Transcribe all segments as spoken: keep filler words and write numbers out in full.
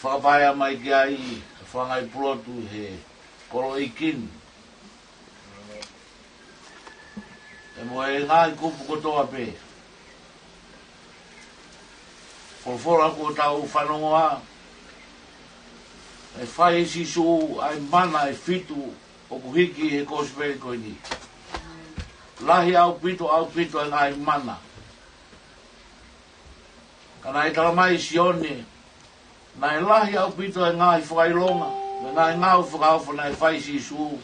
Fakapaea mai ki ai, fanga ʻi Pulotu he kolo ʻi Kini. ʻE mo e ngaahi kupu kotoa pē. Folofola kuo tau fanongoa, ʻe fai ʻe Sīsū ʻa e mana ʻe fitu ʻoku hiki he kosipeli ko eni. Lahi ʻaupito, ʻaupito e ngaahi mana. Ka naʻe tala mai ʻe Sione, naʻe lahi ʻaupito e ngaahi fakaʻilonga, mo e ngaahi ngāue fakaofo naʻe fai ʻe Sīsū.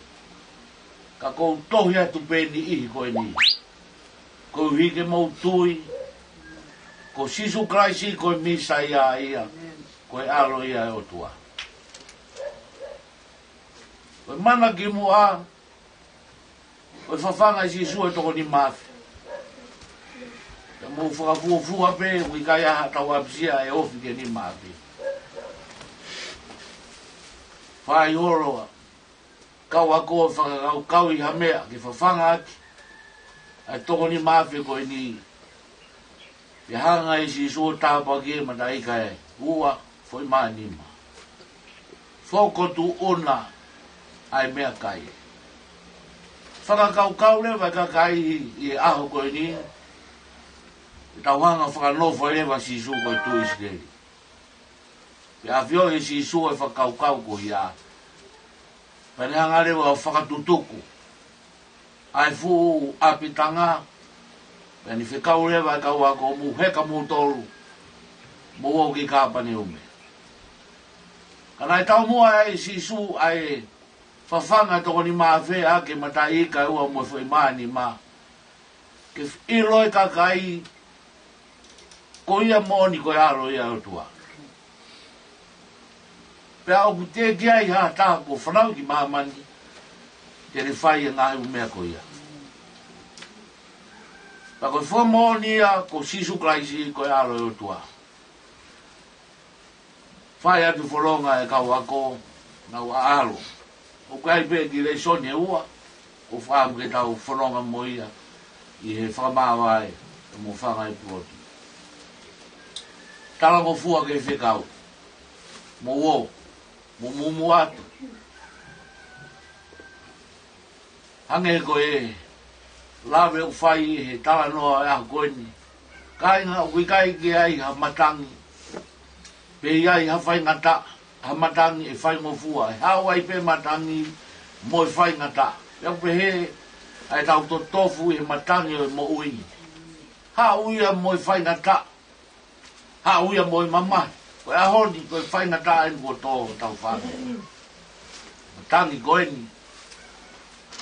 Ka ʻoku ou tohi atu pē niʻihi ko eni. Koeʻuhi ke mou tui, ko Sīsū Kalaisi ko e Mīsaia ia, ko e ʻAlo ia ʻo e ʻOtua. Ko e mana kimuʻa, ko e fafanga ʻe Sīsū e toko nima afe. Ka mou fakafuofua pē, ʻoku ʻikai ha tau ʻapisia ʻe ofi ki he nima afe. Fai holo ʻa e kau ako ʻo fakakaukauʻi ha meʻa ke fafanga ʻaki ʻa e toko nima afe ko eni. Pea hanga ʻe Sīsū ʻo tāpuakiʻi e mataʻi ika ʻe ua foʻi mā nima. Fokotuʻuna ʻa e meʻakai. Fakakaukau leva e kakai ʻi he ʻaho ko eni, ʻe tau hanga fakanofo leva ʻa Sīsū ko e tuʻi ʻIsileli. Pea ʻafioʻi ʻe Sīsū e fakakaukau ko ia. Pea ne hanga leva ʻo fakatutuku ʻa e fuʻu ʻapitanga, pea ne fekau leva e kau ako, mou heka moutolu, mou ō ki Kāpaneume. Ka naʻe taumuʻa ʻe Sīsū ʻa e fafanga toko nima afe ʻaki e mataʻi ika ʻe ua mo e foʻi mā nima, ke ʻilo e kakai, ko ia moʻoni ko e ʻAlo ia ʻo e ʻOtua. Pea ʻoku teʻeki ai ha taha kuo fanauʻi ki māmani, te ne fai e ngaahi ʻū meʻa ko ia. Pea ko e fakamoʻoni ia ko Sīsū Kalaisi ko e ʻAlo ʻo e ʻOtua. Fai atu e fononga e kau ako, nau ʻaʻalo. ʻOku ʻi ai pē kiʻi lēsoni ʻe ua, ʻoku ou fakaʻamu ke tau fononga mo ia, ʻi he fakamāvae, mo e fanga ʻi Pulotu. Talangofua ki he fekau. Mou ō, mou mumu atu. Hangē ko e lave ʻoku fai he talanoa ʻo e ʻaho ko eni. Kāinga, ʻoku ʻikai ke ʻi ai ha matangi. Pe ʻi ai ha faingataʻa, ha matangi ʻe faingofua. ʻE haʻu ai pē matangi mo e faingataʻa. Pea ʻoku pehē ʻa ʻetau totofu ʻi he matangi ʻo e moʻui. Haʻu ia mo e faingataʻa. Haʻu ia mo e mamahi. Ko e ʻaho ni, ko e faingataʻa eni kuo tō hotau fānau. Matangi ko eni.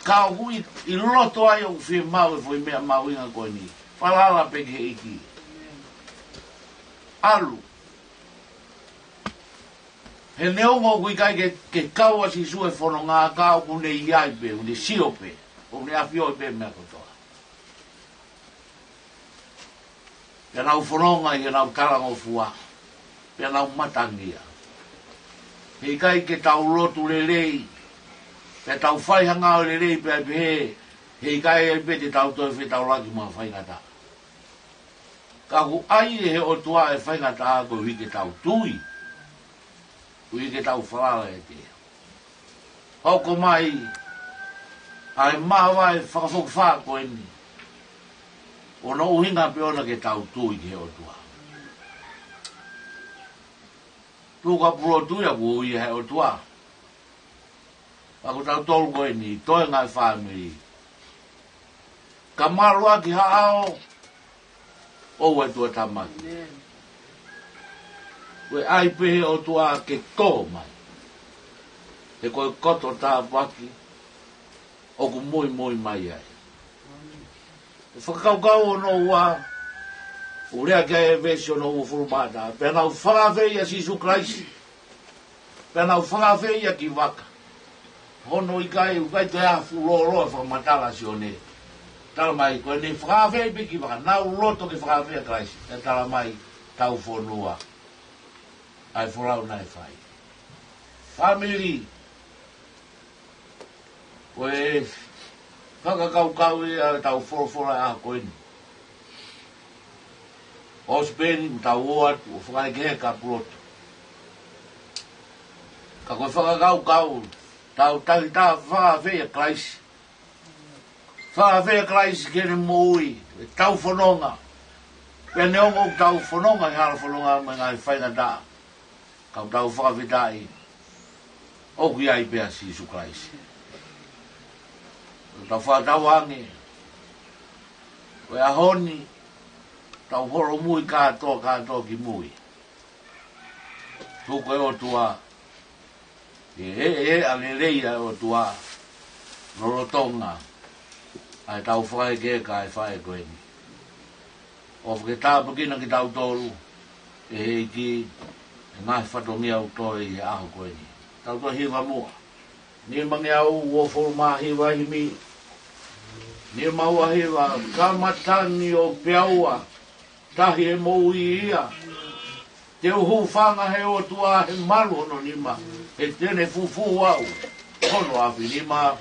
Ka ʻoku ʻi, ʻi loto ai ʻoku fiemaʻu e foʻi meʻa mahuʻinga ko eni. Falala pē ki he ʻEiki. ʻAlu. He neongo ʻoku ʻikai ke, ke kau ʻa Sīsū he fononga, ka ʻoku ne ʻi ai pē, ʻoku ne sio pē, ʻoku ne ʻafioʻi pē meʻa kotoa. Pea nau fononga ʻi heʻenau talangofua, pea nau matangia. He ʻikai ke tau lotu lelei, pea tau fai ha ngāue lelei pea pehē, he ʻikai ai pē te tau toe fetaulaki mo ha faingataʻa. Ka ʻoku ʻai ʻe he ʻOtua e faingataʻa koeʻuhi ke tau tui, koeʻuhi ke tau falala ʻiate ia. Hoko mai ʻa e māvae fakafokifā ko eni, ʻo hono ʻuhinga pē ʻona ke tau tui ki he ʻOtua. Tuku ʻa Pulotu ia kuo ui ʻe he ʻOtua. Pea ko tautolu ko eni, toenga e fāmili. Ka malu ʻaki ha ʻao, ʻoua ʻe tuʻatāmaki. ʻĒmeni. ʻOku ʻai pē ʻe he ʻOtua ke tō mai. He ko e koto tāpuaki ʻoku muimui mai ai. ʻE Fakakaukau hono ua, ʻoku lea ki ai e veesi hono uofulu mā taha. Pea nau fakaafeʻi ʻa Sīsū Kalaisi. Pea nau fakaafeʻi ʻa e kiʻi vaka. Hono ʻikai, ʻoku ʻikai toe ʻi ai ha fuʻu lōloa fakamatala ʻa Sione. Tala mai, ko ʻene fakaafeʻi pē kiʻi vaka, nau loto ke fakaafeʻi ʻa Kalaisi. Pea tala mai, tau fonua. ʻA e folau naʻe fai. Fāmili, ko e fakakaukau ia ʻetau folofola ʻaho ko eni. ʻOsi pē eni, tau ō atu ʻo fakahekeheka ʻa Pulotu. Ka ko e fakakaukau, tau takitaha fakaafeʻi ʻa Kalaisi. Fakaafeʻi ʻa Kalaisi ke ne moʻui ʻetau fononga. Pea neongo ʻoku tau fononga he hala fononga mo e ngaahi faingataʻa, ka ʻoku tau fakafetaʻi ʻoku ʻi ai pē ʻa Sīsū Kalaisi. Tau fakatauange, ko e ʻaho ni, tau holomui kātoa, kātoa ki mui. Tuku e ʻOtua, ʻe, ʻe, ʻe ʻa lelei ʻa e ʻOtua lolotonga ʻa ʻetau fakaʻekeʻeka ʻa e faʻē ko eni. ʻOfa ke tāpuekina kitautolu ʻe he ʻEiki ʻi he ngaahi fatongia ʻoku toe ʻi he ʻaho ko eni. Tau toe hiva muʻa. Nima ngeau uofulu mā hiva, himi nima ua hiva. Ka matangi ʻo peaua, tahi e moʻui ia. Te u hūfanga he ʻOtua he malu hono nima, he te ne fufū au hono afi nima.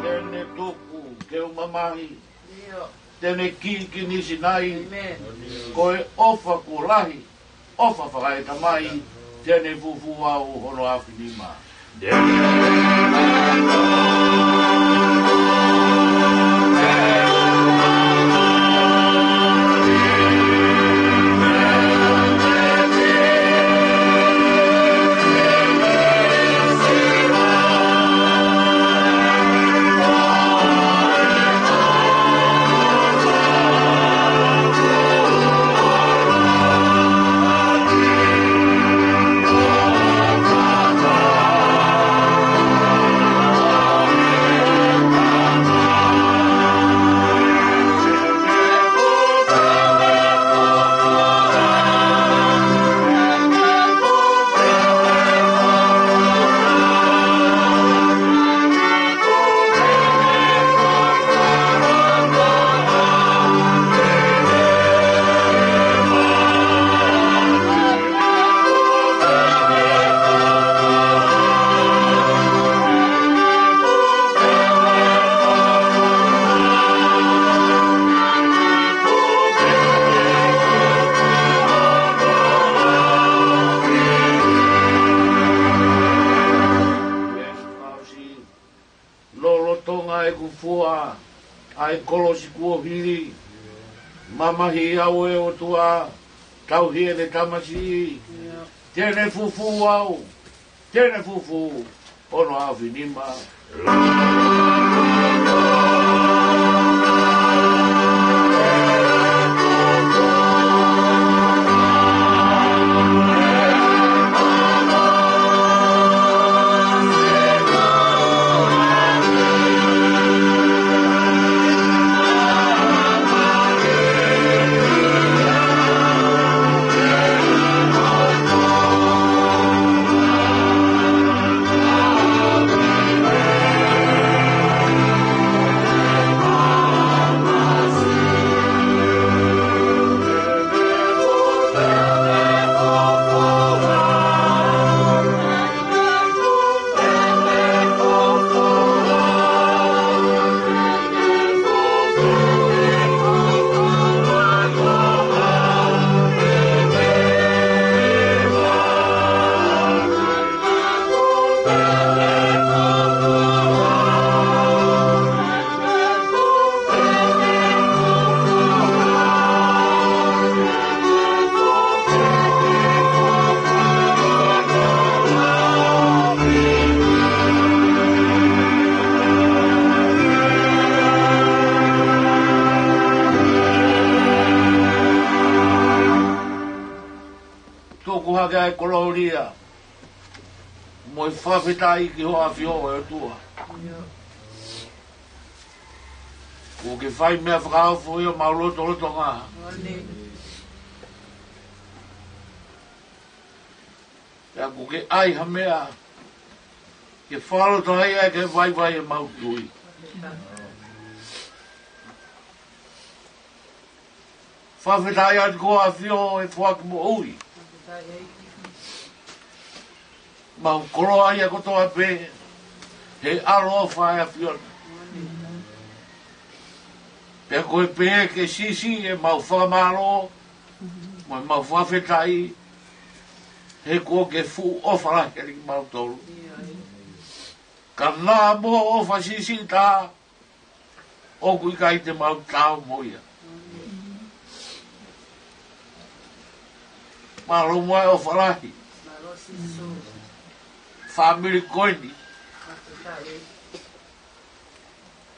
Te ne tuku ke u mamahi. Te ne kī ki Nisinai. Ko e ʻofa kuo lahi, ʻofa fakaetamai, te ne fufū au hono afi nima. Lolotonga ʻeku fua ʻa e kolosi kuo hili, mamahi au ʻe ʻOtua, tauhi ʻene tamasiʻi. Te ne fufū au, te ne fufū hono afi nima. Ke ai kolōlia mo e fakafetaʻi ki hoʻo ʻAfio ʻe ʻOtua. Kuo ke fai meʻa fakaofo ʻi homau lotolotonga. Pea kuo ke ʻai ha meʻa ke fakalotoaʻi ai ke vaivai ʻemau tui. Fakafetaʻi atu ki hoʻo ʻAfio ʻe Foaki Moʻui. Mau koloa ia kotoa pē he ʻaloʻofa ʻa e ʻAfiona. Pea ko e pehē ke siʻisiʻi ʻemau fakamālō mo ʻemau fakafetaʻi he kuo ke fuʻu ʻofa lahi kiate kimautolu. Ka naʻa mo e ʻofa siʻisiʻi taha ʻoku ʻikai te mau taau mo ia. Mālō muʻa e ʻofa lahi. Fāmili ko eni.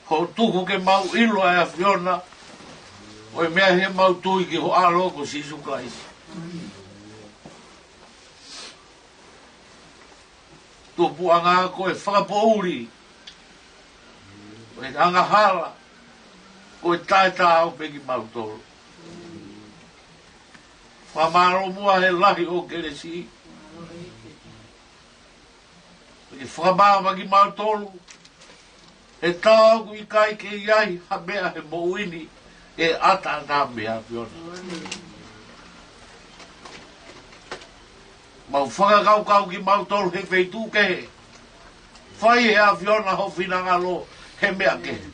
Hoʻo tuku ke mau ʻilo ʻa e ʻAfiona ʻo e meʻa he mau tui ki ho ʻAlo ko Sīsū Kalaisi. Tupuʻanga ko e fakapoʻuli, ko e angahala, ko e taʻetaau pē kimautolu. Fakamālō muʻa he lahi ʻo kelesi. Ke fakamaama kimautolu he taʻu ʻoku ʻikai ke ʻi ai ha meʻa he moʻui ni ʻe ʻataʻatā mei he ʻAfiona. Mau fakakaukau kimautolu he feituʻu kehe, fai he ʻAfiona ho finangalo he meʻa kehe.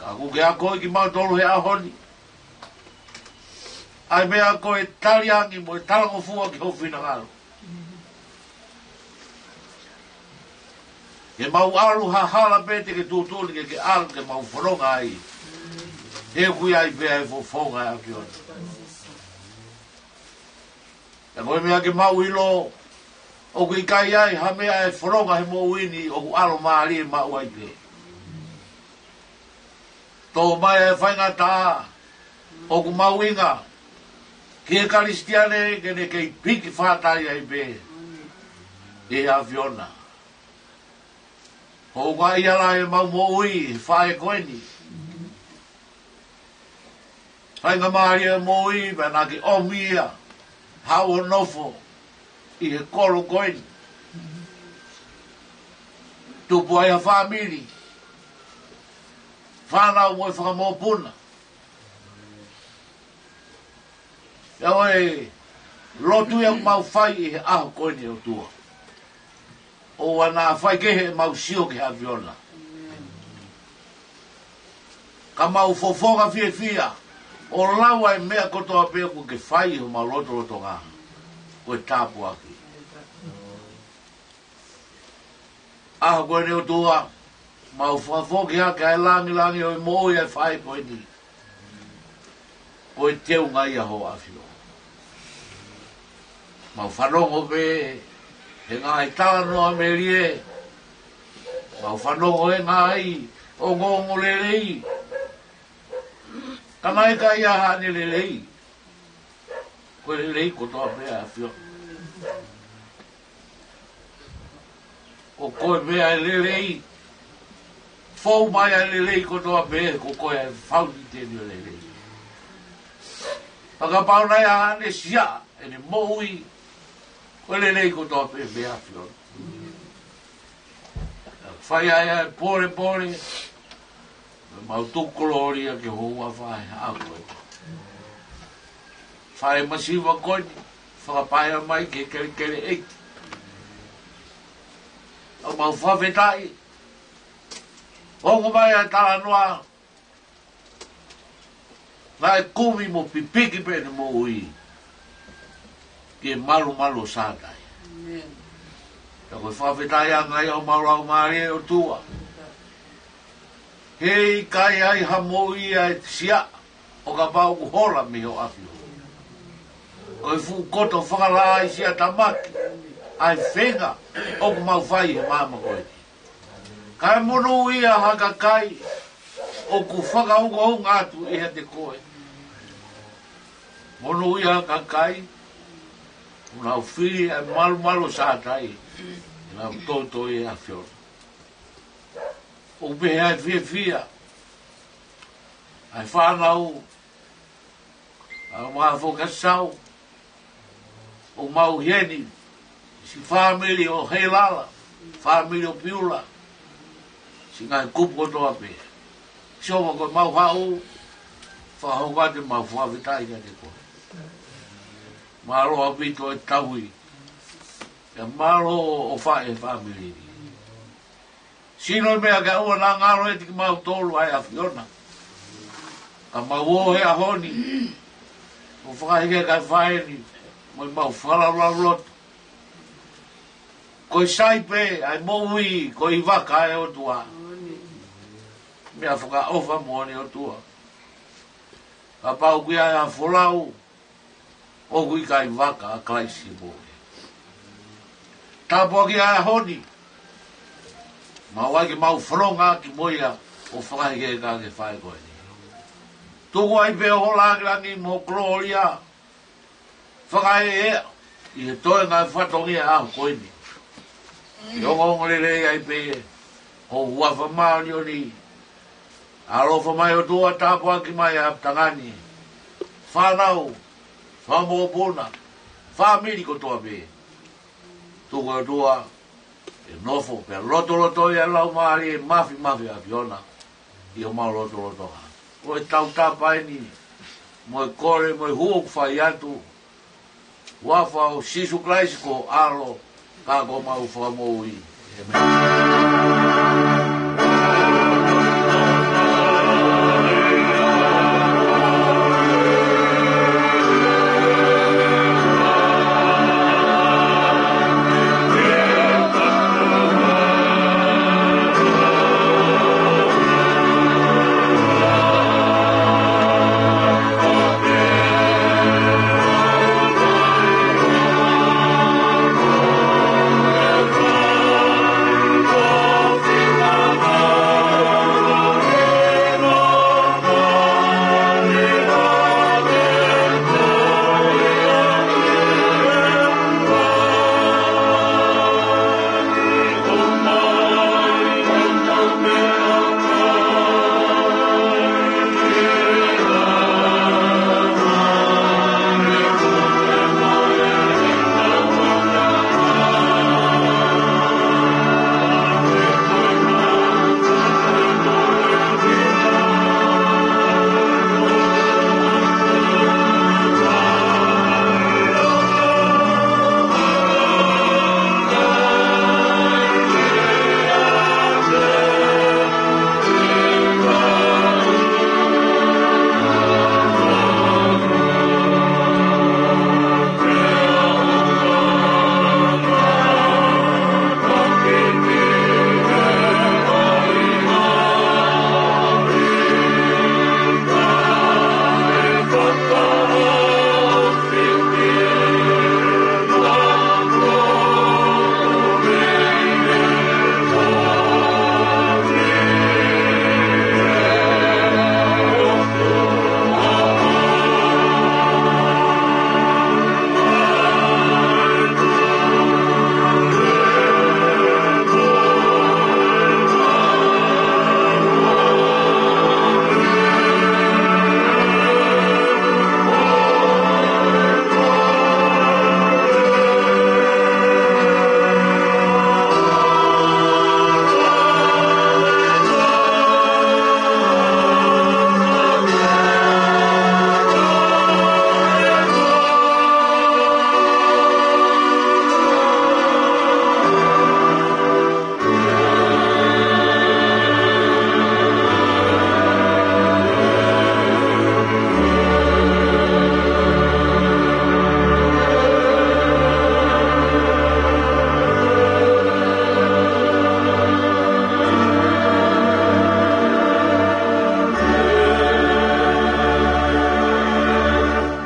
Ka kuo ke akoʻi kimautolu he ʻaho ni ʻa e meʻa ko e tali angi mo e talangofua ki ho finangalo. Ke mau ʻalu ha hala pē te ke tuʻutuʻuni ke ke ʻalu ke mau fononga ai. He ʻoku ʻi ai pē ʻa e fofonga ʻo e ʻAfiona. Pea ko e meʻa ke mau ʻilo, ʻoku ʻikai ʻi ai ha meʻa ʻe fononga he moʻui ni ʻoku ʻalomālie maʻu ai pē. Tō mai ʻa e faingataʻa ʻoku mahuʻinga ki he Kalisitiane ke ne kei piki fatai ai pē ʻi he ʻAfiona. Houngaʻia lahi ʻemau moʻui he faʻē ko eni. Faingamālie ʻa e moʻui pea naʻa ke ʻomi ia haʻu ʻo nofo ʻi he kolo ko eni. Tupu ai ha fāmili, fānau mo e fakamokopuna. Pea ʻoku ou lotua ʻoku mau fai ʻi he ʻaho ko eni ʻOtua. ʻOua naʻa faikehe ʻemau sio ki he ʻAfiona. Ka mau fofonga fiefia ʻo lau ʻa e meʻa kotoa pē ʻoku ke fai ʻi homau lotolotonga. Ko e tāpuaki. ʻAho ko eni ʻOtua, mau fakafoki hake ʻa e langilangi ʻo e moʻui ʻa e faʻē ko eni. Ko e teunga ia ho ʻAfio. Mau fanongo pē he ngaahi talanoa melie. Mau fanongo he ngaahi ongoongolelei. Ka naʻe ʻikai ʻi ai haʻane lelei. Ko e lelei kotoa pē ʻa e ʻAfio. Ko koe pē ʻa e lelei. Fou mai ʻa e lelei kotoa pē, ko koe ʻa e fauniteni ʻo e lelei. Fakapapau naʻe ʻi ai haʻane sia, ʻene moʻui, ko e lelei kotoa pē mei he ʻAfio. Fai ai ʻa e polepole, mau tuku kolōlia ki ho huafa he ʻaho ko eni. Fai masiva ko eni, fakapaea mai ki he kelekele ʻeiki. ʻOku mau fakafetaʻi, ongo mai ʻa e talanoa, naʻe kumi mo pipiki pē ʻene moʻui ki he malumalu ʻo Sātai. Pea ko e fakafetaʻi ange ia ʻo mau lau mālie ʻOtua. He ʻikai ʻi ai ha moʻui ʻa e sia ʻo kapau ʻoku hola mei ho ʻAfio. Ko e fuʻu koto fakalaʻā ʻi siatamaki ʻa e feinga ʻoku mau fai he māmani ko eni. Kae monūʻia ha kakai ʻoku fakaungaunga atu ʻiate koe. Monūʻia ha kakai ʻOku nau fili ʻa e malumalu ʻo Sātai, ʻenau toutou ʻi he ʻAfiona. ʻOku pehē ʻa e fiefia ʻa e fānau, ʻa e mafoka sau, ʻoku mau ʻi heni, siʻi fāmili ʻo Heilala, fāmili ʻo Piula, siʻi ngaahi kupu kotoa pē. Sihova, ko ʻemau haʻu, fakahoko atu ʻemau fakafetaʻi kiate koe. Mālō ʻaupito e tauhi, pea mālō ʻofa ʻa e fāmili ni. Sino e meʻa ke ʻoua naʻa ngalo ʻiate kimautolu ʻa e ʻAfiona. Ka mau ō he ʻaho ni, ʻo fakaheke e kakai fāmili, mo ʻemau fakalaulauloto. Ko e sai pē ʻa e moʻui, ko e ʻi vaka ʻa e ʻOtua. Meʻa fakaʻofa moʻoni ʻOtua. Kapau ʻoku ʻi ai ha folau, ʻoku ʻikai vaka ʻa Kalaisi mo e. Tāpuakiʻi ʻa e ʻaho ni. Mau ʻai ke mau fononga ki mo ia ʻo fakaheke e kakai fāmili ko eni. Tuku ai pē ho lāngilangi mo e kolōlia. Fakaeʻa ʻi he toenga e fatongia ʻo e ʻaho ko eni. ʻI he ongoongolelei ai pē ho huafa māʻoniʻoni. ʻAloʻofa mai ʻOtua, tāpuakiʻi mai ʻa e ʻapitanga ni. Fānau, fanga mokopuna, fāmili kotoa pē. Tuku ʻOtua ke nofo pea lotolotoʻi ʻa e Laumālie Māfimafi ʻa e ʻAfiona ʻi homau lotolotonga. Ko e tautapa eni, mo e kole, mo e hū ʻoku fai atu, huafa ʻo Sīsū Kalaisi ko ho ʻAlo, ka ko homau Fakamoʻui. ʻĒmeni.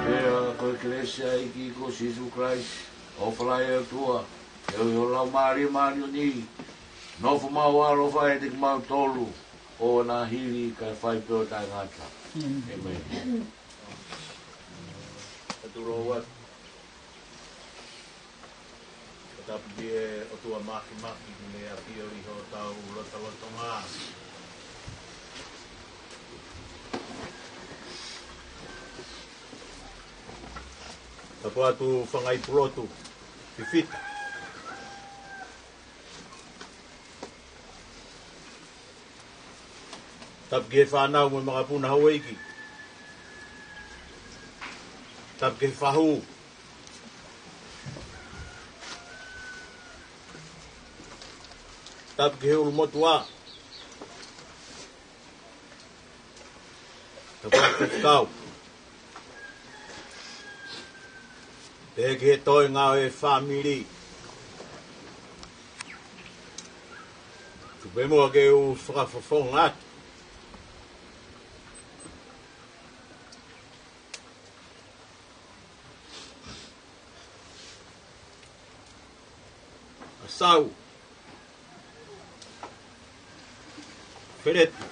Pea ko e kelesi ʻa e ʻEiki ko Sīsū Kalaisi, ʻofa lahi ʻa e ʻOtua, ʻa e ʻofa ʻa e Laumālie Māʻoniʻoni, nofo maʻu ʻaloʻofa ʻiate kimautolu, ʻo na hili kae fai pē ʻo taʻengata. ʻĒmeni. Ka tulou atu. Tapu ki he ʻOtua Māfimafi, ʻoku ne ʻafio ʻi hotau lotolotonga. Tapu atu Fanga ʻi Pulotu, Fifita. Tapu ki he fānau mo e makapuna houʻeiki. Tapu ki he fahu. Tapu ki he ʻulumotuʻa. Tapu ki he faifekau. Pehē ki he toenga ʻo e fāmili. Tuku pē muʻa ke u fakafofonga atu. ʻA Sau. Feletu.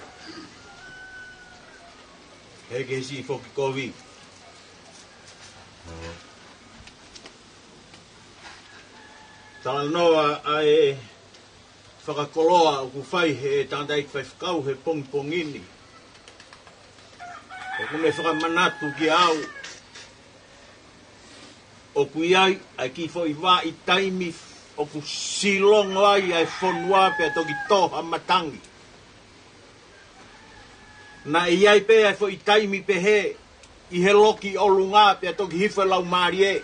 He ke si foki kovi. Talanoa ʻa e fakakoloa ʻoku fai he tangataʻeiki faifekau he pongipongi ni. ʻOku ne fakamanatu kiate au ʻoku ʻi ai ʻa e kiʻi foʻi vahaʻa taimi ʻoku silongo ai ʻa e fonua pea toki tō ha matangi. Naʻe ʻi ai pē ʻa e foʻi taimi pehē ʻi he loki ʻolunga pea toki hifo e laumālie.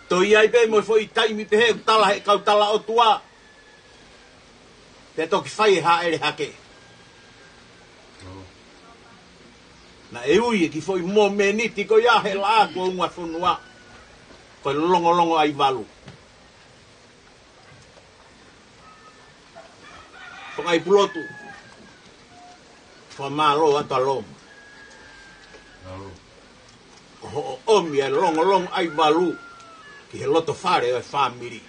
Toe ʻi ai pē mo e foʻi taimi pehē ʻoku tala he kau tala ʻotua pea toki fai e hāʻele hake. Naʻe ui e kiʻi foʻi momeniti ko ia he laʻā kuo unga fonua ko e Longolongo ʻAivalu. Fanga ʻi Pulotu, fakamālō atu ʻa Loma. Ko hoʻo ʻomi ʻa e Longolongo ʻAivalu ki he loto fale ʻo e fāmili.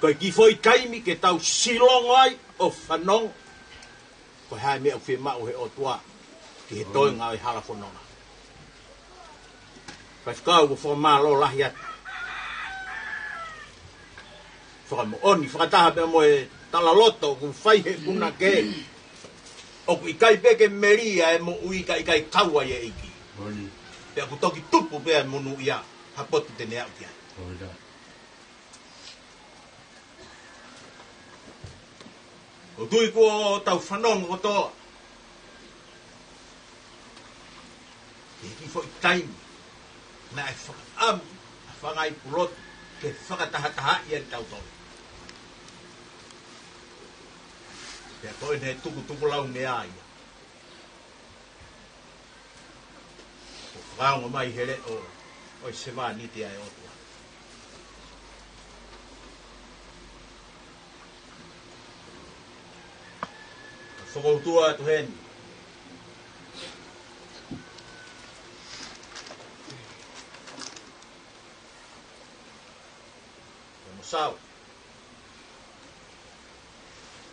Ko e kiʻi foʻi taimi ke tau silongo ai ʻo fanongo ko e hā e meʻa ʻoku fiemaʻu he ʻOtua ki he toenga ʻo e hala fononga. Faifekau, ʻoku fakamālō lahi atu. Fakamoʻoni fakataha pea mo e talaloto ʻoku fai he punake. ʻOku ʻikai pē ke melia e moʻui ka ʻikai kau ai e ʻEiki. Pea ʻoku toki tupu pē ʻa e monūʻia ha potu te ne aʻu ki ai. ʻOku ou tui kuo tau fanongo kotoa ki he kiʻi foʻi taimi naʻe fakaʻamu ʻa Fanga ʻi Pulotu ke fakatahatahaʻi ai kitautolu. Pea ko ʻene tukutuku lau meʻa ia ʻo fakaongo mai he leʻo ʻo e sevāniti ʻa e ʻOtua. Fakautua atu heni. Ko Mosau.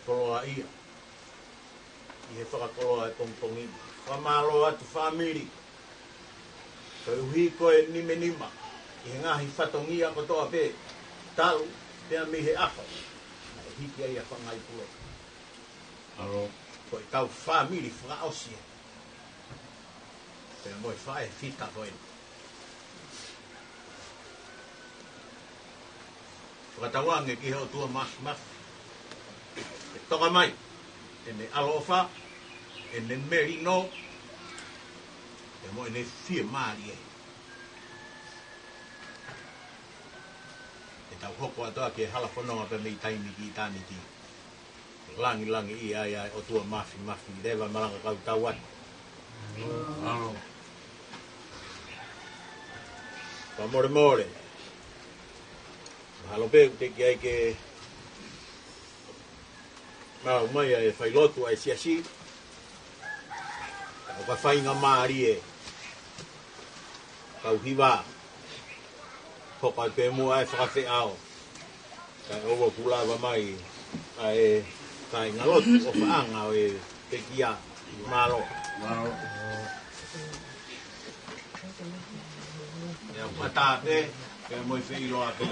Koloaʻia ʻi he fakakoloa e pongipongi ni. Fakamālō atu fāmili. Koeʻuhi ko e nimenima ʻi he ngaahi fatongia kotoa pē, talu pea mei he ʻaho naʻe hiki ai ʻa Fanga ʻi Pulotu. Ko e kau fāmili fakaʻosi ē. Pea mo e faʻē fita ko eni. Fakatauange ki he ʻOtua Māfimafi ke toka mai ʻene ʻaloʻofa, ʻene melino, pea mo ʻene fiemālie. Ke tau hoko atu ʻa e hala fononga pea mei taimi ki ʻitāniti. Langilangiʻia ai ʻa e ʻOtua Māfimafi, leva malanga kau tau atu. Fakamolemole. Mahalo pē ʻoku teʻeki ai ke maʻu mai ʻa e failotu ʻa e siasi. ʻOka faingamālie kau hiva. Hoko ai pē muʻa e fakafeʻao. Kae ʻoua kuo lava mai ʻa e kāingalotu ʻofaʻanga ʻo e pekia. Mālō. Mālō. ʻE au mata pē. Pea mo e feʻiloaki.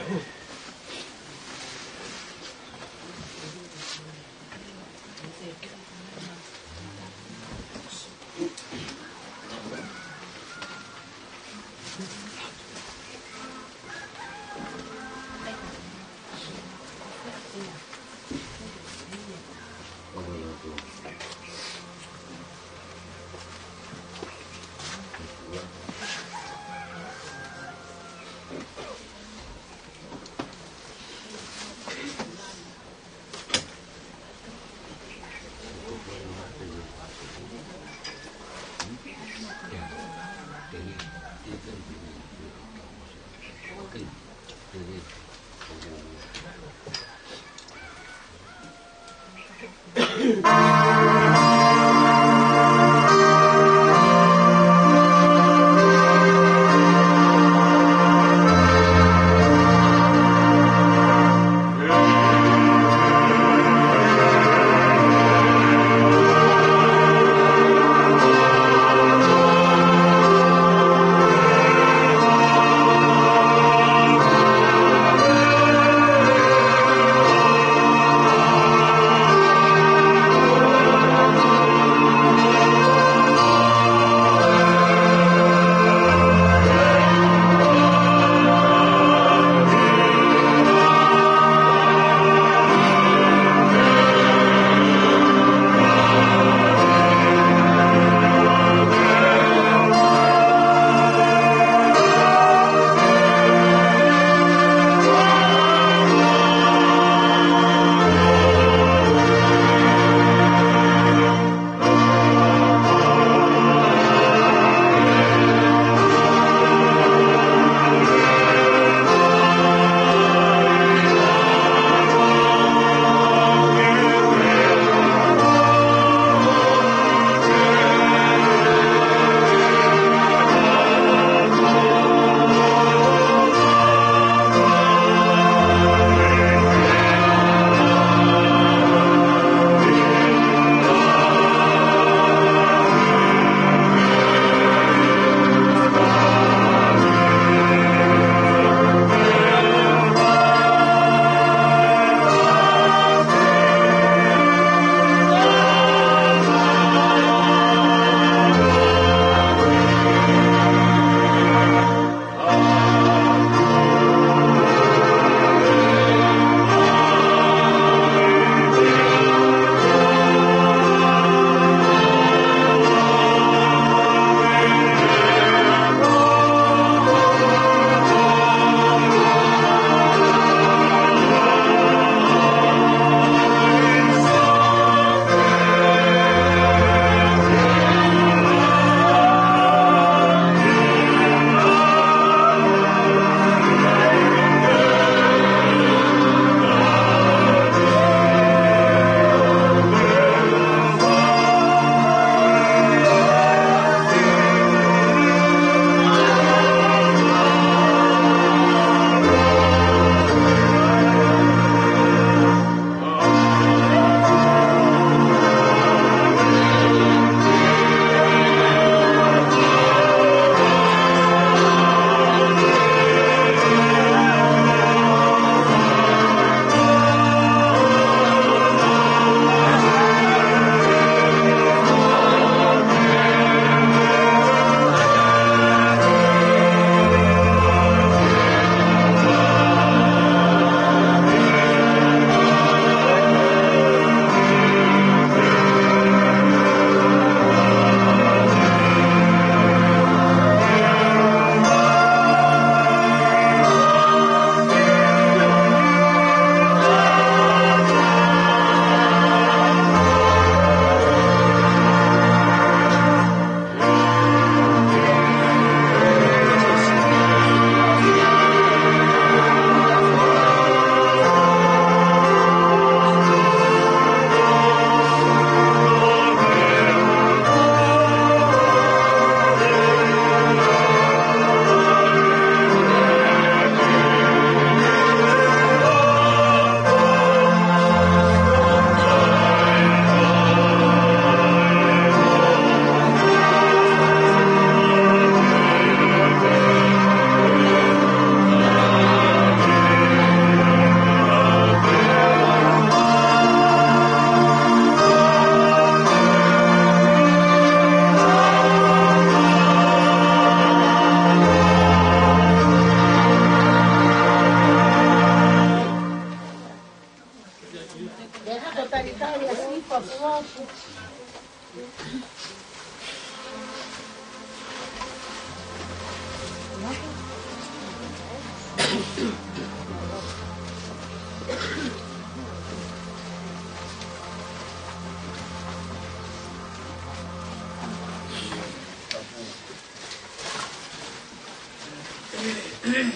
Ko e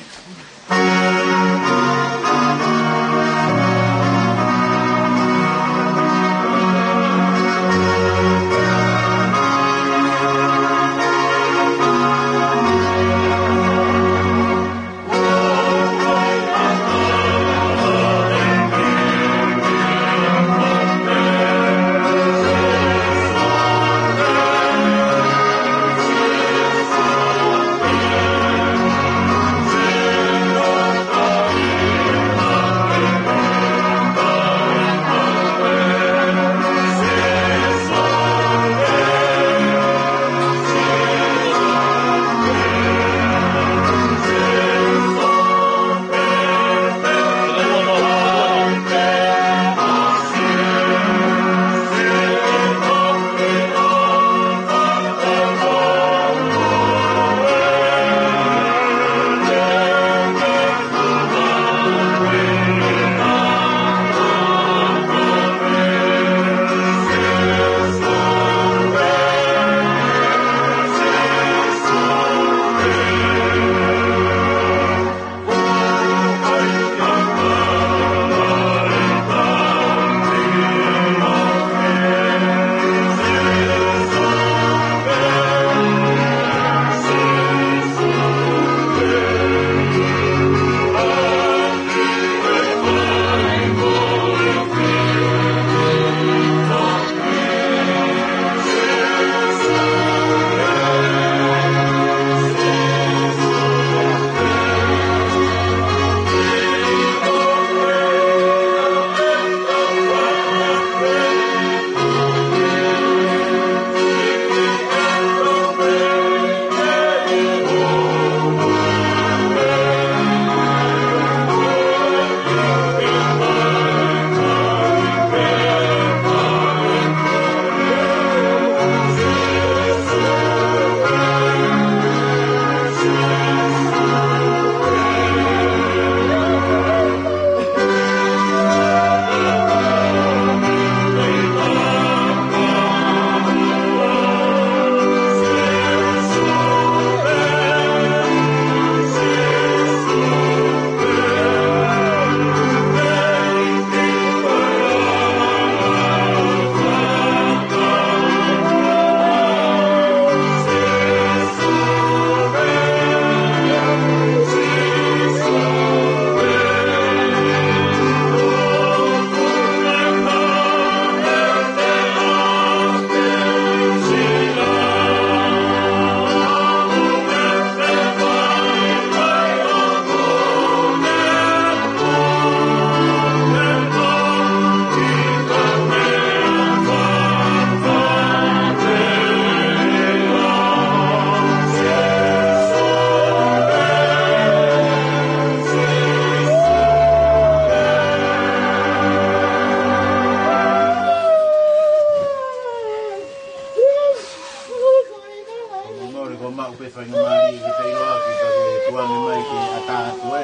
maʻu pē faingamālie ke feiloaki, ka ke tuku ange mai ke ʻatā atu ē.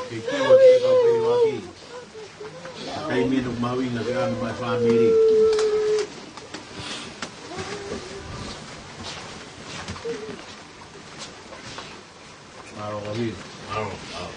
Ke kiu atu ke kau feiloaki. Taimi ʻoku mahuʻinga ke ʻalu mai fāmili. Mālō kohi. Mālō, mālō.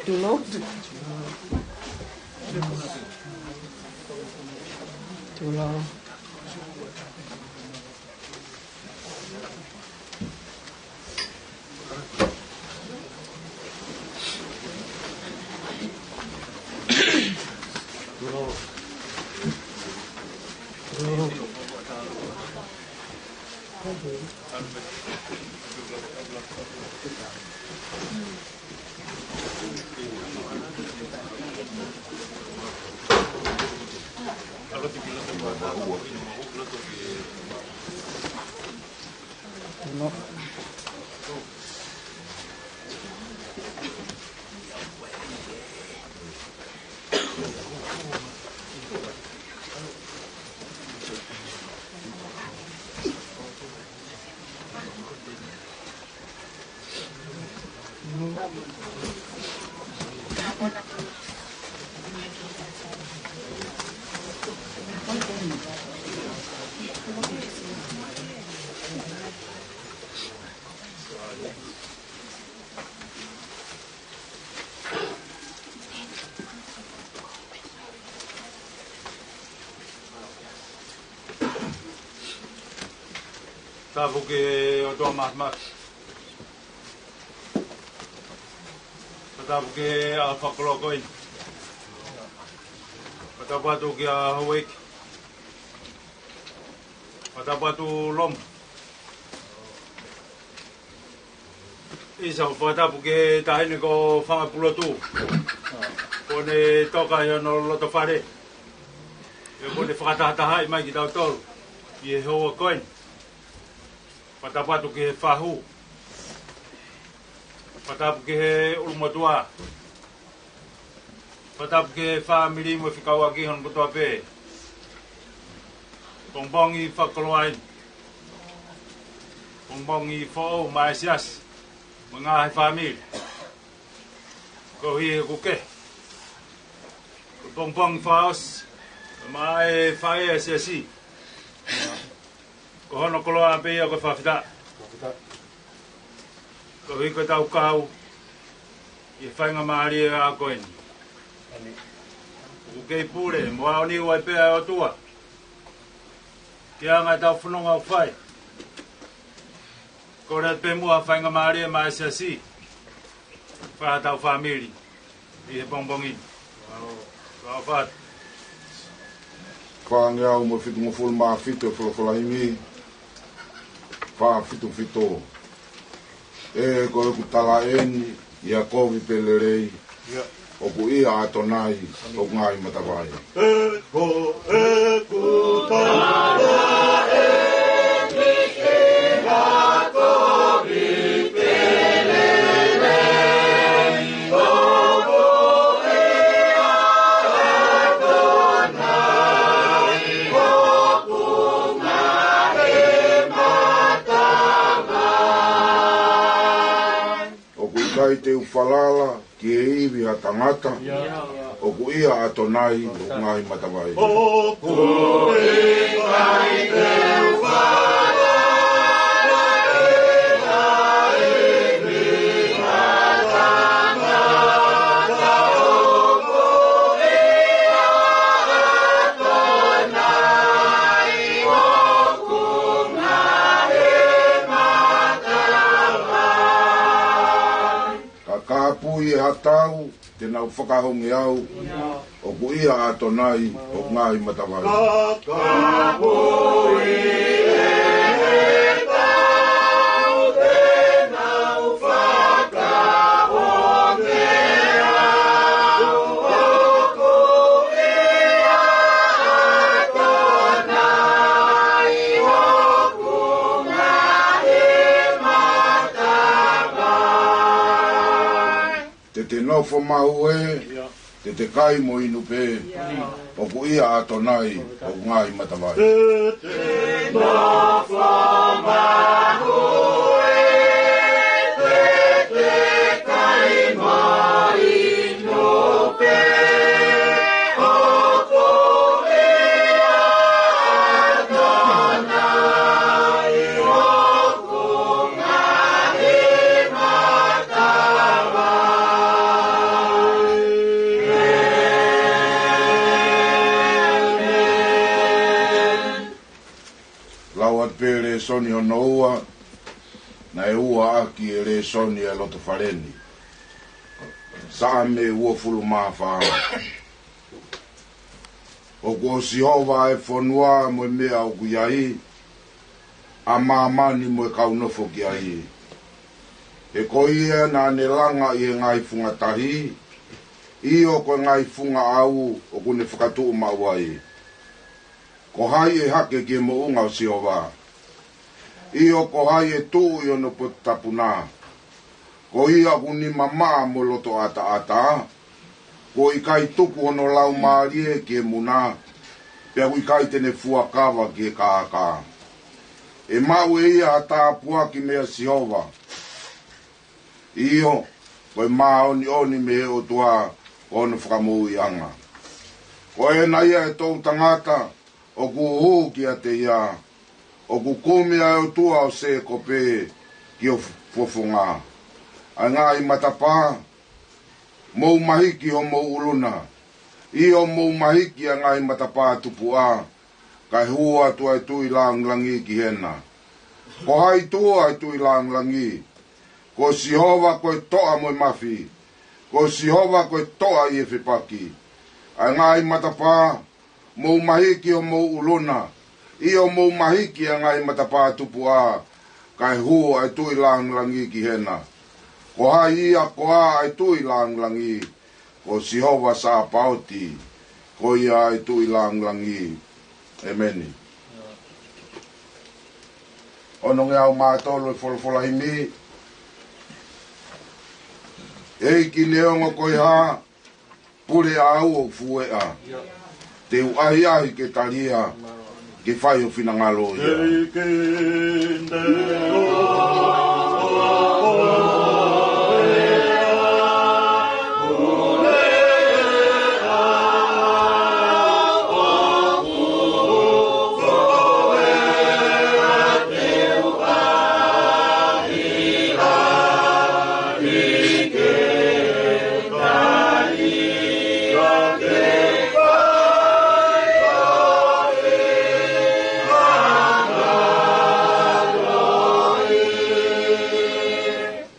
Tulo. Tulo. Tapu ki he ʻOtua Māfimafi. Tapu ki he ʻAlo fakakoloa ko eni. Tapu atu kia Houʻeiki. Tapu atu Lomu. ʻIsa, ʻoku fakatapu ki he taʻahine ko Fanga Pulotu. Kuo ne toka ʻi hono loto fale. ʻIo, kuo ne fakatahatahaʻi mai kitautolu ʻi he houa ko eni. Fakatapu atu ki he fahu. Fakatapu ki he ʻulumotuʻa. Fakatapu ki he fāmili mo e fekauʻaki hono kotoa pē. Pongipongi fakakoloa eni. Pongipongi foʻou maʻa e siasi mo e ngaahi fāmili. Koeʻuhi he kuke. Ko e pongipongi fakaʻosi maʻa e faʻē ʻa e siasi. Ko hono koloa pē ia ko e fakafetaʻi. Koeʻuhi ko ʻetau kau ʻi he faingamālie ʻa ko eni. ʻOku kei pule mo aoniu ai pē ʻa e ʻOtua ki he anga ʻetau fononga ʻoku fai. Kole pē muʻa ha faingamālie maʻa e siasi. Fai haʻatau fāmili ʻi he pongipongi ni. Fāfat. Fāngeau mo fitungofulu mā fitu e folofola ʻa e ʻEiki. Fā fitu fitu. ʻE, ko ʻeku tala eni, ʻi ha kovi pe lelei, ʻoku ʻia ʻAtonai hoku ngaahi matavai. ʻE, ko ʻeku tala eni, ʻi ha kovi pe lelei, ʻoku ʻia ʻAtonai hoku ngaahi matavai. ʻOku ʻikai te u falala ki he ivi ʻa ha tangata. ʻIa. ʻOku ʻia ʻAtonai hoku ngaahi matavai. ʻOku ʻikai te u falala ki he Fakapui ʻe ha tau, te nau fakahonge au, ʻoku ʻia ʻAtonai hoku ngaahi matavai. Te te nofo maʻu ē, te te kai mo inu pē, ʻoku ʻia ʻAtonai hoku ngaahi matavai. Lau atu pē lēsoni hono ua, naʻe ua ʻaki e lēsoni ʻa e loto fale ni. Saame uofulu mā fā. ʻOku ʻo Sihova ʻa e fonua mo e meʻa ʻoku ʻi ai, ʻa māmani mo e kau nofo ki ai. He ko ia naʻa ne langa ʻi he ngaahi funga tahi, ʻio ko e ngaahi funga ʻau ʻoku ne fakatuʻu maʻu ai. Ko hai ʻe hake ki he moʻunga ʻo Sihova? ʻIo ko hai ʻe tuʻu ʻi hono potu tapu na? Ko ia ʻoku nima maʻa mo loto ʻataʻatā, kuo ʻikai tuku hono laumālie ki he muna, pea ʻoku ʻikai te ne fuakava ki he kākā. ʻE maʻu ʻe ia ha tāpuaki meia Sihova, ʻio, ko e māʻoniʻoni mei he ʻOtua ko hono fakamoʻuiʻanga. Ko ena ia ʻe toʻu tangata ʻoku hū kiate ia, ʻoku kumi ʻa e ʻOtua ʻo Sēkope ki ho fofonga. ʻA e ngaahi matapā, mou mahiki homou ʻulu na, ʻio mou mahiki ʻa e ngaahi matapā tupuʻa, kae hū atu ʻa e Tuʻi Langilangi ki hena. Ko hai tuʻu ʻa e Tuʻi Langilangi? Ko Sihova ko e toʻa mo e mafi, ko Sihova ko e toʻa ʻi he fepaki. ʻA e ngaahi matapā, mou mahiki homou ʻulu na, ʻio mou mahiki ʻa e ngaahi matapā tupuʻa, kae hū ʻa e Tuʻi Langilangi ki hena. Ko hai ia koā ʻa e Tuʻi Langilangi? Ko Sihova Sāpaoti, ko ia ʻa e Tuʻi Langilangi. ʻEmeni. Ono ngeau mā tolu e folofola himi. ʻEiki neongo ko e hā, pule ʻa au ʻoku fueʻa, te u ʻahiʻahi ke tali ia, ke fai ho finangalo ia.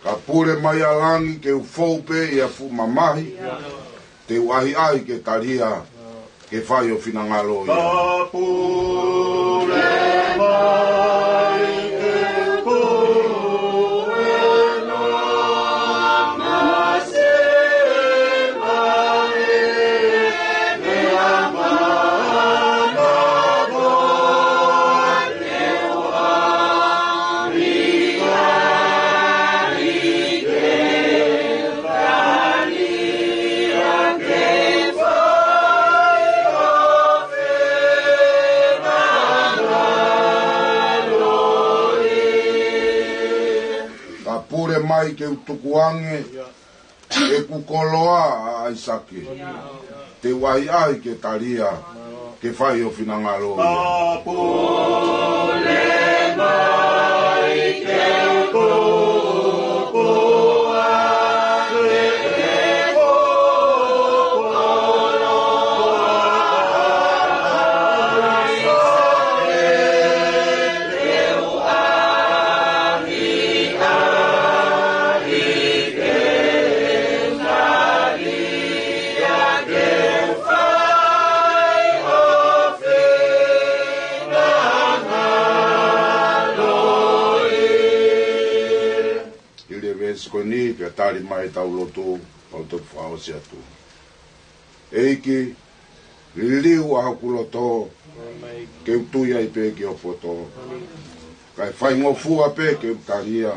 Ka pule mai ʻa langi ke u fou pē ʻi ha fuʻu mamahi, te u ʻahiʻahi ke tali ia, ke fai ho finangalo ia. Ka pule mai ke u fou pē ʻi ha fuʻu mamahi, ka pule mai ke u tukuange ʻeku koloa ʻa ʻAisake. Te u ʻahiʻahi ke tali ia, ke fai ho finangalo ia. e veesi ko eni, pea tali mai ʻetau lotu, pea u toki fakaʻosi atu. ʻEiki, liliu ʻa hoku loto, ke u tui ai pē ki ho poto. Kae faingofua pē ke u tali ia,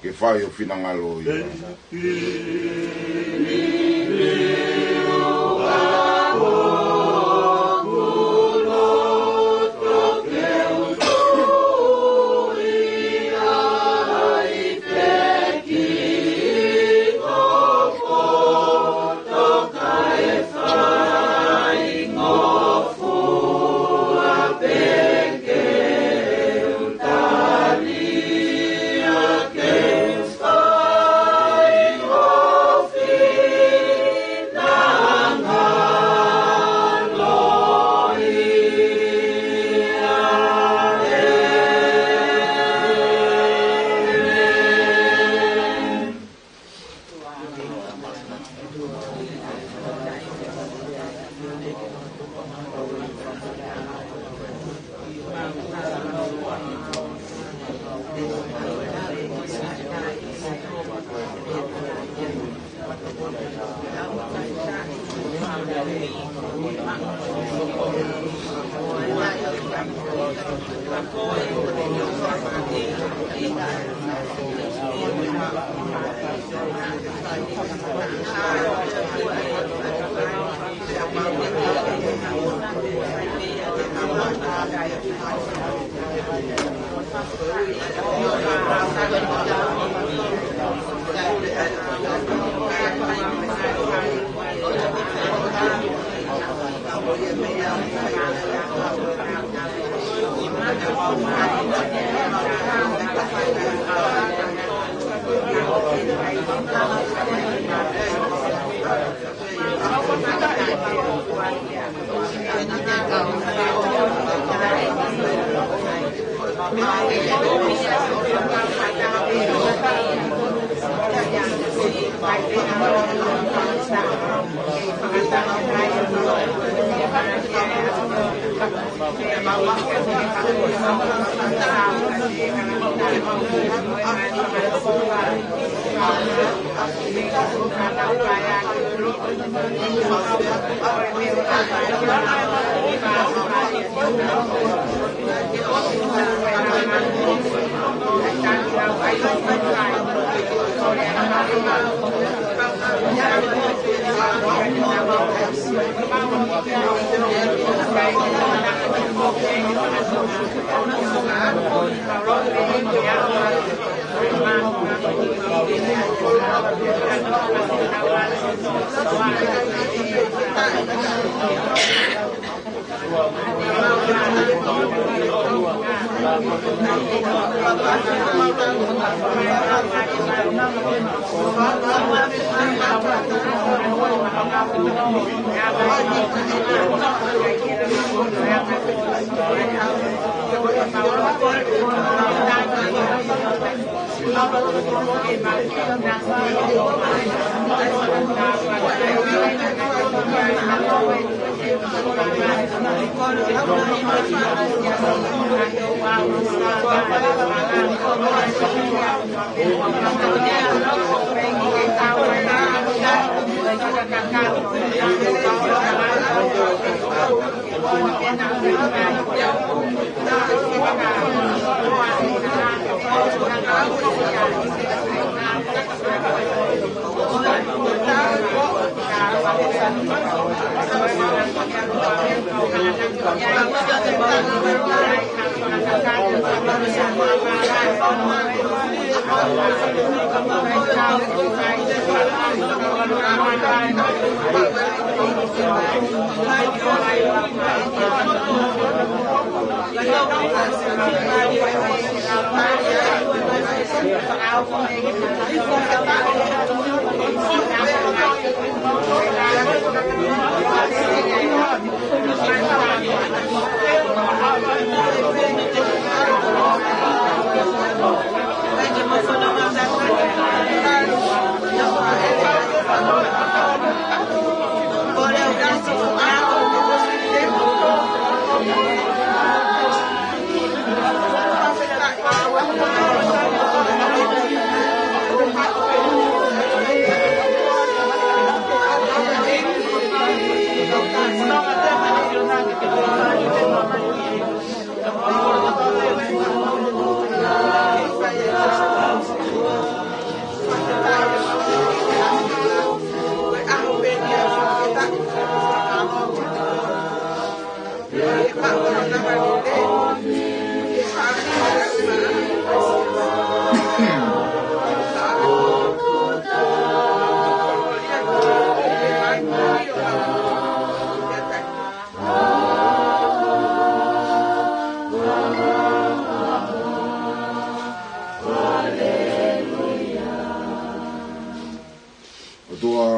ke fai ho finangalo ia.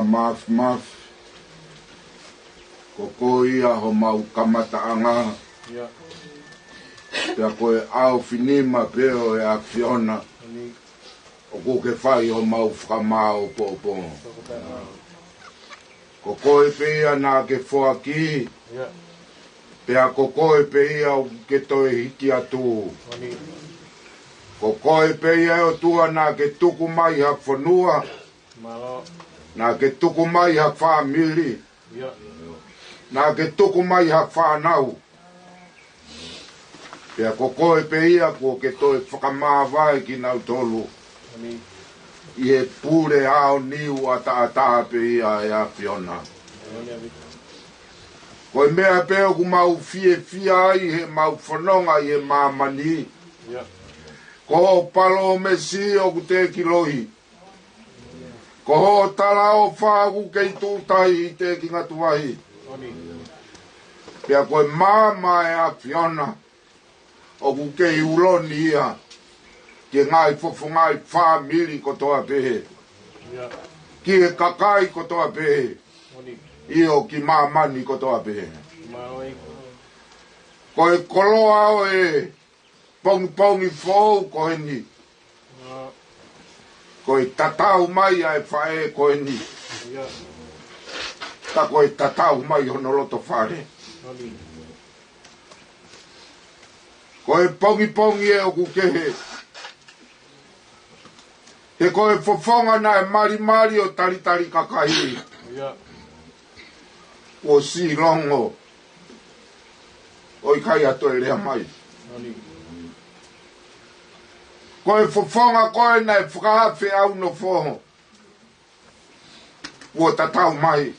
Mafimafi, ko koe ia homau kamataʻanga, pea ko e ʻaofinima pē ʻo e ʻAfiona, ʻoku ke fai homau fakamāʻopoʻopo. Ko koe pē ia naʻa ke foaki, pea ko koe pē ia ʻoku ke toe hiki atu. Ko koe pē ia ʻOtua naʻa ke tuku mai ha fonua, naʻa ke tuku mai ha fāmili, naʻa ke tuku mai ha fānau. Pea ko koe pē ia kuo ke toe fakamāvae kinautolu ʻi he pule aoniu ʻataʻatā pē ia ʻa e ʻAfiona. Ko e meʻa pē ʻoku mau fiefia ai heʻemau fononga ʻi he māmani, ko hoʻo palōmesi ʻoku teʻeki loi, ko hoʻo talaʻofa ʻoku kei tuʻu tahi ʻi he teʻeki ngata ai. Pea ko e maama ʻa e ʻAfiona ʻoku kei ulo ni ia ki he ngaahi fofonga ʻo e fāmili kotoa pē, ki he kakai kotoa pē, ʻio, ki māmani kotoa pē. Ko e koloa ʻo e pongipongi foʻou ko eni, ko e tatau mai ʻa e faʻē ko eni, ka ko e tatau mai hono loto fale. Ko e pongipongi ē ʻoku kehe, he ko e fofonga naʻe malimali ʻo talitali kakai, kuo silongo, ʻo ʻikai ha toe lea mai. Ko e fofonga ko ē naʻe fakaafe au nofo, kuo tatau mai.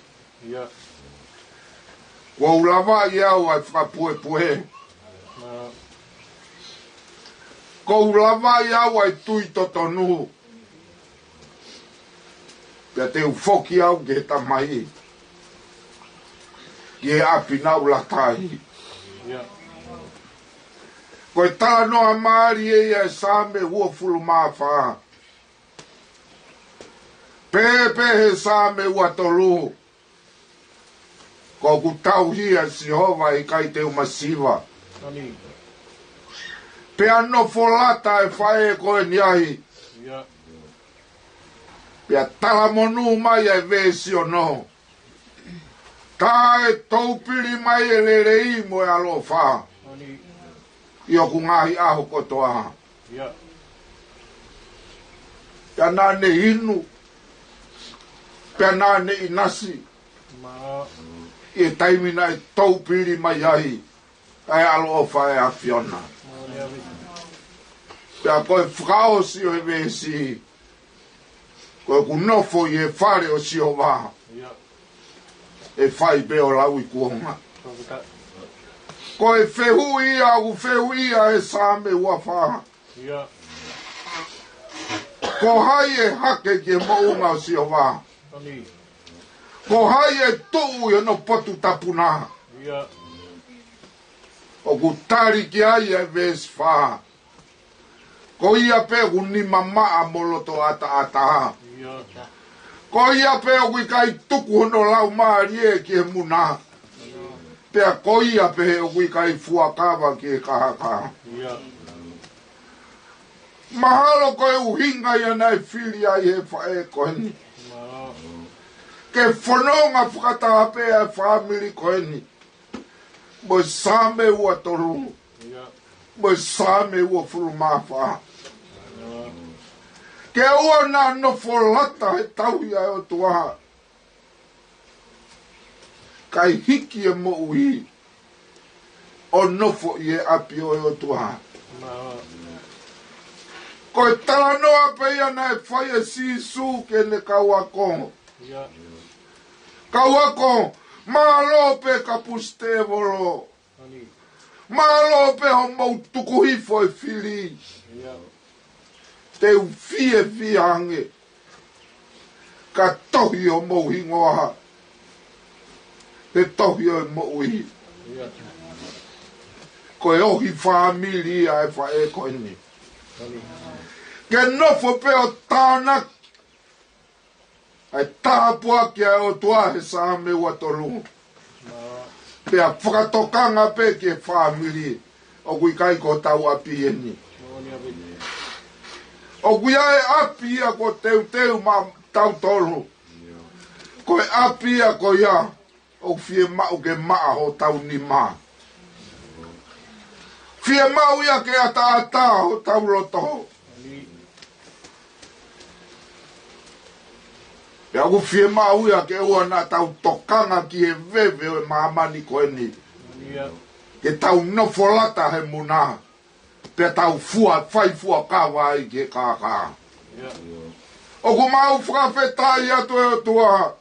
Kuo u lavaʻi au ʻa e fakapuepue, kuo u lavaʻi au ʻa e tui totonu, pea te u foki au ki he Tamai, ki he ʻapi naʻa ku lata ai. Ko e talanoa mālie ia ʻa e Saame uofulu mā fā. Pehē pē ʻe he Saame ua tolu, ko ʻeku tauhi ʻa Sihova ʻe ʻikai te u masiva. Pea nofo lata e faʻē ko eni ai. Pea talamonū mai ʻa e veesi ono, tā ʻe toupili mai e lelei mo e ʻaloʻofa ʻi hoku ngaahi ʻaho kotoa. Pea naʻa ne inu, pea naʻa ne ʻinasi ʻi he taimi naʻe toupili mai ai ʻa e ʻaloʻofa ʻa e ʻAfiona. Pea ko e fakaʻosi ʻo e veesi, ko ʻeku nofo ʻi he fale ʻo Sihova, ʻe fai pē ʻo lauikuonga. Ko e fehuʻi ia ʻoku fehuʻia ʻe he Saame ua fā, ko hai ʻe hake ki he moʻunga ʻo Sihova? Ko hai ʻe tuʻu ʻi hono potu tapu na? ʻOku tali ki ai ʻa e veesi fā, ko ia pē ʻoku nima maʻa mo loto ʻataʻatā. Ko ia pē ʻoku ʻikai tuku hono laumālie ki he muna. Pea ko ia pē ʻoku ʻikai fuakava ki he kahaka. Mahalo ko e ʻuhinga ia naʻe fili ai ʻe he faʻē ko eni ke fononga fakataha pē ʻa e fāmili ko eni mo e Saame ua tolu, mo e Saame uofulu mā fā, ke ʻoua naʻa nofo lata he tauhi ʻa e ʻOtua, kae hiki e moʻui ʻo nofo ʻi he ʻapi ʻo e ʻOtua. Ko e talanoa pē ia naʻe fai ʻe Sīsū ki heʻene kau ako. Kau ako, mālō pē kapusi tēvolo. Mālō pē hoʻomou tuku hifo e fili. Te u fiefia ange ka tohi homou hingoa he tohi ʻo e moʻui. Ko e ohi fāmili ʻa e faʻē ko eni. Ke nofo pē ʻo tānaki ʻa e tāpuaki ʻa e ʻOtua he Saame ua tolu. Pea fakatokanga pē ki he fāmili, ʻoku ʻikai ko hotau ʻapi eni. ʻOku ʻi ai e ʻapi ia kuo teuteu maʻatautolu. Ko e ʻapi ia ko ia ʻoku fiemaʻu ke maʻa hotau nima. Fiemaʻu ia ke ʻataʻatā hotau loto. Pea ʻoku fiemaʻu ia ke ʻoua naʻa tau tokanga ki he veve ʻo e māmani ko eni. Ke tau nofo lata he muna. Pea tau fua, fai fuakava ai ki he kākā. ʻOku mau fakafetaʻi atu ʻe ʻOtua.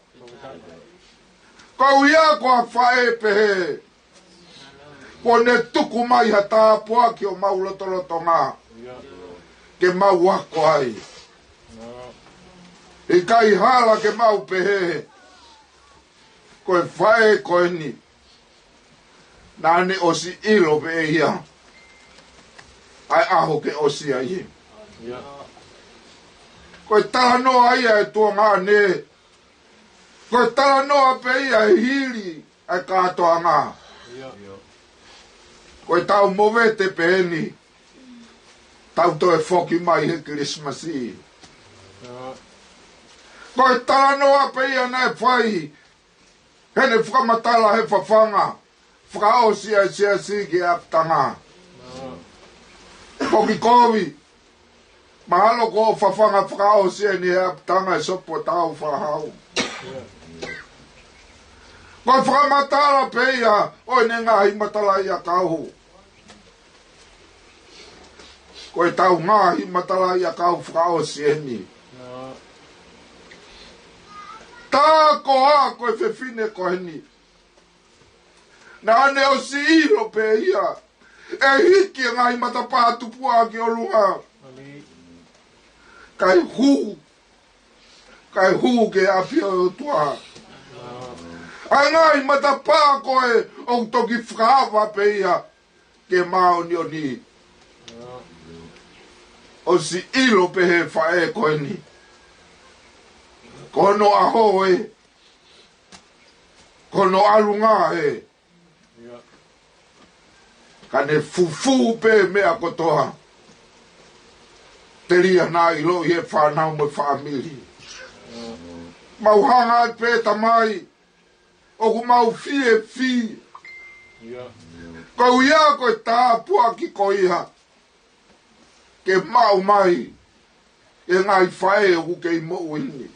Ko ia ko ha faʻē pehē. Kuo ne tuku mai ha tāpuaki ʻo mau lotolotonga. Ke mau ako ai. ʻIkai hala ke mau pehē. Ko e faʻē ko eni. Naʻa ne ʻosi ʻilo pē ia. ʻA e ʻaho ke ʻosi ai. Ko e talanoa ia ʻa e tuongaʻane. Ko e talanoa pē ia ʻi he hili ʻa e kātoanga. Ko e tau movete pē eni. Tau toe foki mai he Kilisimasi. Ko e talanoa pē ia naʻe fai. Heʻene fakamatala he fafanga. Fakaʻosi ʻa e siasi ki he ʻapitanga. Ko ki kovi. Mahalo ko e fafanga fakaʻosi eni he ʻapitanga e sopu ʻo tau fahau. Ko e fakamatala pē ia ʻo ʻene ngaahi matalaʻiʻakau. Ko e tau ngaahi matalaʻiʻakau fakaʻosi eni. Tā ko ā ko e fefine ko eni. Naʻa ne ʻosi ʻilo pē ia. ʻE hiki e ngaahi matapā tupuʻa ki ʻolunga. Kae hū. Kae hū ki he ʻapi ʻo e ʻOtua. ʻA e ngaahi matapā ko ē ʻoku toki fakaava pē ia. Ke māʻoniʻoni. ʻOsi ʻilo pē he faʻē ko eni. Ko hono ʻaho ē. Ko hono ʻalunga ē. Ka ne fufū pē meʻa kotoa. Telia naʻa ʻiloʻi he fānau mo e fāmili. Mau hanga atu pē tamai. ʻOku mau fiefia. Ko ia ko e tāpuaki ko ia. Ke maʻu mai. ʻE ngaahi faʻē ʻoku kei moʻui ni.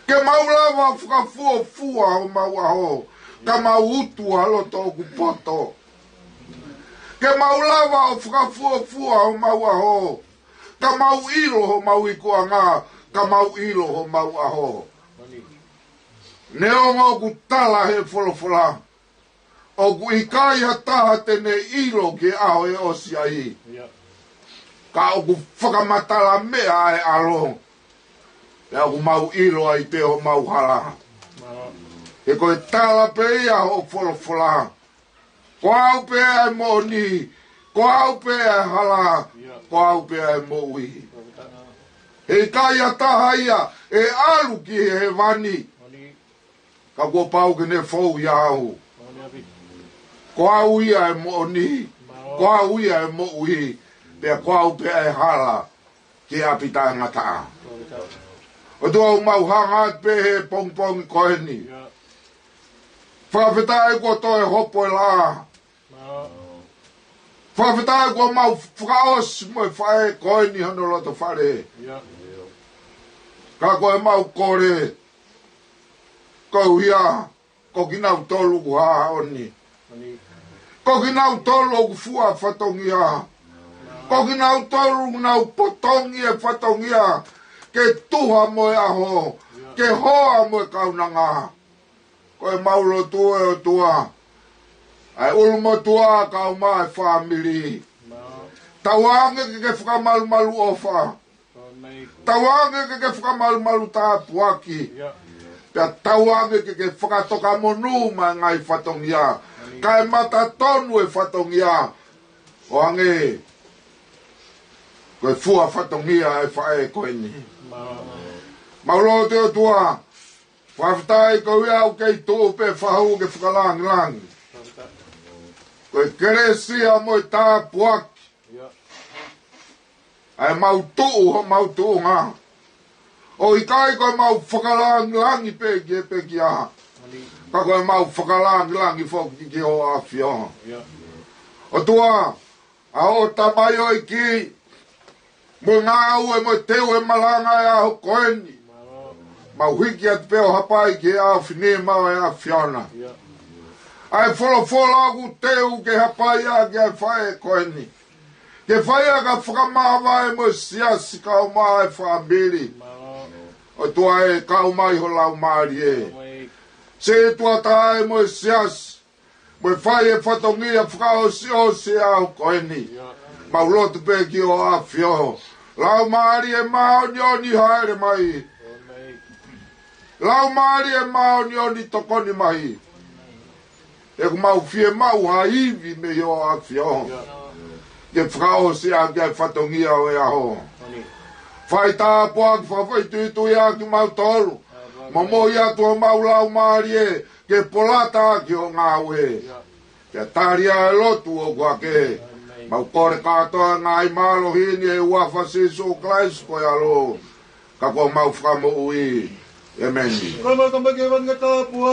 Ke mau lava fakafuofua homau ʻaho. Ka mau utu ʻa loto ʻoku poto. Ke mau lava ʻo fakafuofua homau ʻaho. Ka mau ʻilo homau ikuʻanga. Ka mau ʻilo homau ʻaho. Neongo ʻoku tala he folofola. ʻOku ʻikai ha taha te ne ʻilo ki he ʻaho ʻe ʻosi ai. Ka ʻoku fakamatala meʻa ʻa e ʻAlo. Pea ʻoku mau ʻilo ai pē homau hala. He ko e tala pē ia ʻo e folofola. Ko au pē ʻa e moʻoni. Ko au pē ʻa e hala. Ko au pē ʻa e moʻui. He ʻikai ha taha ia ʻe ʻalu ki hēvani. Ka kuo pau ke ne fou ʻia au. Ko au ia ʻa e moʻoni. Ko au ia ʻa e moʻui. Pea ko au pē ʻa e hala. Ki ʻapi taʻengata. ʻOtua ʻoku mau hanga atu pē he pongipongi ko eni. Fakafetaʻi kuo toe hopo e lā. Fakafetaʻi kuo mau fakaʻosi mo e faʻē ko eni hono loto fale. Ka ko e mau kole. Ko ia, ko kinautolu ʻoku hā ʻoni. Ko kinautolu ʻoku fua fatongia. Ko kinautolu ʻoku nau potongi e fatongia. Ke tuha mo e ʻaho. Ke hoa mo e kaunanga. Ko e mau lotu ʻe ʻOtua. ʻA e ʻulumotuʻa kau mai e fāmili. Tauange ke ke fakamalumalu ʻofa. Tauange ke ke fakamalumalu tāpuaki. Pea tauange ke ke fakatoka monū mai ngaahi fatongia. Kae mata tonu e fatongia. ʻO hangē. Ko e fua fatongia e faʻē ko eni. Mau lotu ʻOtua, fakafetaʻi koeʻuhi ʻoku kei tuʻu pē fahu ke fakalāngilangi. Ko e kelesi ia mo e tāpuaki ʻa e mau tuʻu, homau tuʻunga. ʻOku ʻikai ko e mau fakalāngilangi pē ki he pekia, ka ko e mau fakalāngilangi foki ki hoʻo ʻAfio. ʻOtua, ʻa hoʻo tamaioʻeiki, mo e ngāue mo e teu e malanga ʻo e ʻaho ko eni. Mau hiki atu pē ʻo hapai ki he ʻaho finemui ʻo e ʻAfiona. ʻA e folofola ʻoku teu ke hapai ʻaki ʻa e faʻē ko eni, ke fai ʻaki ʻa e fakamāvae mo e siasi kae ʻumaʻā e fāmili. ʻOtua ē, kau mai ho Laumālie. Setuata ē mo e siasi, mo e fai e fatongia fakaʻosiʻosi ʻo e ʻaho ko eni. Mau lotu pē ki hoʻo ʻAfio. Laumālie Māʻoniʻoni, hāʻele mai. Laumālie Māʻoniʻoni, tokoni mai. ʻOku mau fiemaʻu ha ivi mei hoʻo ʻAfio ke fakaʻosi ʻaki ʻa e fatongia ʻo e ʻaho. Fai tāpuaki, fakafoʻituitui ʻa kimautolu, momoi atu homau laumālie ke polata ki hoʻo ngāue. Ke tali ʻa e lotu ʻoku hake. Mau kole kātoa e ngaahi mālohi ni ʻi he huafa ʻo Sīsū Kalaisi ko e ʻAlo, ka ko homau Fakamoʻui. ʻĒmeni. Kama kama ke vanga tāpuaki.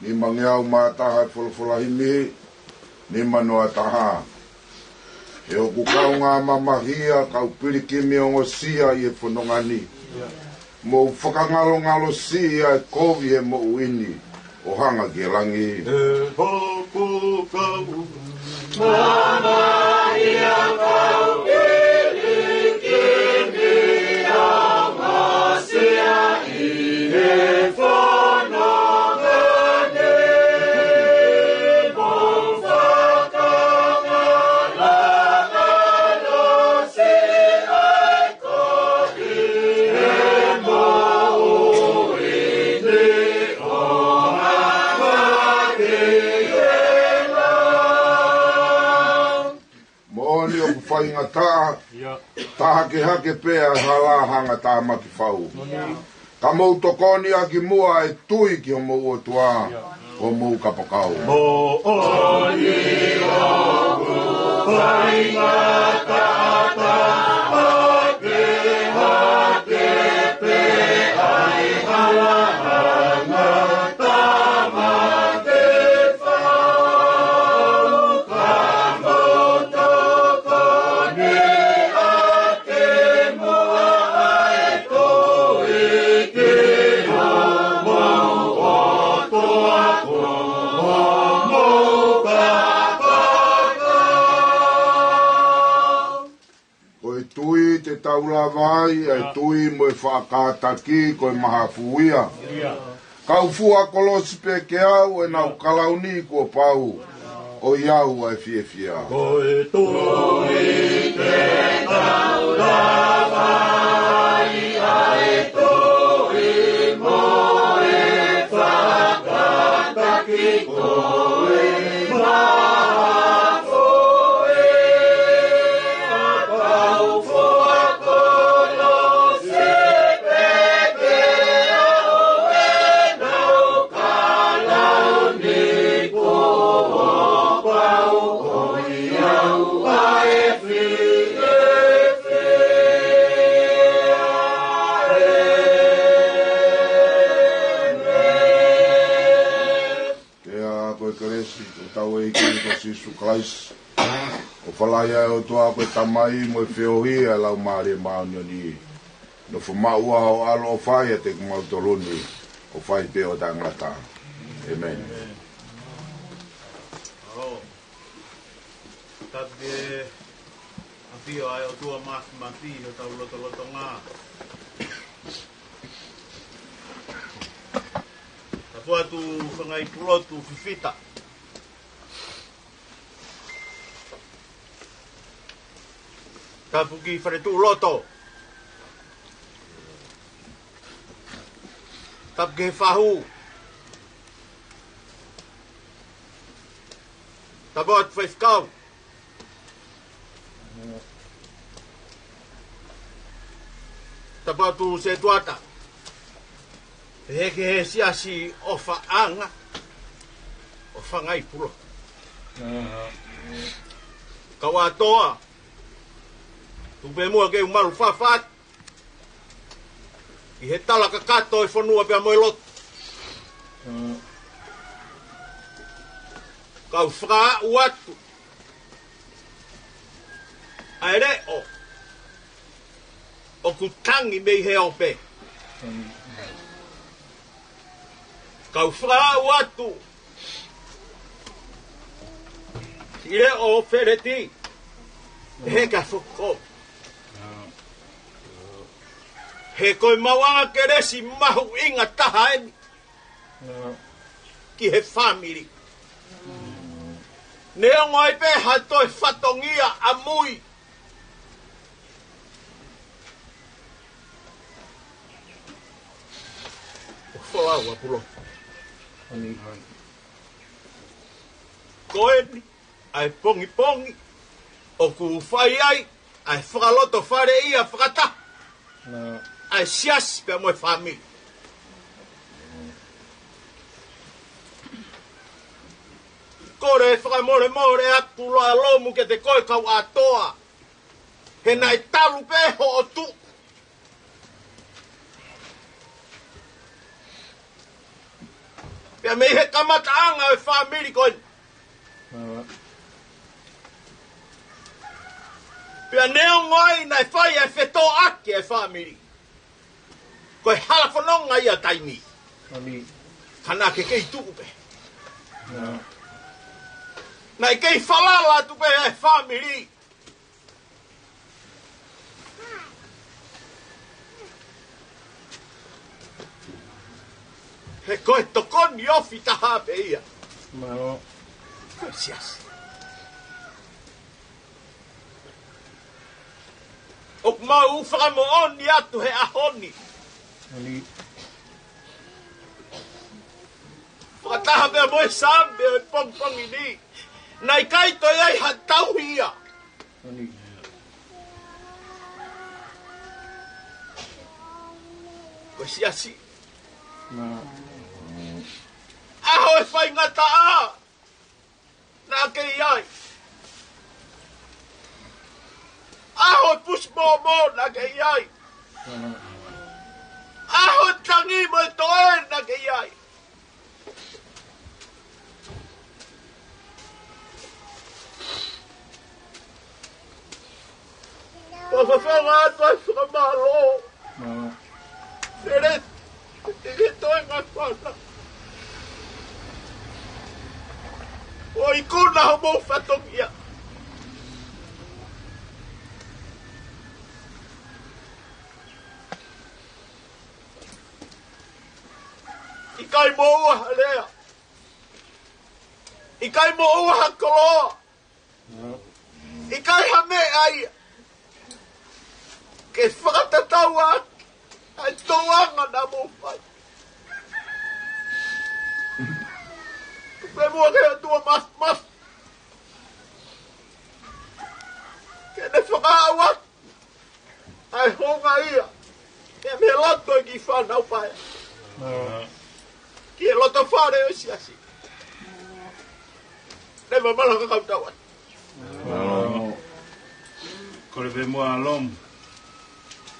Nimangeau mā taha e folofola himi, nima noa taha. He ʻoku kaungā mamahia, kau pilikimi ongosia ʻi he fononga ni. Mou fakangalongalosia e kovi he moʻui ni, ʻo hanga ki he langi. He ʻoku kau mamahia, kau pilikimi ongosia ʻi he fononga ni, mou fakangalongalosia e kovi he moʻui ni, ʻo hanga ki he langi. Moʻoni ʻoku faingataʻa, ʻio, tahakehake pē ʻa e hala, hangatāmaki fau. Moʻoni. Ka mou tokoni ʻaki muʻa e tui ki homou ʻOtua, ʻio, ko homou kapakau. Moʻoni ʻoku faingataʻa, tahakehake pē ʻa e hala, hangatāmaki fau, ka mou tokoni ʻaki muʻa e tui ki homou ʻOtua, ko homou kapakau. Ko e tui te tau lava ai, ʻa e tui mo e faʻa kātaki, ko e mahafu ia. ʻIo. Kau fua kolosi pē ke au ʻenau kalauni kuo pau, ʻoiauē fiefia. Ko e tui ke tau lava ai, ʻa e tui mo e fakataki ko e maha foʻi ʻa kau fua kolosi pē ke au ʻenau kalauni kuo pau, ʻoiauē fiefia. Pea ko e kelesi ʻa hotau ʻEiki ko Sīsū Kalaisi, ʻofa lahi ʻa e ʻOtua ko e Tamai, mo e feohi ʻa e Laumālie Māʻoniʻoni, nofo maʻu ʻa hoʻo ʻAlo ʻo fai ʻiate kimautolu ni, ʻo fai pē ʻo taʻengata. ʻĒmeni. Mālō. Tapu ki he ʻafio ʻa e ʻOtua Māfimafi ʻi hotau lotolotonga. Tapu atu Fanga Pulotu Fifita. Tapu ki Faletuʻuloto. Tapu ki he fahu. Tapu atu Faifekau. Tapu atu Setuata. Pehē ki he siasi ʻofaʻanga ʻo Fanga Pulotu. Kau ʻAtoa, tuku pē muʻa ke u malu fafa atu ʻi he tala kakato e fonua pea mo e lotu. Kau fakaaʻu atu ʻa e leʻo ʻoku tangi mei he ope. Kau fakaaʻu atu ʻi he leʻo ʻo Feleti, he ka foko. He ko e maʻuʻanga kelesi mahuʻinga taha eni ki he fāmili. Neongo ai pē ha toe fatongia ʻamui, ʻo folau ʻa Pulotu. Ko eni ʻa e pongipongi ʻoku fai ai ʻa e fakalotofale ia fakataha ʻa e siasi pea mo e fāmili. Kole e fakamolemole atu loa lomu kiate koe kau ʻAtoa, he naʻe talu pē hoʻo tuʻu. Pea mei he kamataʻanga ʻo e fāmili ko eni. Pea neongo ai naʻe fai e fetōʻaki e fāmili, ko e hala fononga ia taimi. Ka naʻa ke kei tuʻu pē. Naʻe kei falala atu pē e fāmili. He ko e tokoni ofi taha pē ia. Ko e siasi. ʻOku mau fakamoʻoni atu he ʻaho ni, fakataha pea mo e Saame ʻo e pongipongi ni, naʻe ʻikai toe ʻi ai ha tauhi ia. Ko e siasi. ʻAho e faingataʻa, naʻa ke ʻi ai. ʻAho e pusi mōmō, naʻa ke ʻi ai. ʻAho e tangi mo e toe, naʻa ke ʻi ai. Fakafanga atu ai fakamālō. Feleti, ʻi he toe ngaahi fana. ʻO ikuna homou fatongia. ʻIkai Moʻua ha lea. ʻIkai moʻua ha koloa. ʻIkai ha meʻa ia ke fakatatau ʻaki ʻa e tōʻonga naʻa mou fai. Tuku pē muʻa ki he ʻOtua Māfimafi ke ne fakaʻauaki ʻa e houngaʻia ia mei loto ʻi he kiʻi fānau paea. Ki he loto fale ʻo e siasi. Leva malanga kau tau atu. Kole pē muʻa ʻa Lomu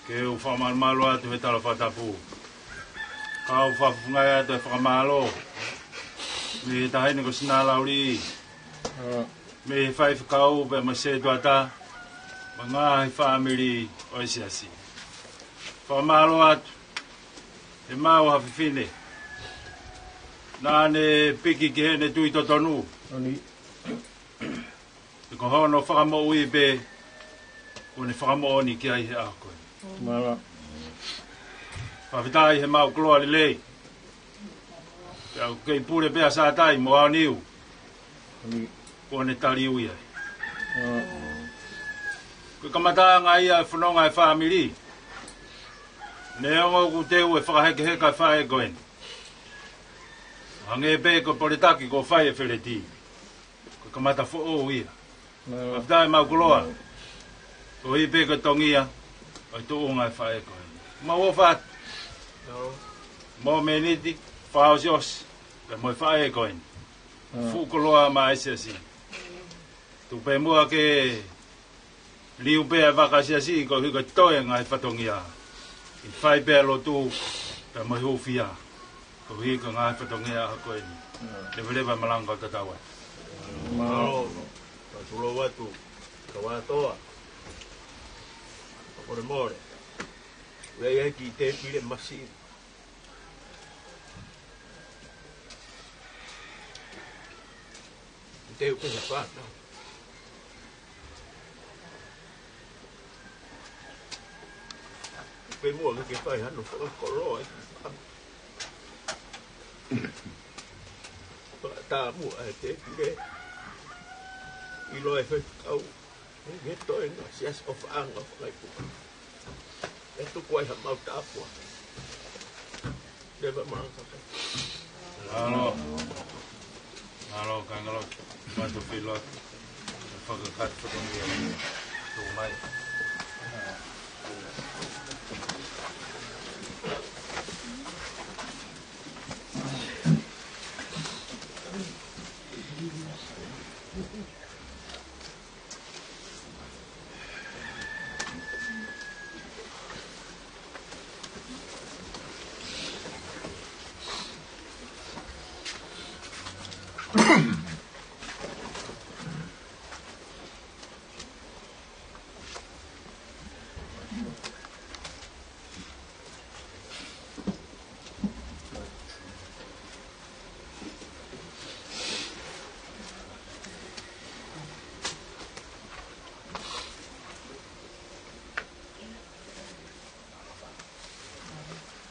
ke u fakamalumalu atu he tala fakatapu. Kau fakafofongaʻi atu e fakamālō mei he taʻahine ko Sinalauli, mei he faifekau pea mo e sētuata, mo e ngaahi fāmili ʻo e siasi. Fakamālō atu he maʻu ha fefine naʻa ne piki ki heʻene tui totonu. He ko hono fakamoʻui pē kuo ne fakamoʻoni ki ai he ʻaho ko ē. Fakafetaʻi he maʻu koloa lelei. Pea ʻoku kei pule pē ʻa Sātai mo ʻAoniu kuo ne taliui ai. Ko e kamataʻanga ia e fononga e fāmili. Neongo ʻoku teu e fakahekeheka e faʻē ko eni, hangē pē ko e poletaki kuo fai ʻe Feleti, ko e kamata foʻou ia. Fakafetaʻi maʻu koloa. Koeʻuhi pē ko e tongia ʻo e tuʻunga e faʻē ko eni. Mau ʻofa atu. Mo Meniti, Fakaʻosiʻosi, pea mo e faʻē ko eni. Fuʻu koloa maʻa e siasi. Tuku pē muʻa ke liu pē ʻa e vaka siasi koeʻuhi ko e toe ngaahi fatongia. ʻI fai pē ʻa e lotu pea mo e hūfia koeʻuhi ko e ngaahi fatongia ʻaho ko eni. Leveleva malanga kau tatau atu. Mālō. Ka tulou atu. Ka watoa. Ka molemole. Ua ia ki te pile masi. Te u ke he fana. Pe muʻa ke ke fai hano fakakoloa. Fakatamuʻa e te pile. ʻIlo e faifekau. Nge toe na siasi ʻofaʻanga ʻo Fakaipuka. ʻE tuku ai ha mau tāpuaki. Leva malanga kau. Mālō. Mālō, kāinga lotu. Mātou filo. Fakakātoa fatongia. Tuku mai.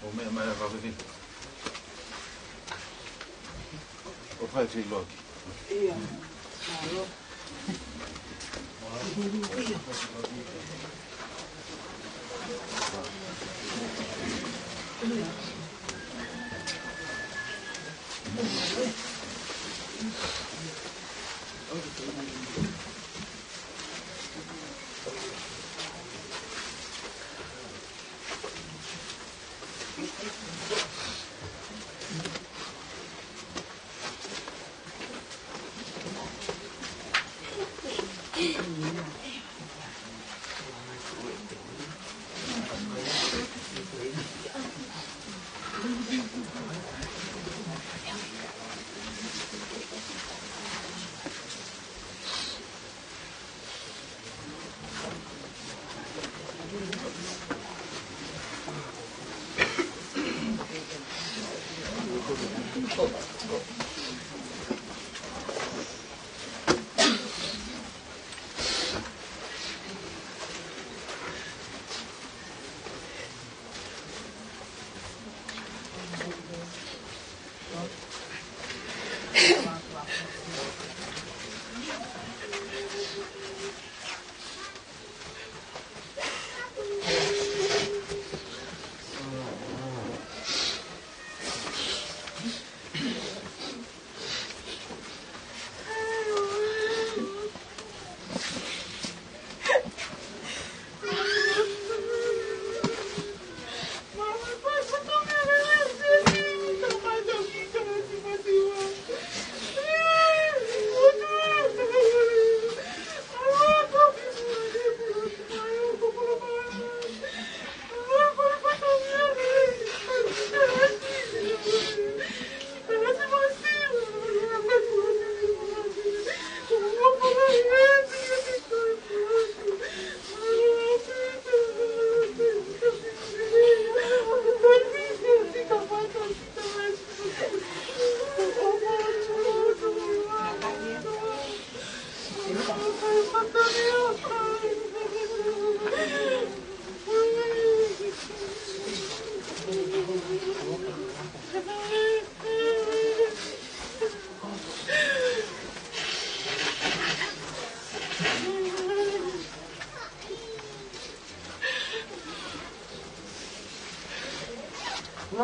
ʻO meʻa mai ʻa Fafifi. ʻO fai filoki. Ia. Mālō.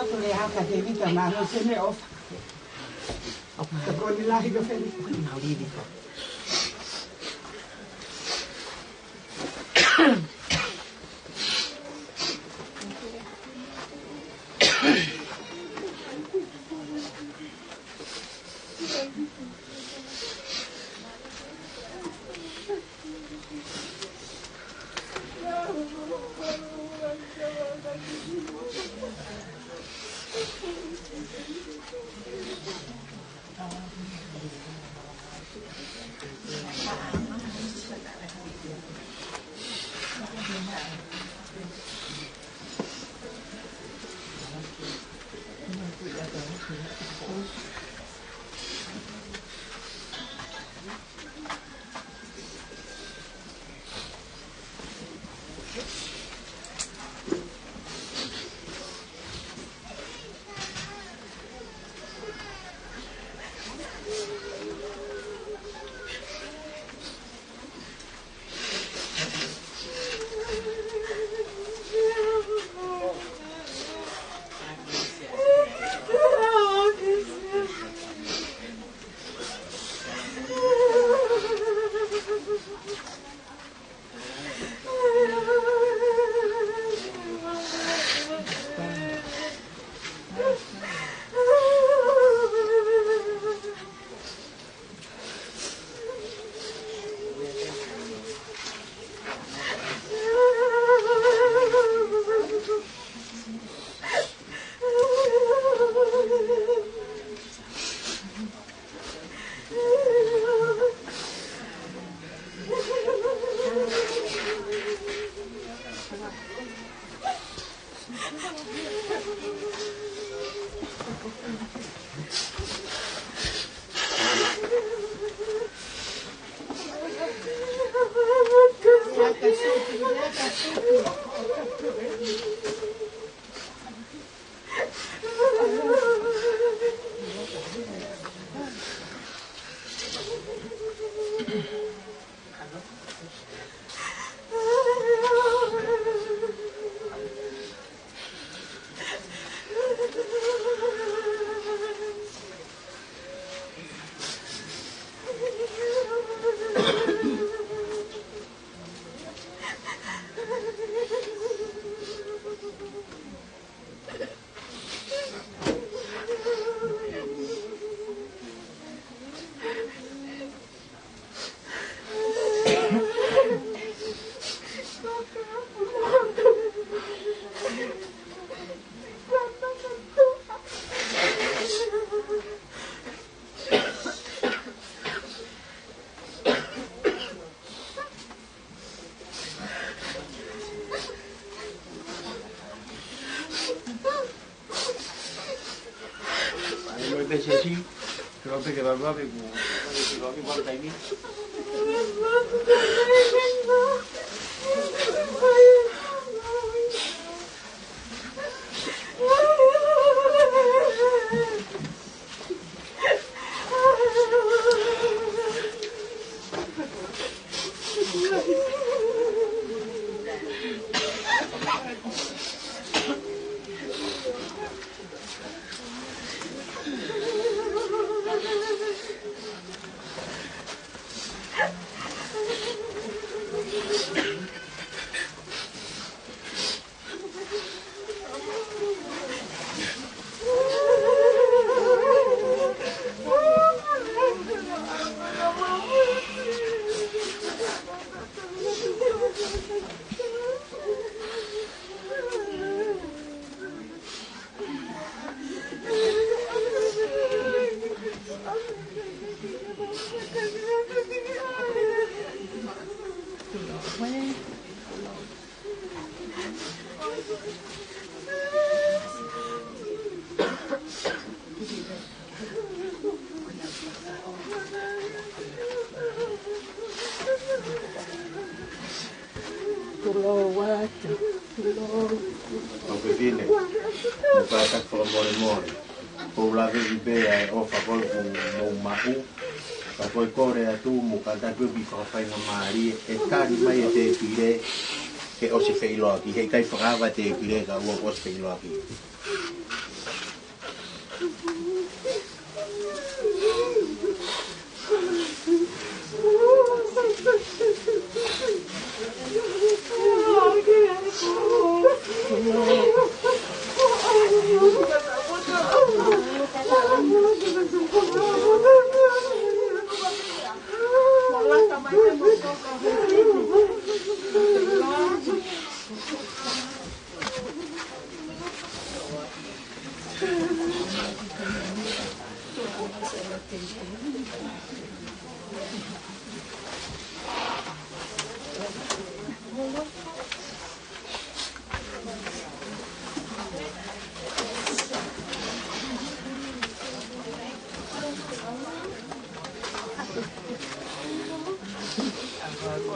Ko e hā ka Tēvita, mālō siʻene ʻofa. Tokoni lahi ko Felipe. Maulidi ko. Ai, mo e pēsesi, ke lō pē ke lava pē kuo, ke lō pē kuo taimi. Tulou atu, tulou. ʻOku ou fefine, mo kātaki fakamolemole. Kuo u laveʻi pē ʻa e ʻofa ko ē kuo mou maʻu. Ka ko e kole atu mo kātaki ʻo kiʻi fakafaingamālie, ʻe tali mai e tēpile ke ʻosi feʻiloaki. Heʻikai fakaava tēpile ka ʻoku ʻosi feʻiloaki. Ko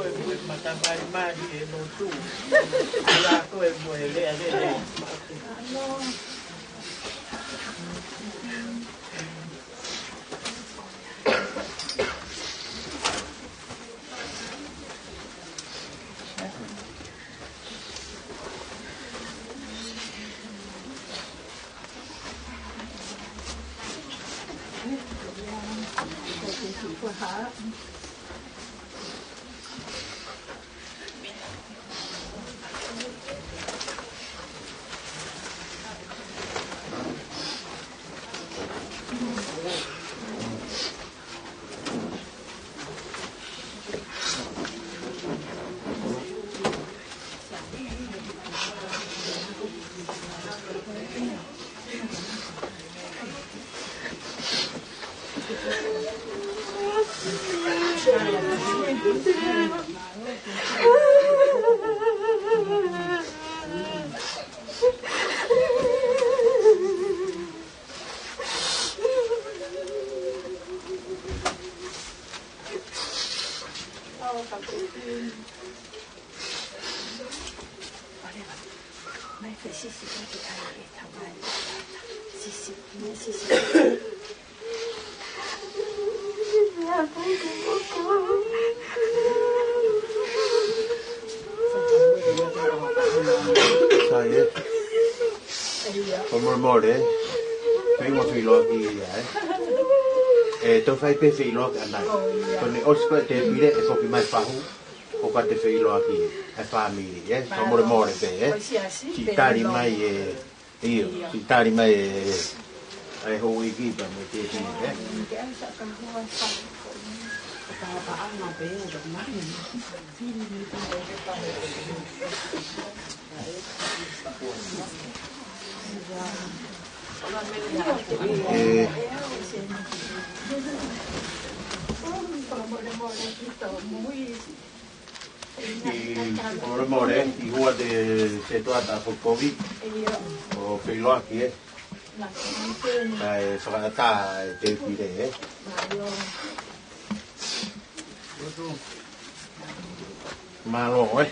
e mo e matamalimali e lotu. Ia ko e mo e leʻaleʻa. Sai, ē. Ko e molemole, ē. Pea ʻoua feʻiloaki ia, ē. ʻE, tau fai pē feʻiloaki ʻanai. Ko ʻene ʻosi ko ē ʻa e tēpile, ʻe foki mai fahu. ʻOku ʻikai te feʻiloaki ʻa e fāmili, ē? Ka molemole pē, ē? Siʻi tali mai ē, ʻio, siʻi tali mai ē, ʻa e houʻeiki pea mo e tēpile, ē? ʻE, ʻi, molemole, ʻi hoʻo te setuata ko e kovi, ʻo feʻiloaki, ē? Kae fakaʻatā e tēpile, ē? Mālō, ē?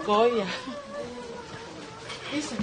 Ko ia. Isa.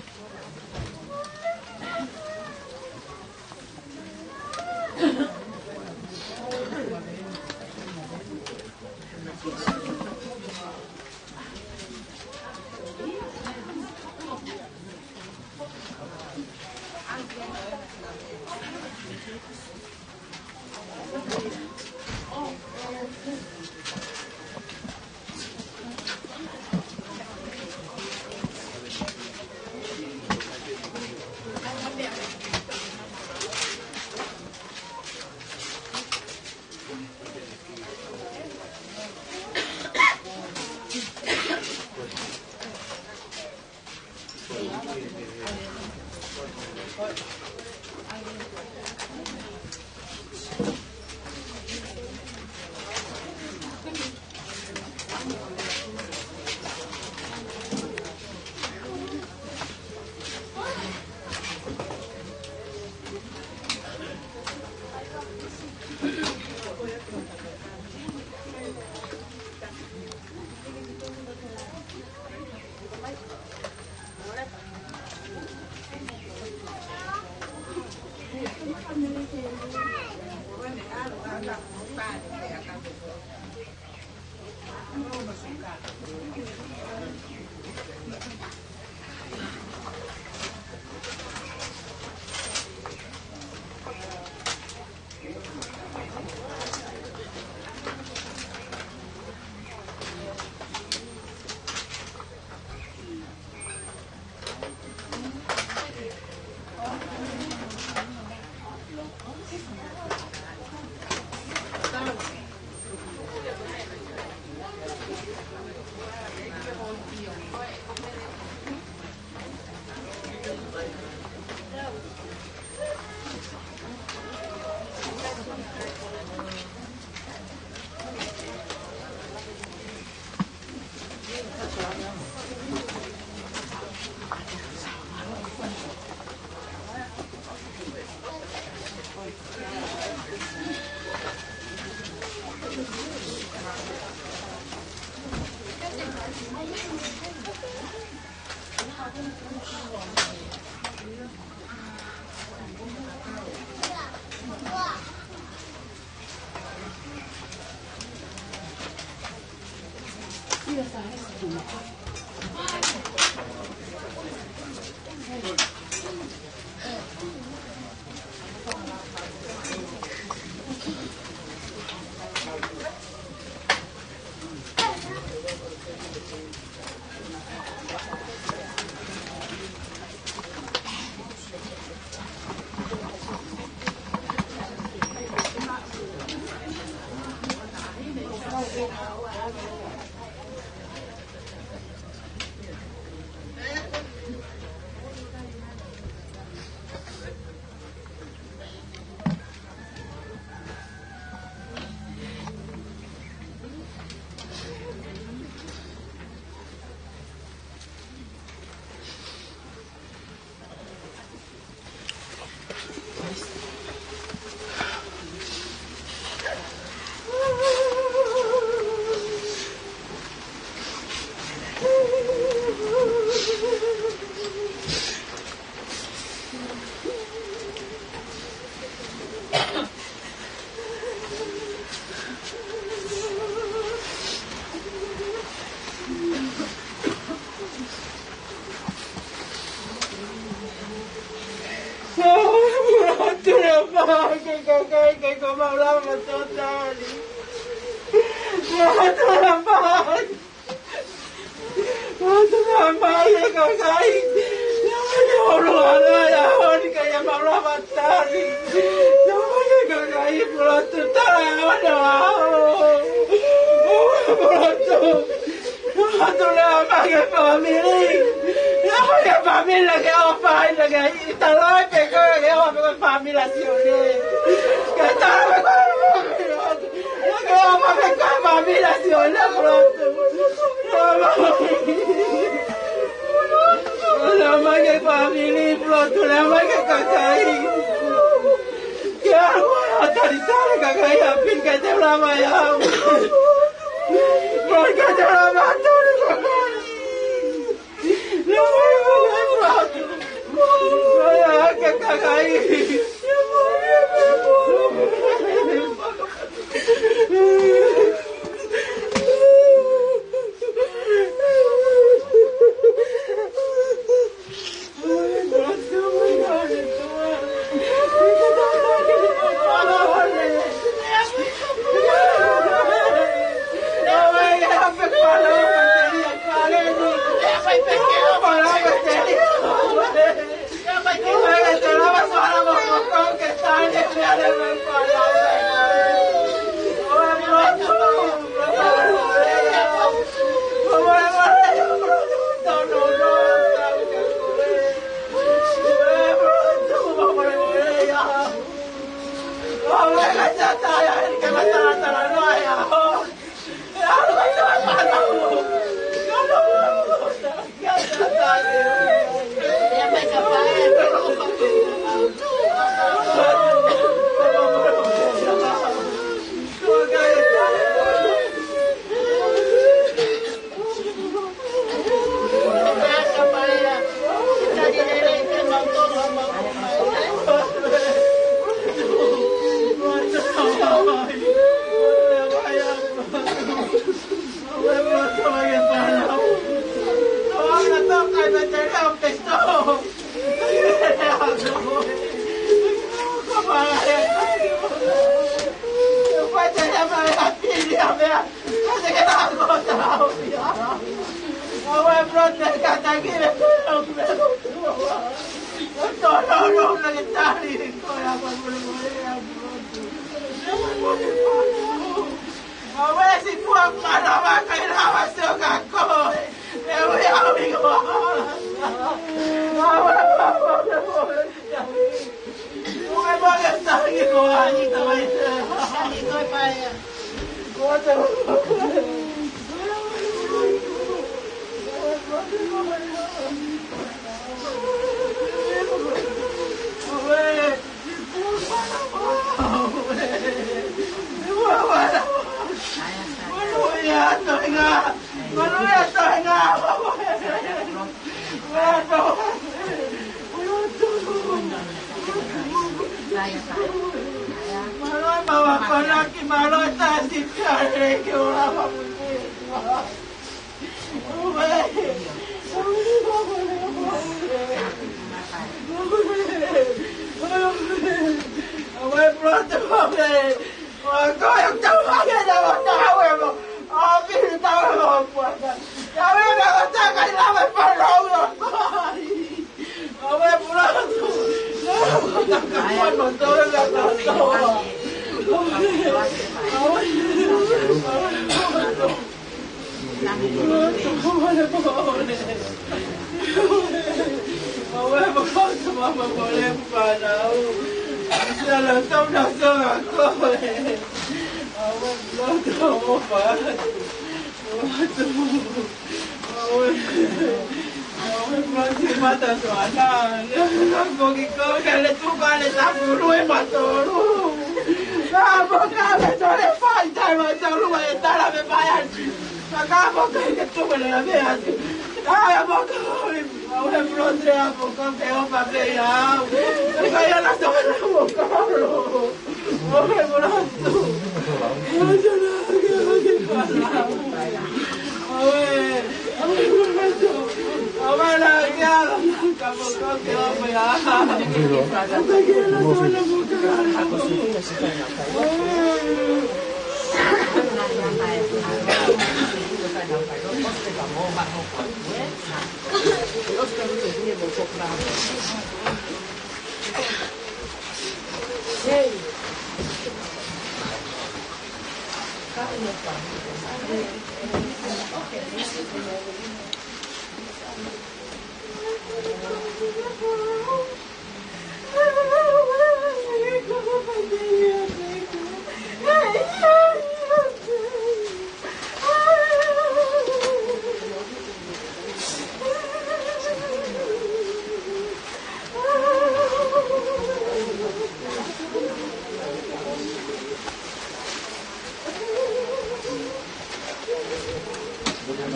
Tuna mai ke kakai ke ko mau lava totali. Tuna mai. Tuna mai e kakai. Tuna mai e olo ala ia honi ka ia mau lava tali. Tuna mai e kakai pulotu tala ono ao. Pulotu. Tuna mai e fāmili. Tuna mai e fāmili ke o fai na ke i tala pe ko ke o pe ko fāmili a Sione. Ke tala pe ko fāmili. Ke o pe ko fāmili a Sione pulotu. Tuna mai e fāmili pulotu tuna mai e kakai. Ke alu a tali tala kakai a pin ke te lava ia.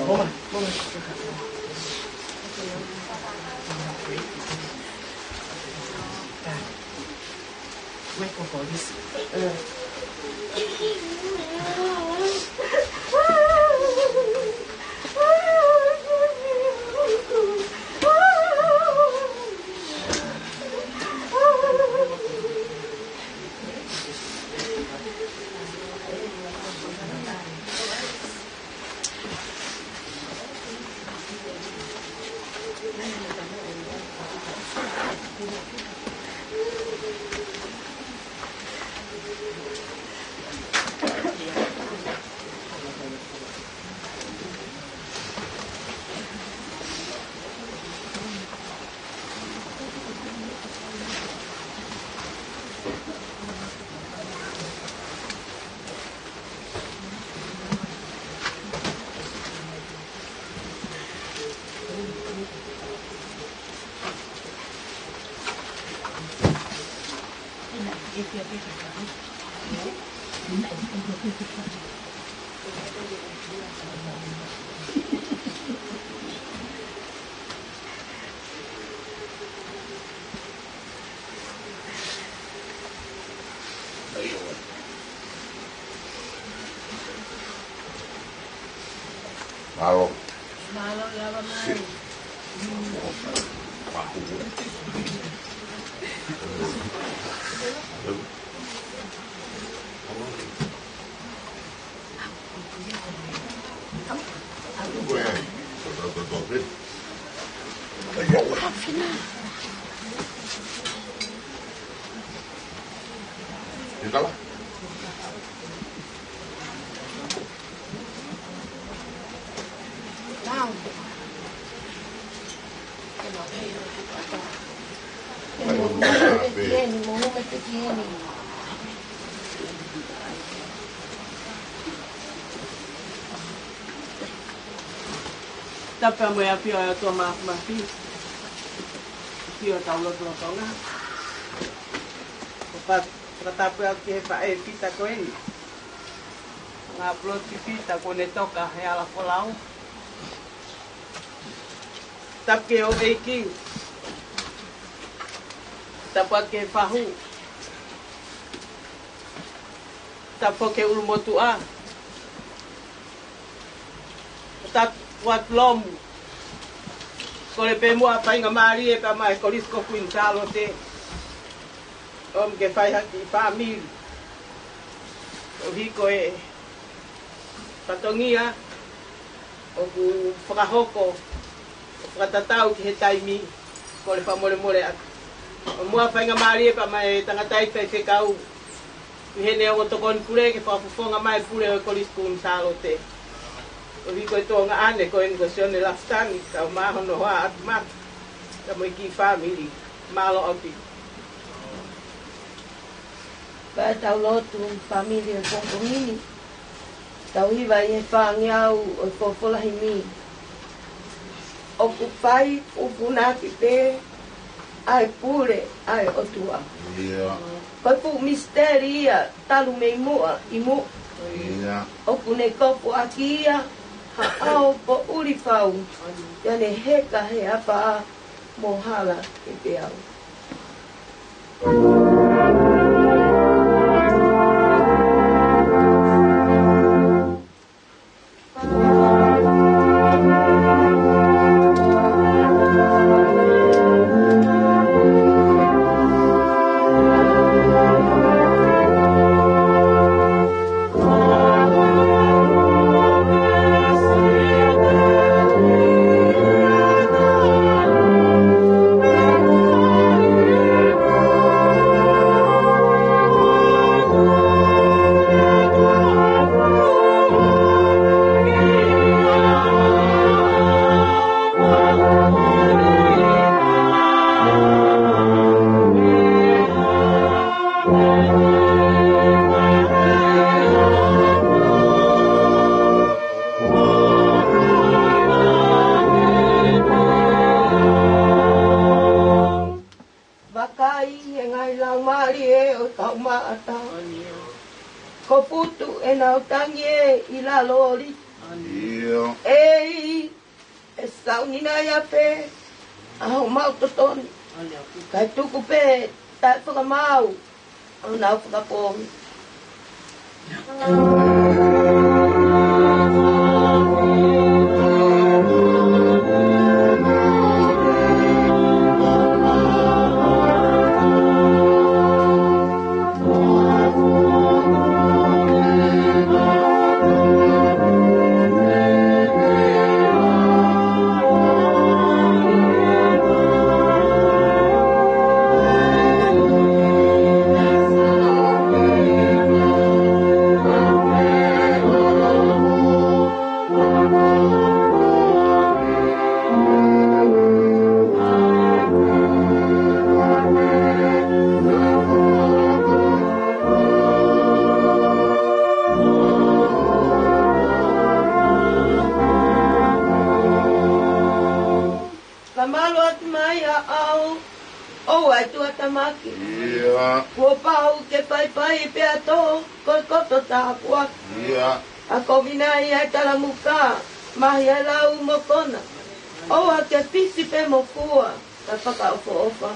Mama, mama. Weko polisi. Mālō. Mālō lava mai. Tapu mo e ʻafio ʻa e ʻOtua Māfimafi, ʻafio ʻi hotau lotolotonga. Ko e faka-, fakatapu atu ki he faʻē Pita ko eni. Ngaahi poloti Pita kuo ne toka he hala folau. Tapu ki he houʻeiki. Tapu atu ki he fahu. Tapu ki he ʻulumotuʻa. Tapu atu lomu. Kole pē muʻa faingamālie pea maʻa e Kolisi ko Kuini Sālote. ʻOmi ke fai ha kiʻi fāmili. ʻOku hoko e fatongia ʻoku fakahoko, ʻo fakatatau ki he taimi, kole fakamolemole atu. ʻOmi muʻa faingamālie pea maʻa e tangataʻeiki faifekau, ʻi heʻene ongo tokoni pule ke fakafofonga mai e pule ʻo e Kolisi Kuini Sālote. ʻOku hoko e tuongaʻane ko eni ko Sione Lafitani, kae ʻumaʻā hono hoa ʻAtumata, kae mo e kiʻi fāmili. Mālō ʻaupito. Pea tau lotu. Fāmili ʻo e pongipongi ni, tau hiva ʻi he fāngeau ʻo e folofola himi: ʻOku fai pupunaki pē ʻa e pule ʻa e ʻOtua. ʻIo. Ko e fuʻu misiteli ia talu mei muʻa ʻi muʻa. ʻIo. ʻOku ne kofuʻaki ia ha ʻao poʻuli fau, pea ne heka he ʻapaʻapa mo hala e peau. Vakai e ngaahi laumālie ʻo e kau maʻata. Ko putu ʻenau tangi ē ʻi lalo ʻo li. ʻIo. ʻEiki, ʻe sauni nai ʻa pē ʻa homau totonu, kae tuku pē taʻe fakamaau ʻa honau fakapoongi. Ka malu atu mai ʻa au, ʻoua ʻe tuʻatamaki. ʻIo. Kuo pau ke paipai pea tō, ko e koto tāpuaki. ʻIo. ʻA kovi nai ʻa e talamuka, mahi ʻa e lau mo kona. ʻOua ke pisi pē mo fua, ka fakaʻofoʻofa.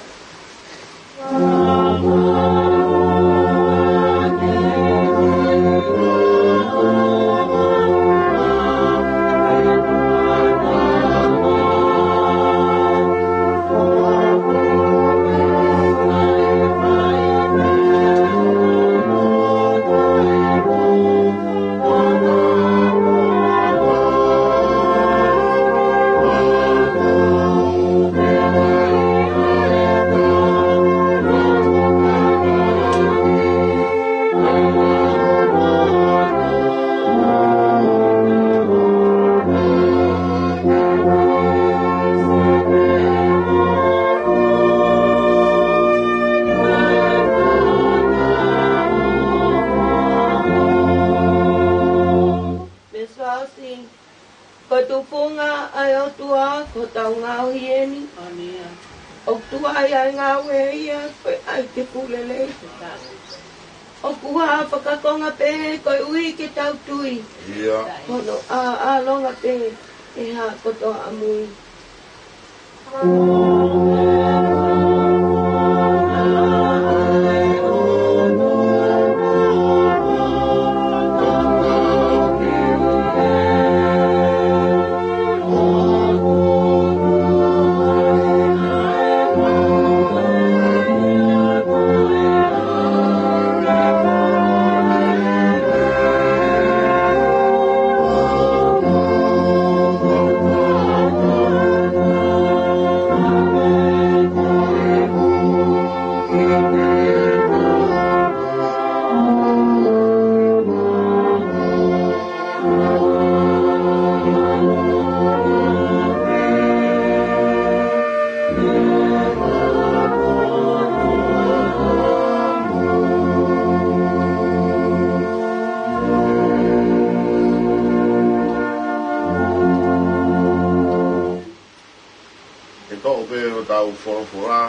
Veesi fā ʻosi. Ko e tufunga ʻa e ʻOtua ko hotau ngaohi eni. ʻOku tuai ʻa e ngāue ʻa ia ko e ʻai ke fuʻu lelei. ʻOku hā fakakonga pē koeʻuhi ke tau tui. ʻIo. Hono ʻāʻālonga pē ʻe hā kotoa ʻamui. ʻE toʻo pē hotau folofola,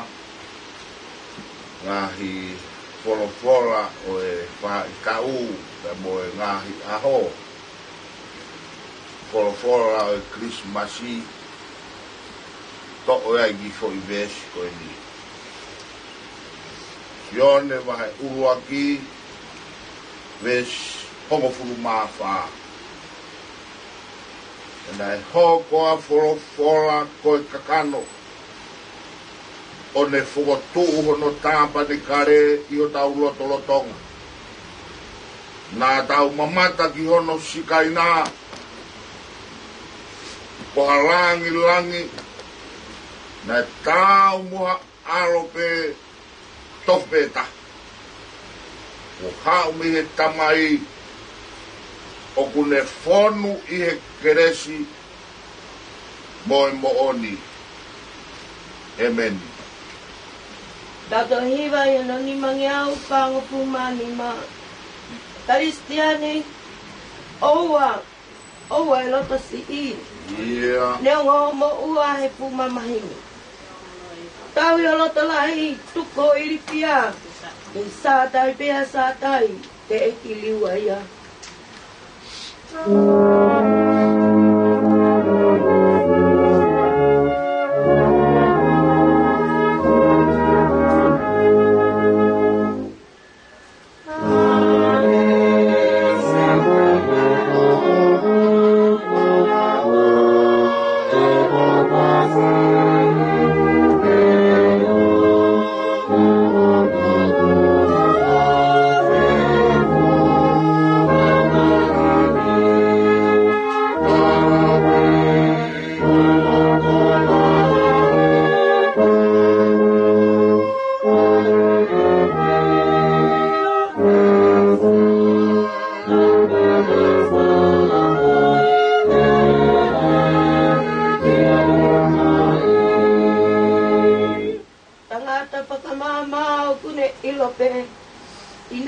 ngaahi folofola ʻo e faʻahitaʻu, pea mo e ngaahi ʻaho. Folofola ʻo e Kilisimasi, toʻo ai ki he foʻi veesi ko eni. Sione vahe ʻuluaki, veesi hongofulu mā fā. Naʻe hoko ʻa e folofola ko e kakano, ʻo ne fokotuʻu hono tāpanekale ʻi hotau lotolotonga. Naʻa tau mamata ki hono sikaina, ko ha langilangi, naʻe taau mo ha ʻAlo pē tofu pē taha, kuo haʻu mei he Tamai, ʻoku ne fonu ʻi he kelesi mo e moʻoni. ʻEmeni. Tau toe hiva ʻi hono nimangeau fāngofulu mā nima. Kalisitiane, ʻoua ʻoua ʻe loto siʻi. ʻIo. Neongo hoʻo moʻua he fuʻu mamahi ni, tauhi ho loto lahi, tuku ho ilifia. Ke sātai pea sātai, teʻeki liua ia.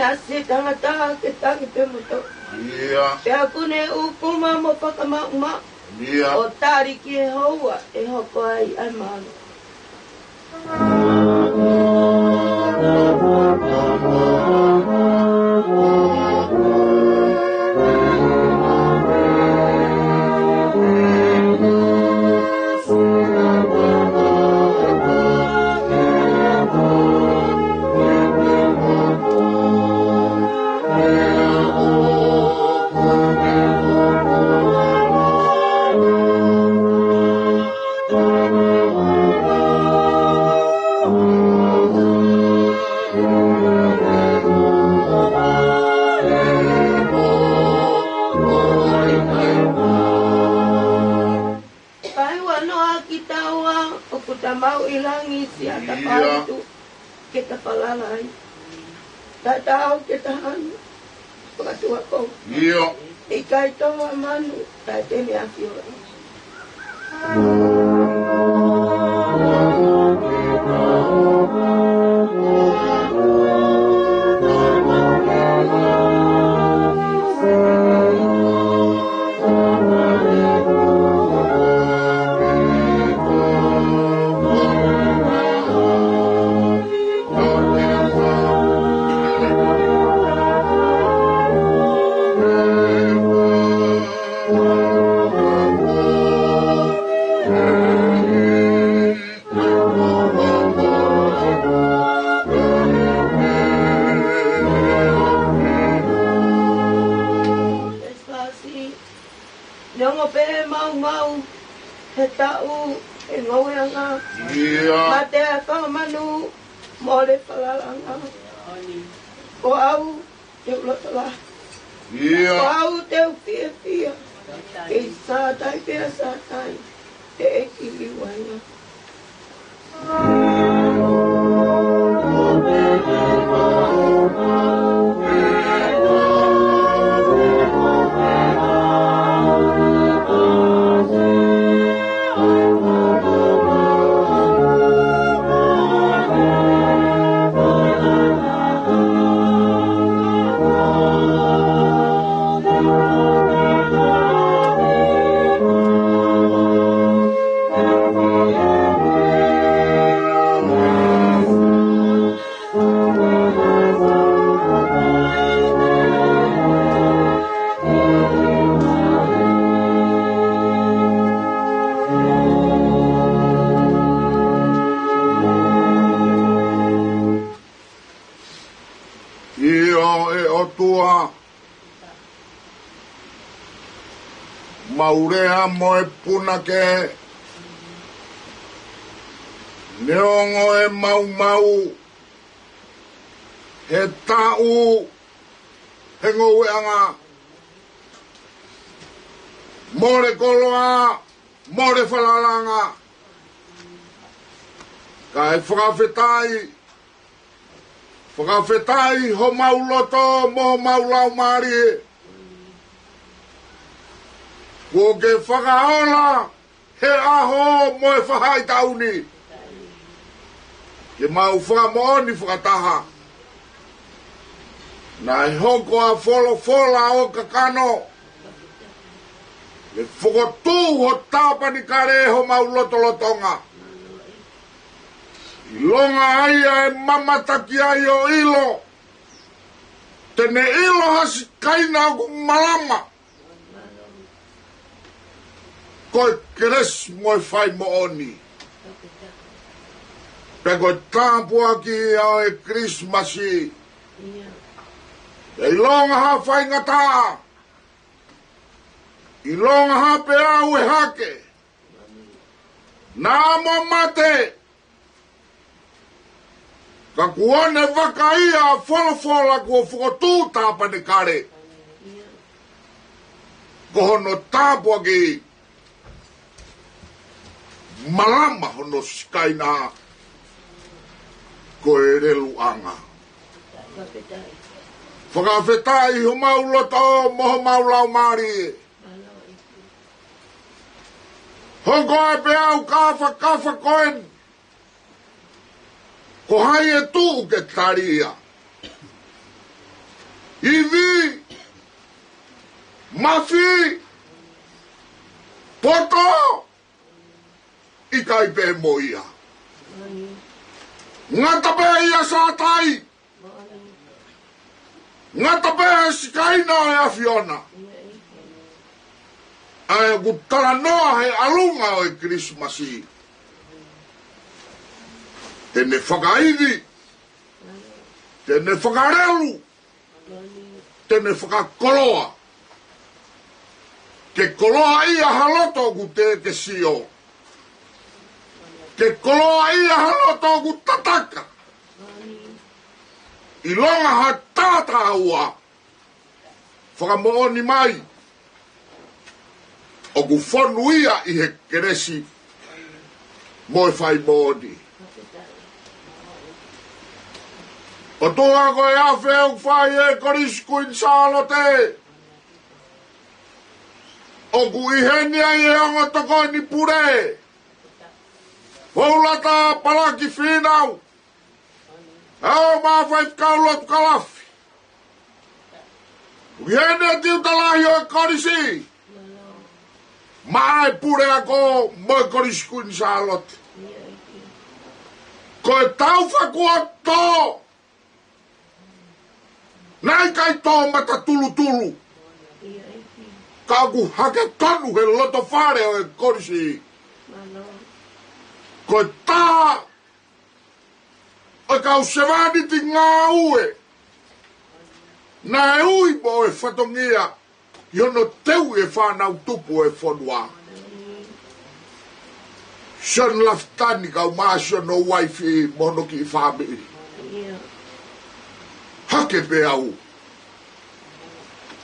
Siʻi tangata ke taki pē moutolu. ʻIo. Pea ʻoku ne ʻūkuma mo fakamaʻumaʻu. ʻIo. ʻO tali ki he houa ʻe hoko ai ʻa e malu. Kae ʻoua noa kitaua ʻoku ta maʻu ʻi langi siʻa ta ʻIo. Pātu ke ta falala ai. Tatau ke ta hanu fakatuʻakou. ʻIo. ʻIkai tō ʻa manu taʻe tene ʻa fiola. Neongo pē maumau he taʻu ʻe ngoueʻanga. ʻIo. Mate ʻa e fanga manu, mole falalaʻanga. Ko au te u loto lahi. ʻIo. Ko au te u fiefia. Kei Sātai pea Sātai, ʻe ʻEiki Liuaina. ʻIo ʻe ʻOtua, mau lea mo e punake, neongo e maumau he taʻu he ngoueʻanga, mole koloa, mole falalaʻanga, kae fakafetaʻi, fakafetaʻi homau loto mo homau laumālie. Kuo ke fakaola he ʻaho mo e faʻahitaʻu ni ke mau fakamoʻoni fakataha. Naʻe hoko ʻa e folofola ʻo e kakano ke fokotuʻu ho tāpanekale ʻi homau lotolotonga. ʻIlonga ai ʻa e mamata ki ai ʻo ʻilo, te ne ʻilo ha sikaina ʻoku malama. Ko e kelesi mo e faimoʻoni. Pea ko e tāpuaki ʻo e Kilisimasi. ʻIlonga ha faingataʻa, ʻilonga ha peau ʻe hake, naʻa mo mate, ka kuo ne vakai ʻa e folofola kuo fokotuʻu tāpanekale. Ko hono tāpuaki, malama hono sikaina, ko e leluʻanga. Fakafetaʻi homau loto mo homau laumālie. Hoko ʻa e peau kāfakafa ko eni. Ko hai ʻe tuʻu ke tali ia? ivi, mafi, poto, ʻikai pē mo ia. Ngata pē ʻia Sātai. Ngata pē ʻa e Sikaina ʻo e ʻAfiona. ʻA ia ʻoku talanoa he ʻalunga ʻo e Kilisimasi. Te ne fakaivi, te ne fakalelu, te ne fakakoloa. Ke koloaʻia ha loto ʻoku teʻeki ke sio. Ke koloaʻia ha loto ʻoku tataka. ʻIlonga ha taha ua, fakamoʻoni mai ʻoku fonu ia ʻi he kelesi mo e faimoʻoni. ʻOtua, ko e afe ʻoku fai ʻe Kolisi Kuini Sālote, ʻoku ʻi heni ai e ongo tokoni pule, Foulata Palaki Fīnau, ʻa e ongo faifekau lotu kalafi. ʻOku ʻi heni e tiuta lahi ʻo e kolisi, maʻa e puleako mo e Kolisi Kuini Sālote. Ko e tau fakuoto, naʻe ʻikai tō mata tulutulu, ka ʻoku hake tonu he loto fale ʻo e kolisi. Ko e taha ʻo e kau sevāniti ngāue naʻe ui mo e fatongia ʻi hono teuʻi e fānau tupu ʻo e fonua. Sione Lafitani kaeʻumaʻā siʻono uaifi mo hono kiʻi fāmili. Hake pē au,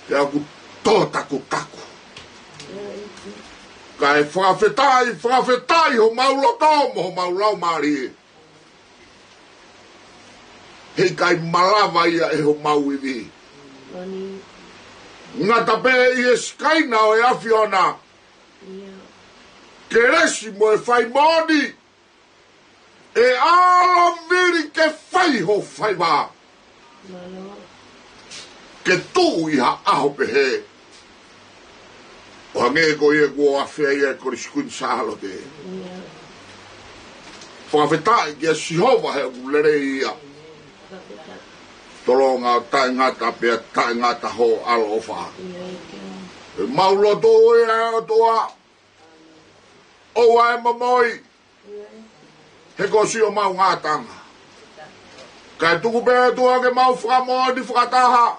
pea ʻoku tō takutaku. Kae fakafetaʻi, fakafetaʻi homau loto mo homau laumālie. He ʻikai malava ia ʻe homau ivi. Ngata pē ʻi he Sikaina ʻo e ʻAfiona, kelesi mo e faimoʻoni, ʻe ʻalu vili ke fai ho faiva, ke tuʻu ʻi ha ʻaho pehē, ʻo hangē ko ia kuo ʻafea ai e Kolisi Kuini Sālote. Fakafetaʻi kia Sihova he ʻoku lelei ia. Tolonga ʻo taʻengata pea taʻengata ho ʻaloʻofa. ʻE mau lotu ia, ʻOtua, ʻoua ʻe momoi, he ko siʻomau ngataʻanga. Kae tuku pē, ʻOtua, ke mau fakamoʻoni fakataha.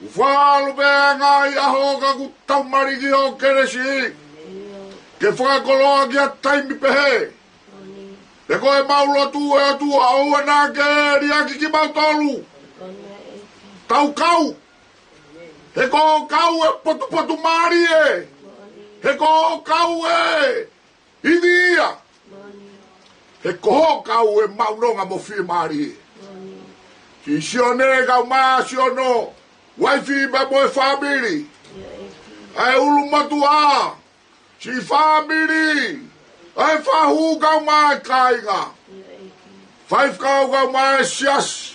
ʻOku falu pē ngaahi ʻaho ka ʻoku tau maliki ho kelesi ke fakakoloa ki ha taimi pehē. He ko ʻemau lotu, ʻe ʻOtua, ʻoua naʻa ke liʻaki kimautolu. Tau kau. He ko ho kau ʻe potupotumālie. He ko ho kau ʻe ivi ia. He ko ho kau ʻe maʻu nonga mo fiemālie. Siʻi Sione kaeʻumaʻā siʻono uaifi pea mo e fāmili. ʻA e ʻulumotuʻa, siʻi fāmili, ʻa e fahu kaeʻumaʻā e kāinga, faifekau kaeʻumaʻā e siasi.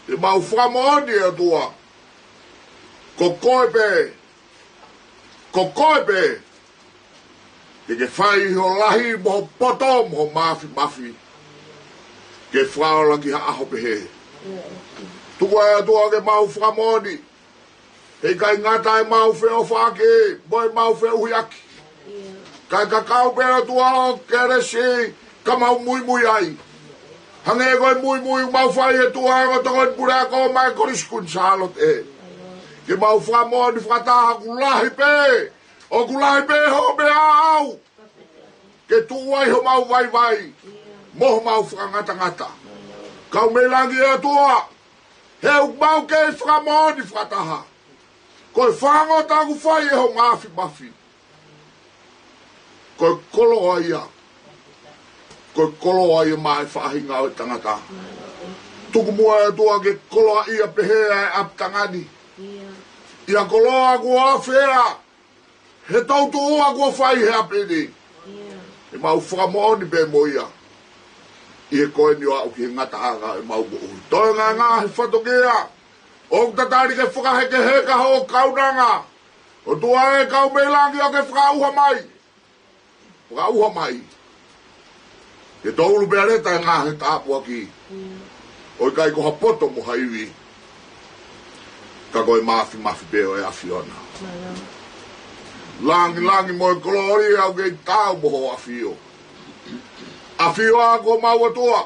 ʻE mau fakamoʻoni, ʻe ʻOtua, ko koe pē, ko koe pē te ke fai ho lahi mo ho poto mo ho māfimafi, ke fakaola ki ha ʻaho pehē. Tuku ā, ʻe ʻOtua, ke mau fakamoʻoni, he ʻikai ngata ʻemau feʻofaʻaki mo ʻemau feʻuhiʻaki, kae kakau pē, ʻe ʻOtua, ho kelesi ka mau muimui ai. Hangē ko e muimui ʻoku mau fai, ʻe ʻOtua, ʻa e ongo tokoni puleako maʻa e Kolisi Kuini Sālote, ke mau fakamoʻoni fakataha ʻoku lahi pē, ʻoku lahi pē hoʻo meʻa ʻaʻau ke tuʻu ai homau vaivai mo homau fakangatangata. Kau mei langi, ʻe ʻOtua, he ʻoku mau kei fakamoʻoni fakataha, ko e fangota ʻoku fai ʻe ho māfimafi, ko e koloa ia, ko e koloa ia maʻa e faʻahinga ʻo e tangata. Tuku muʻa, ʻe ʻOtua, ke koloaʻia pehē ʻa e ʻapitanga ni, ʻi ha koloa kuo ʻafea he toutuʻua kuo fai he ʻapi ni. ʻE mau fakamoʻoni pē mo ia ʻi he ko eni ʻo aʻu ki he ngataʻanga ʻemau moʻui. Toe ngaahi fatongia ʻOku tatali ke fakahekeheka hoʻo kaunanga. ʻOtua ē, kau mei langi ʻo ke fakaʻauha mai. Fakaʻauha mai. Ke tō ʻulu pea leta e ngaahi tāpuaki. ʻOku ʻikai ko ha poto mo ha ivi. Ka ko e māfimafi pē ʻo e ʻAfiona. Langilangi mo e kolōlia ʻoku kei taau mo hoʻo ʻafio. ʻAfio ā ko homau ʻOtua.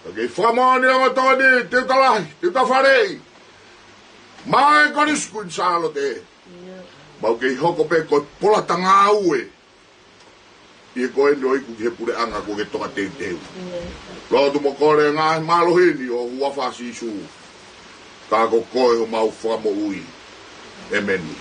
Ka ke fakamoʻoni ʻa e ongo tokoni, te u talahi, te u tafaleʻi. Maʻa e Kolisi Kuini Sālote. Mau kei hoko pē ko e pola tangāue. ʻI he ko eni ʻo iku ki he puleʻanga ko ke toka teuteu. Lotu mo kole ngaahi mālohi ni ʻo e huafa ʻo Sīsū. Ka ko koe homau Fakamoʻui. ʻEmeni.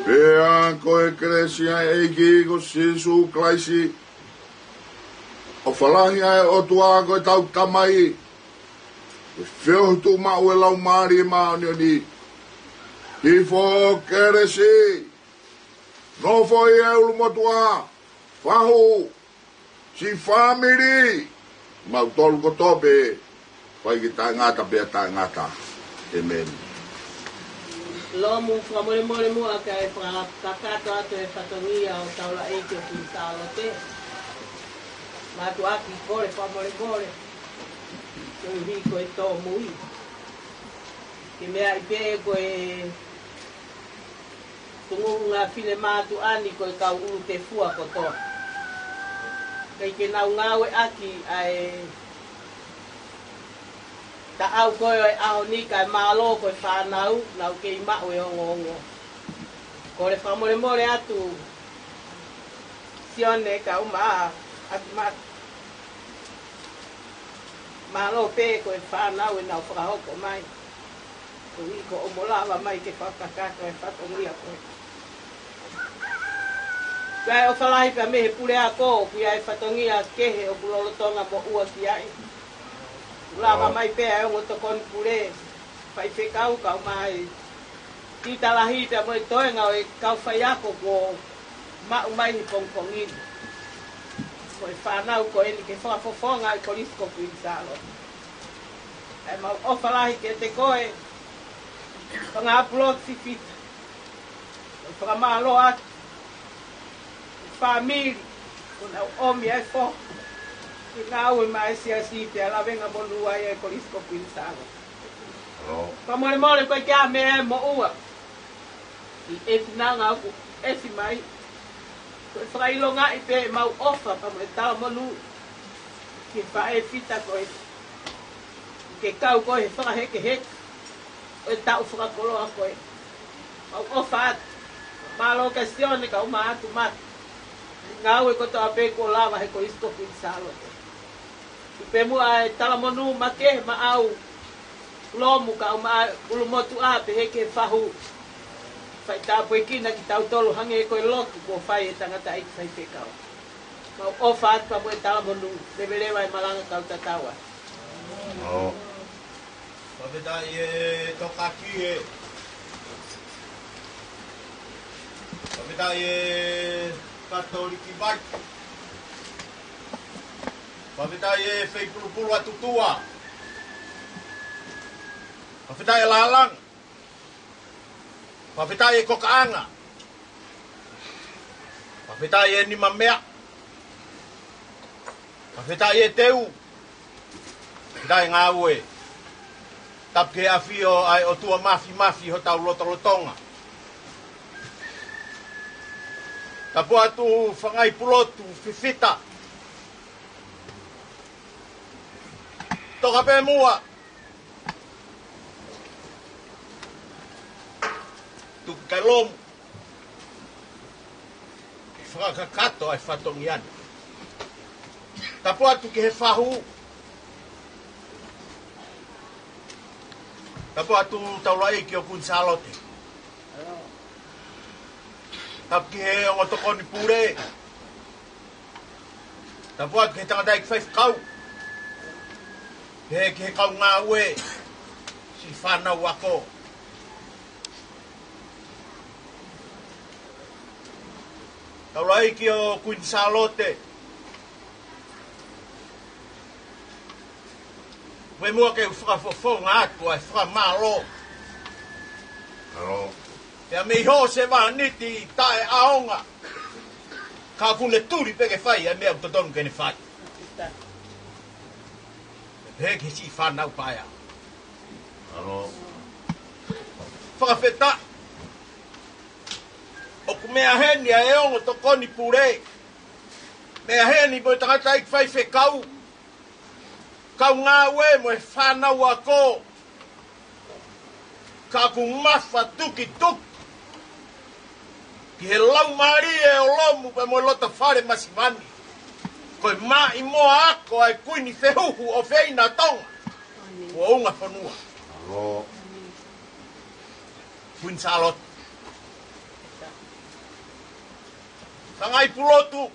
Pea ko e kelesi ʻa e ʻEiki ko Sīsū Kalaisi, ʻofa lahi ʻa e ʻOtua ko ʻetau Tamai, ko e feohi tuʻumaʻu ʻa e Laumālie Māʻoniʻoni, hifo kelesi, nofoʻi ʻa e ʻulumotuʻa, fahu, siʻi fāmili, mautolu kotoa pē, fai ke taʻengata pea taʻengata. ʻEmeni. Lotu mo fakamolemole muʻa kae fakakakato atu e fatongia ʻo e taulaʻeiki ʻo Kuini Sālote. Mātuʻaki kole fakamolemole. Koeʻuhi ko e tōmui. Ke meaʻi pē ko e tuʻunga finemātuʻa ni ko e kau ʻulutefua kotoa. ʻIkai ke nau ngāueʻaki ʻa e taʻau ko ē ʻo e ʻaho ni kae mālō ko e fānau, nau kei maʻu e ongoongo. Kole fakamolemole atu Sione kae ʻumaʻā ʻAtumata. Mālō pē ko e fānau ʻenau fakahoko mai. Koeʻuhi ko hoʻomo lava mai ke fakakakato e fatongia ko ē. Kae ʻofa lahi pea mei he puleako, ʻoku ʻi ai e fatongia kehe ʻoku lolotonga moʻua ki ai. Lava mai pē ʻa e ongo tokoni pule, faifekau kae ʻumaʻā e tiuta lahi pea mo e toenga ʻo e kau faiako kuo maʻu mai he pongipongi ni. Ko e fānau ko eni ke fakafofonga e Kolisi ko Kuini Sālote. ʻA e mau ʻofa lahi kiate koe, Fanga Pulotu Fifita. ʻOku fakamālō atu ki he fāmili kuo nau ʻomi ʻa e foha ki he ngāue maʻa e siasi pea lavengamonū ai ʻa e Kolisi ko Kuini Sālote. Fakamolemole ko e kiʻi meʻa ʻe moʻua ʻi he finanga ʻoku ʻefi mai. Ko e fakaʻilongaʻi pē ʻemau ʻofa pea mo e talamonū ki he faʻē Fita ko ē, ke kau ko ē he fakahekeheke ʻo e taʻu fakakoloa ko ē. Mau ʻofa atu. Mālō kia Sione kae ʻumaʻā ʻa Tumata. Ngāue kotoa pē kuo lava he Kolisi ko Kuini Sālote. Tuku pē muʻa e talamonū makehe maʻau Lomu kae ʻumaʻā ʻa e ʻulumotuʻa pehē ki he fahu. Fai tāpuekina kitautolu hangē ko e lotu kuo fai ʻe he tangataʻeiki faifekau. Mau ʻofa atu pea mo e talamonū, leveleva e malanga kau tatau atu. Fakafetaʻi e Tokaki ē. Fakafetaʻi e Katoliki Vai. Fakafetaʻi e Feipulupulu ʻa Tutua. Fakafetaʻi e Lālanga. Fakafetaʻi e Kokaʻanga. Fakafetaʻi e Nimameaʻa. Fakafetaʻi e Teu. Fakafetaʻi e Ngāue. Tapu ki he ʻafio ʻa e ʻOtua Māfimafi ʻi hotau lotolotonga. Tapu atu Fanga Pulotu Fifita. Toka pē muʻa. Tuku kia Lomu ke fakakakato ʻa e fatongia ni. Tapu atu ki he fahu. Tapu atu Taulaʻeiki ʻo Kuini Sālote. Tapu ki he ongo tokoni pule. Tapu atu ki he tangataʻeiki faifekau. Pehē ki he kau ngāue, siʻi fānau ako. Taulaʻeiki ʻo Kuini Sālote. Fai muʻa ke u fakafofonga atu ʻa e fakamālō. Mālō. Pea mei hoʻo sevāniti taʻeʻaonga, ka ʻoku ne tuli pē ke fai ʻa e meʻa ʻoku totonu ke ne fai. Pehē ki he siʻi fānau paea. Mālō. Fakafetaʻi. ʻOku meʻa heni ʻa e ongo tokoni pule. Meʻa heni mo e tangataʻeiki faifekau, kau ngāue mo e fānau ako. Ka ʻoku mafatukituki ki he laumālie ʻo Lomu pea mo e loto fale masiva ni. Ko e maʻimoa ako ʻa e Kuini Fehuhu ʻofeina ʻa Tonga. Kuo unga fonua. Kuini Sālote. Fanga Pulotu.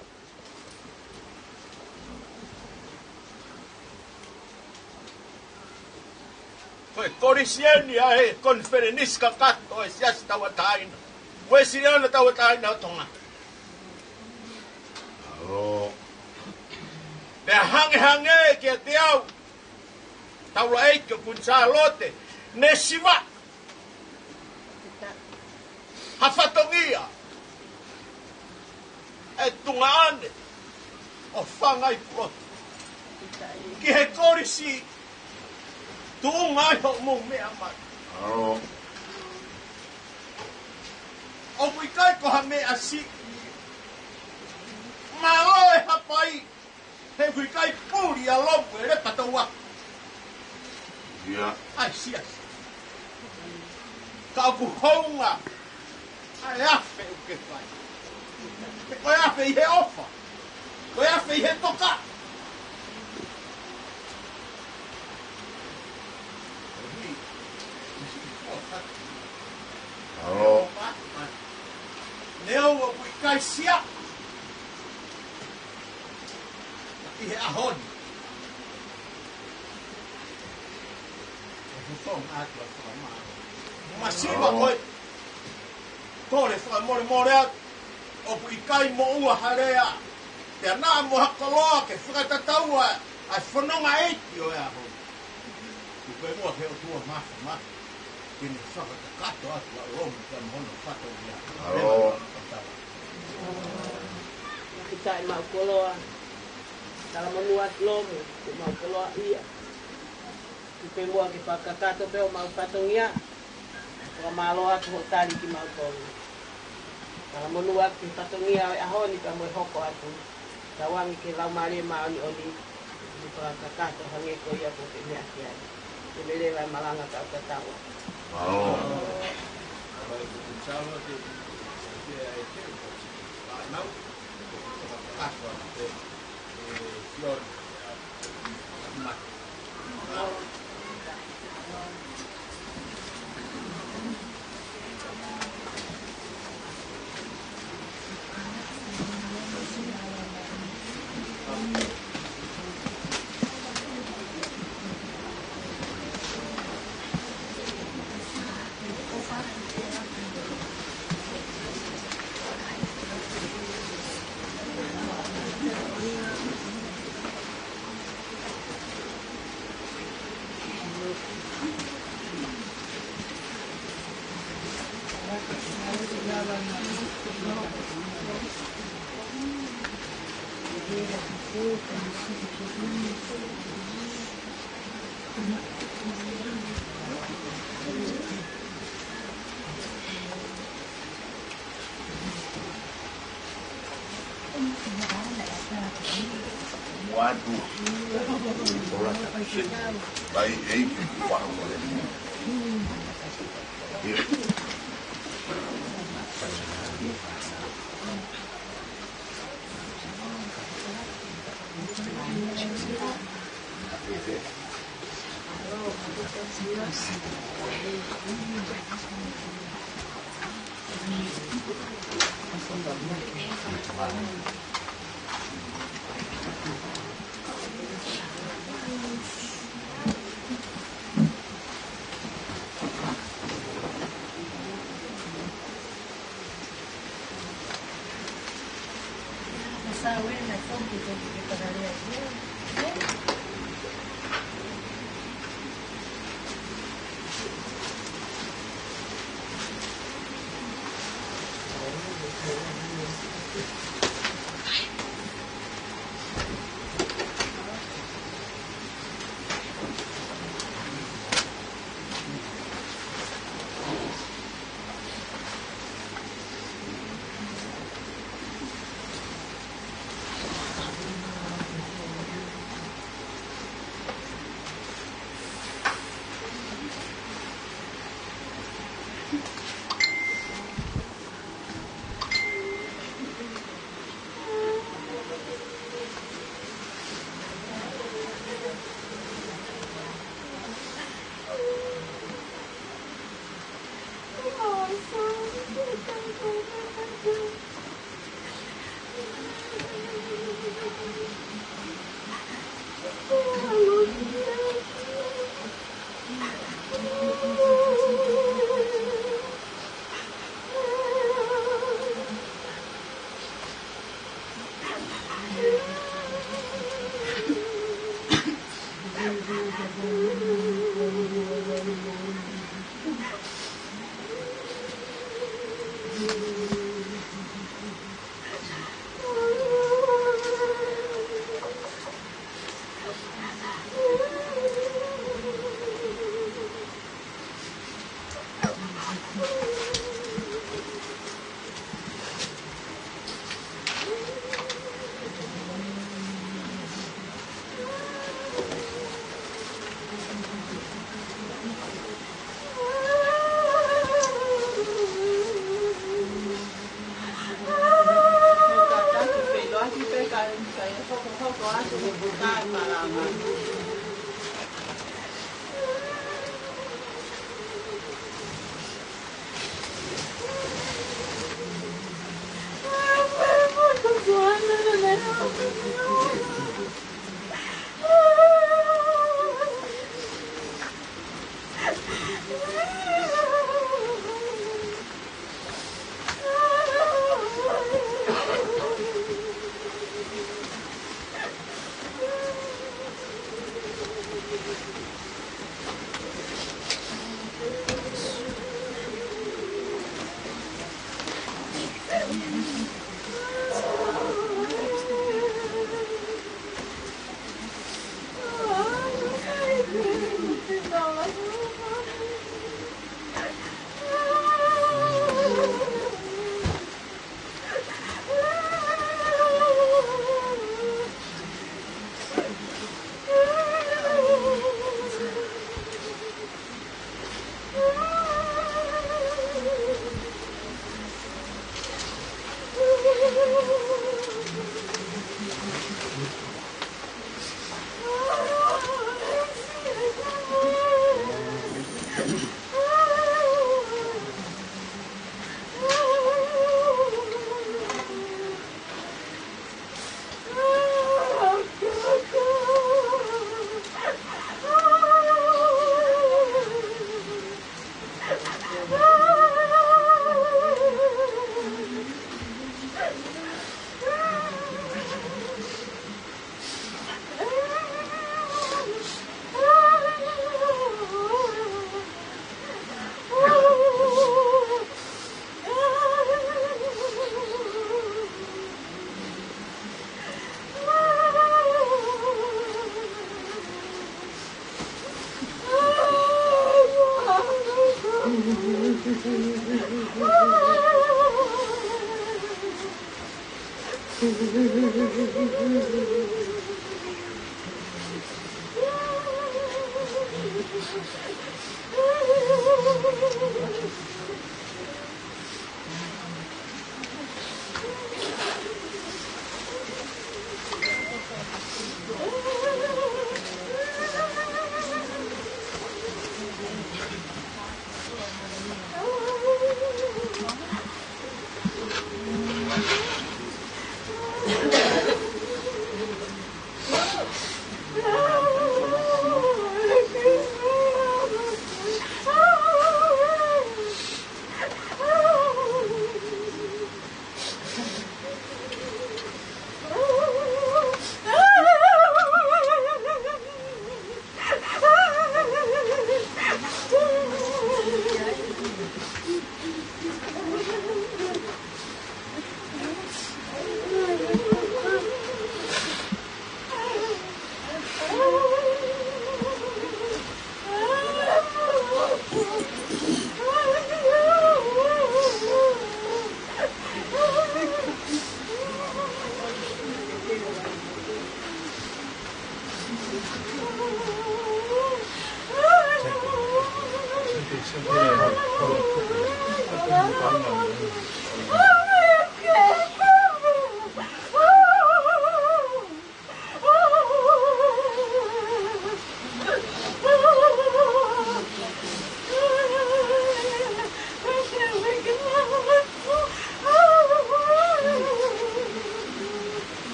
Ko e kolisi eni ʻa e konifelenisi kakato ʻo e Siasi Tauʻatāina, Uēsiliana Tauʻatāina ʻo Tonga. Mālō. Pea hangehangē kiate au, Taulaʻeiki ʻo Kuini Sālote, ne siva ha fatongia ʻa e tuongaʻane ʻo Fanga Pulotu ki he kolisi tuʻunga ai hoʻomou meʻa mai. ʻOku ʻikai ko ha meʻa siʻi. Mālō e hapai. He ʻoku ʻikai puli ʻa Lomu e lepa tau aku. ʻIa. ʻAi, siasi. Ka ʻoku hounga ʻa e afe ʻoku ke fai. He ko e afe ʻi he ʻofa. Ko e afe ʻi he toka. Mālō. Neongo ʻoku ʻikai sia. ʻI he ʻaho ni. ʻOku tau ngātua fakamā. Masiva ko e kole fakamolemole atu. ʻOku ʻikai moʻua ha lea. Pea naʻa mo ha koloa ke fakatataua ʻa e fononga ʻeiki ʻo e ʻaho ni. Ko e ʻOtua ke ʻOtua maha, maha. Ke ne fakakakato atu ʻa e lomu ki he ʻaho ni ʻo fatongia. Mālō. Fakatawa. Fakafetaʻi maʻu koloa. Talamonū atu lomu, kuo mau koloaʻia. Tuku pē muʻa ke fakakakato pē ʻo mau fatongia. Fakamālō atu hoʻo tali kimautolu. Talamonū atu ki he fatongia ʻo e ʻaho ni pea mo e hoko atu. Tauange ki he Laumālie Māʻoniʻoni, ʻi he fakakakato hangē ko ia kuo ke meʻa ki ai. Ke me leva e malanga kau tatau atu. Mālō. Watu. Bai, ei, watu.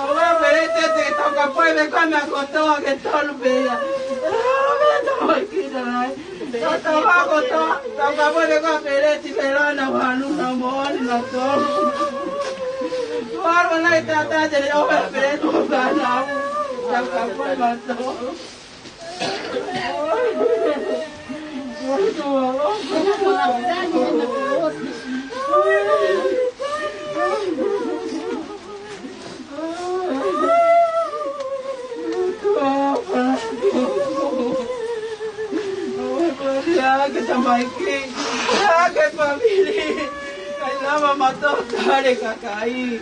Aua, pele te te tau ka poi me kona kotoa ke tolu pē ia. Aua, pele te tau ki na nai. Tau tau ka kotoa, tau ka poi me kona pele ti pele na wanu na moani na tolu. Wanu na i tata te le ope pele tu ka na. Tau ka poi ma tolu. Ke tamaiki, ke famili, kai lava mato tale kakai.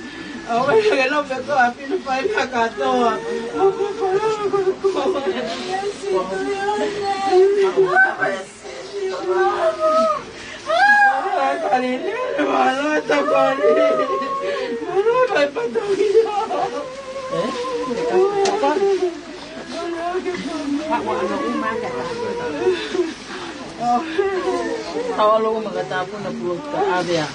Aua ke lope ko a pina pai mea katoa. Tau alo uma ka tāpuna pulu ka avea.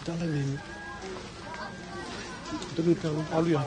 Tala ni. Tala ni tala alu ia.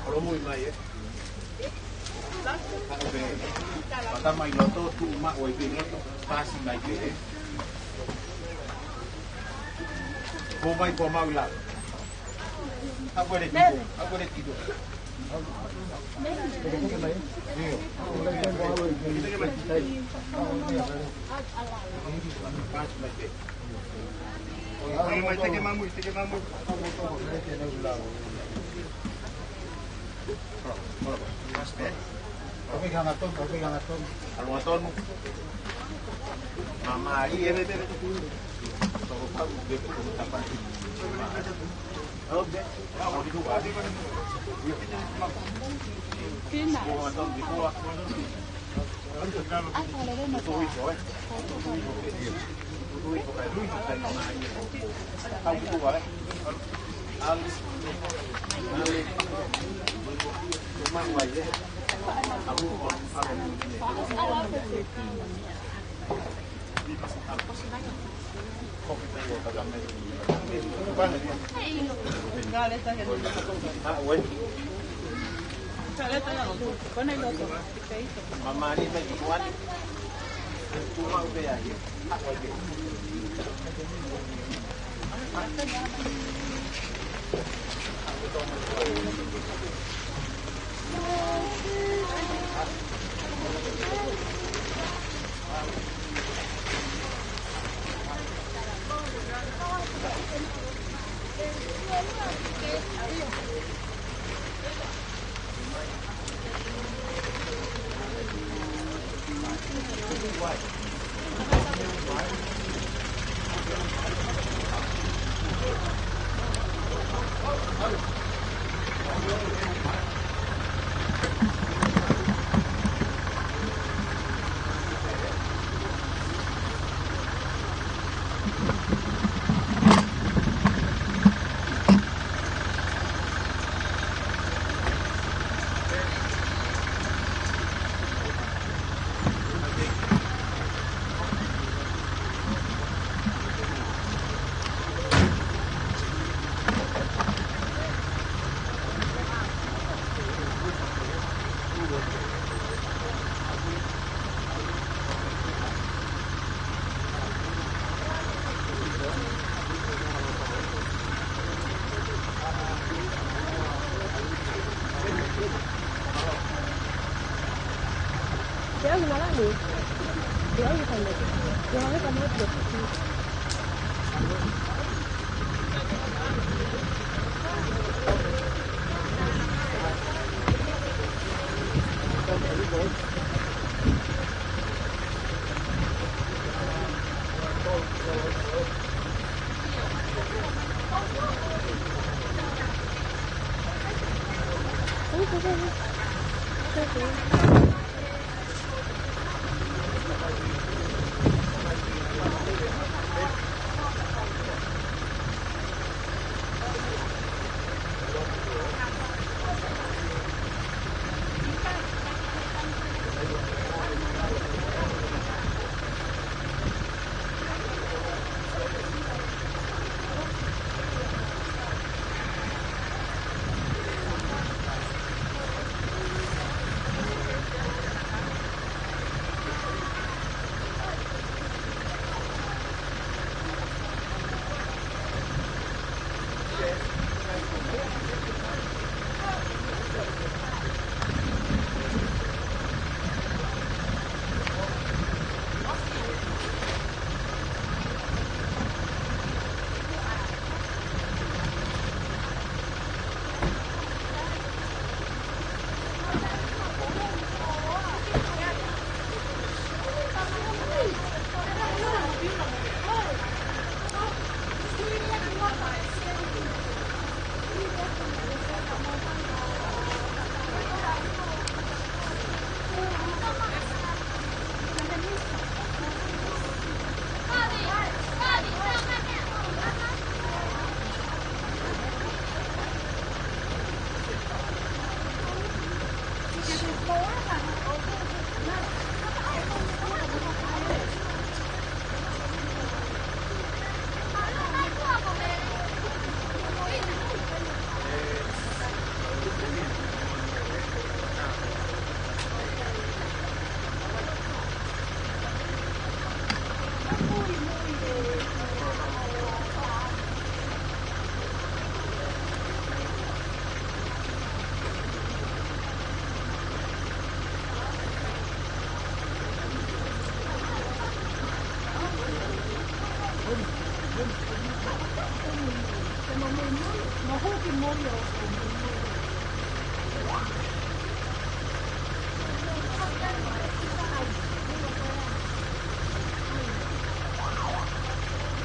Olo mui mai, ē? Pata mai loto, tuʻu maʻu ai pē loto, pasi mai pē, ē? Ko mai ko mau la. Ako le tiko, ako le tiko. Pasi mai pē. Oi, oi, mai, teke mamu, teke mamu. Kau ki hangatonu, kau ki hangatonu. Hangatonu. Mama, i ere, ere. Toko paku, beku, toko tapai. Pina.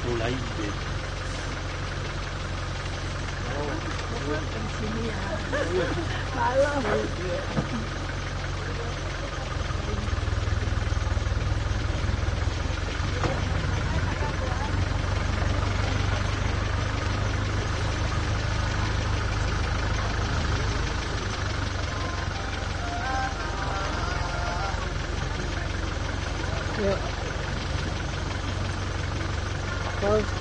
Ulaide. Yep. Close.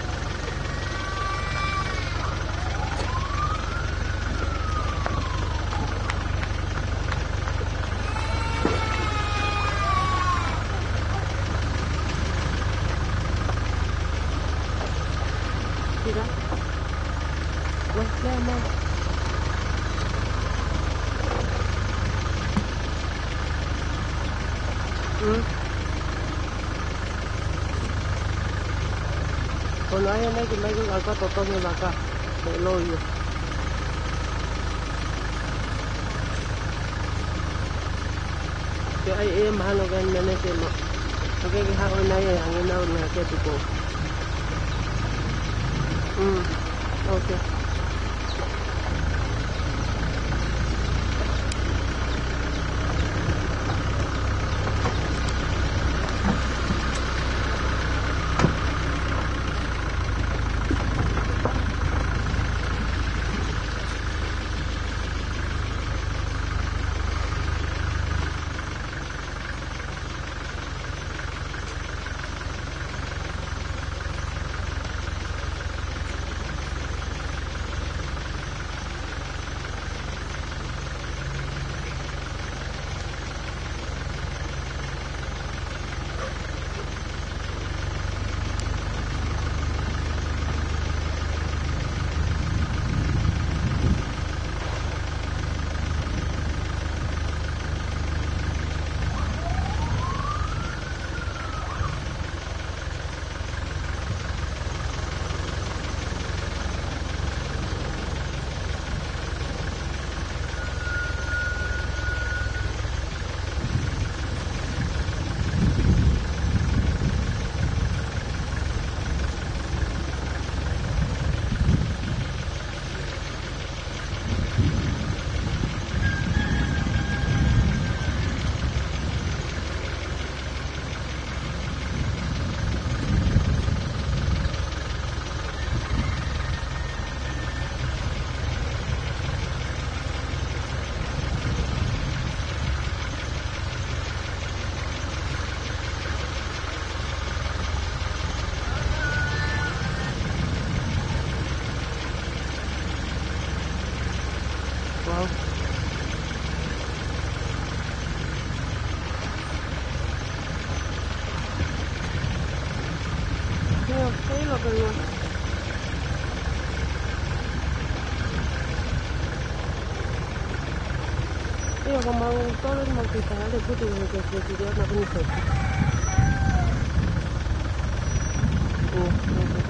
Mira. Wait, no, no. Mm. Ko hono ʻai ʻanai ke mai ke ʻai ʻa e totongi vaka. He ʻilo ia. Ke ʻai ʻe mahalo ke ʻai ʻanai ke ma. Ke ke haʻu ʻanai ʻe hangē naʻa ʻoku ke tuku. Mm. Okay. Wow. Ia, kei lo ke lua. Ia, ko mau tole mau ke taha le putu ke ke ke ke ana kuni soki. Ia, ia, ia.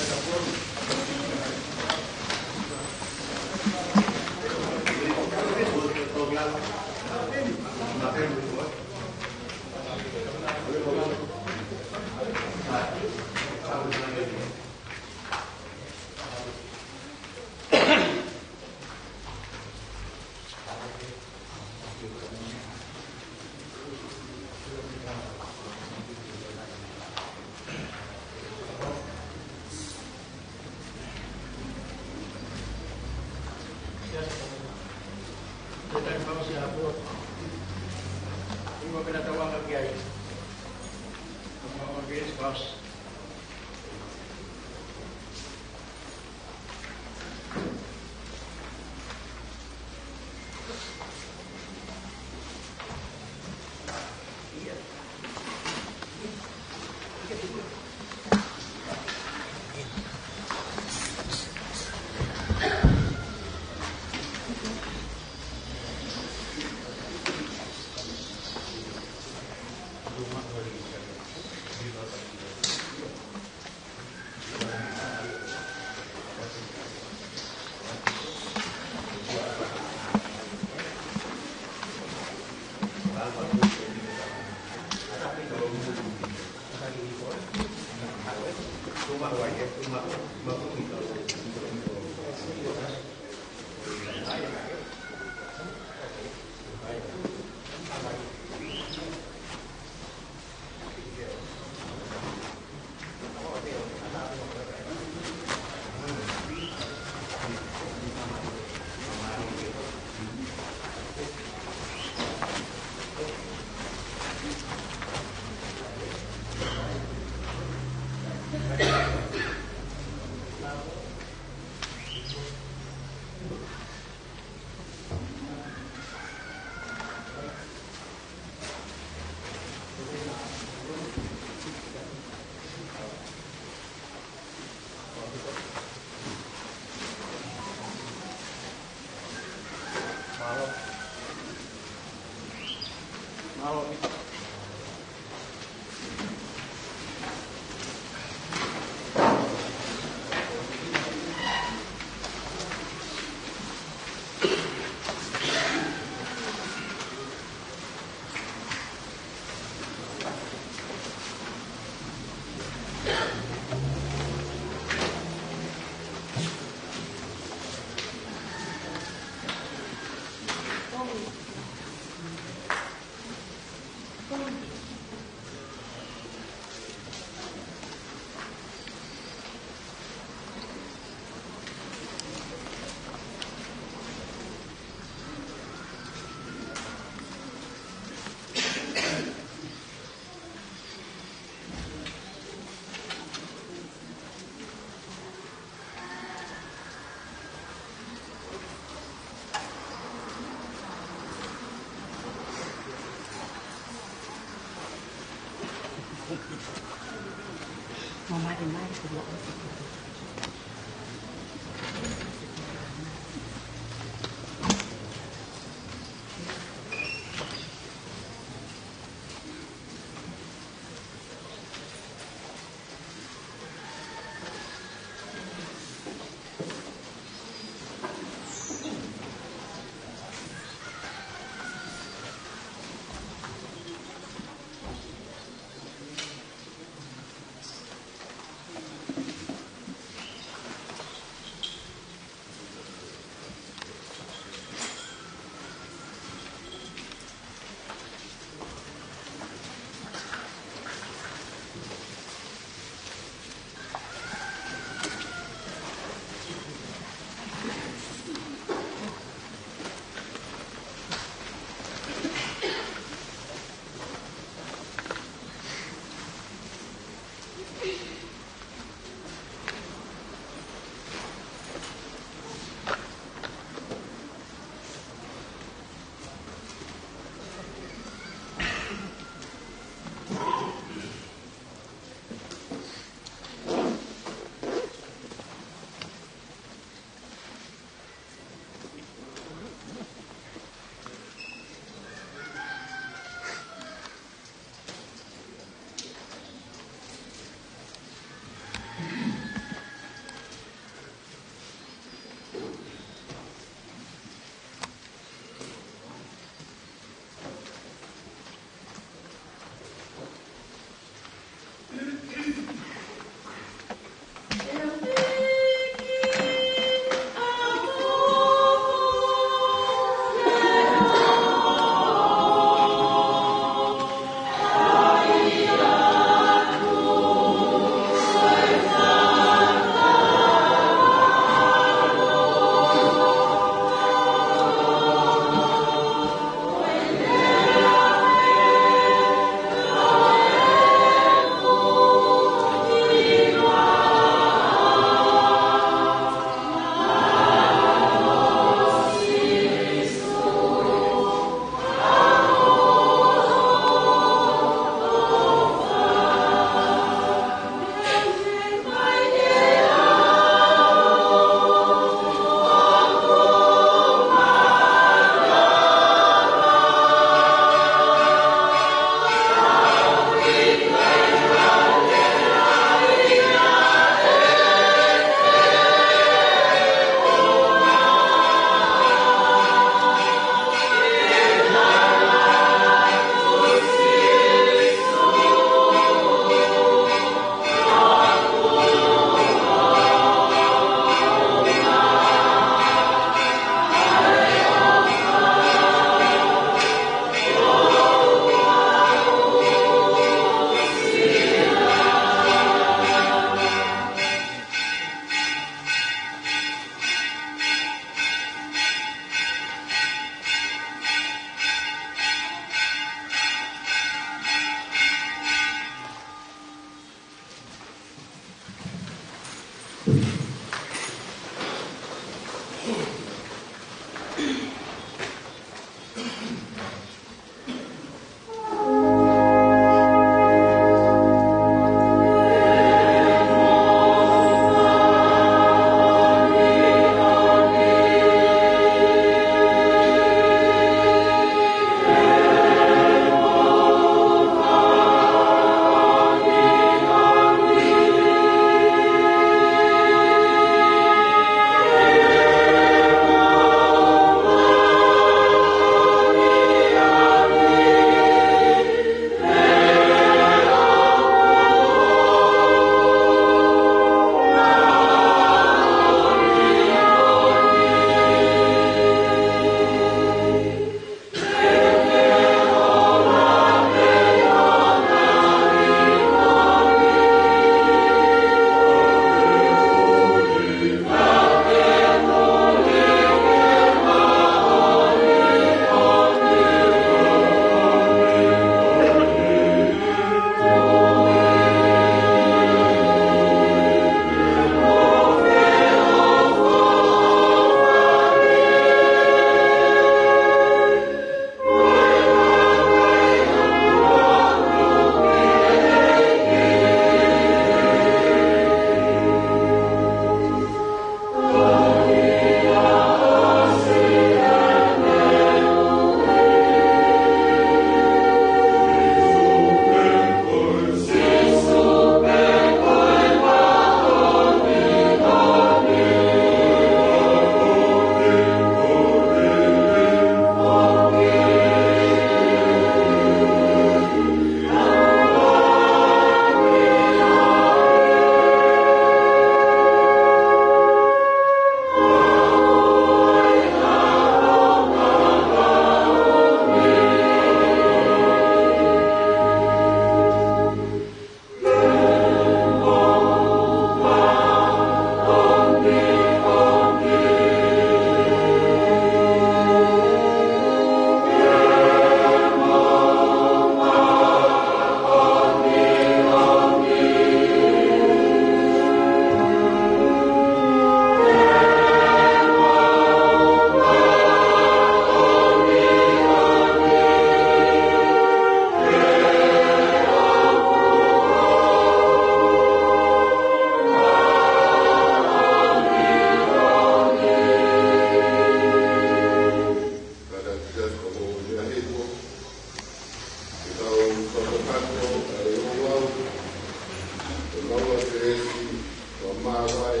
Haʻavai,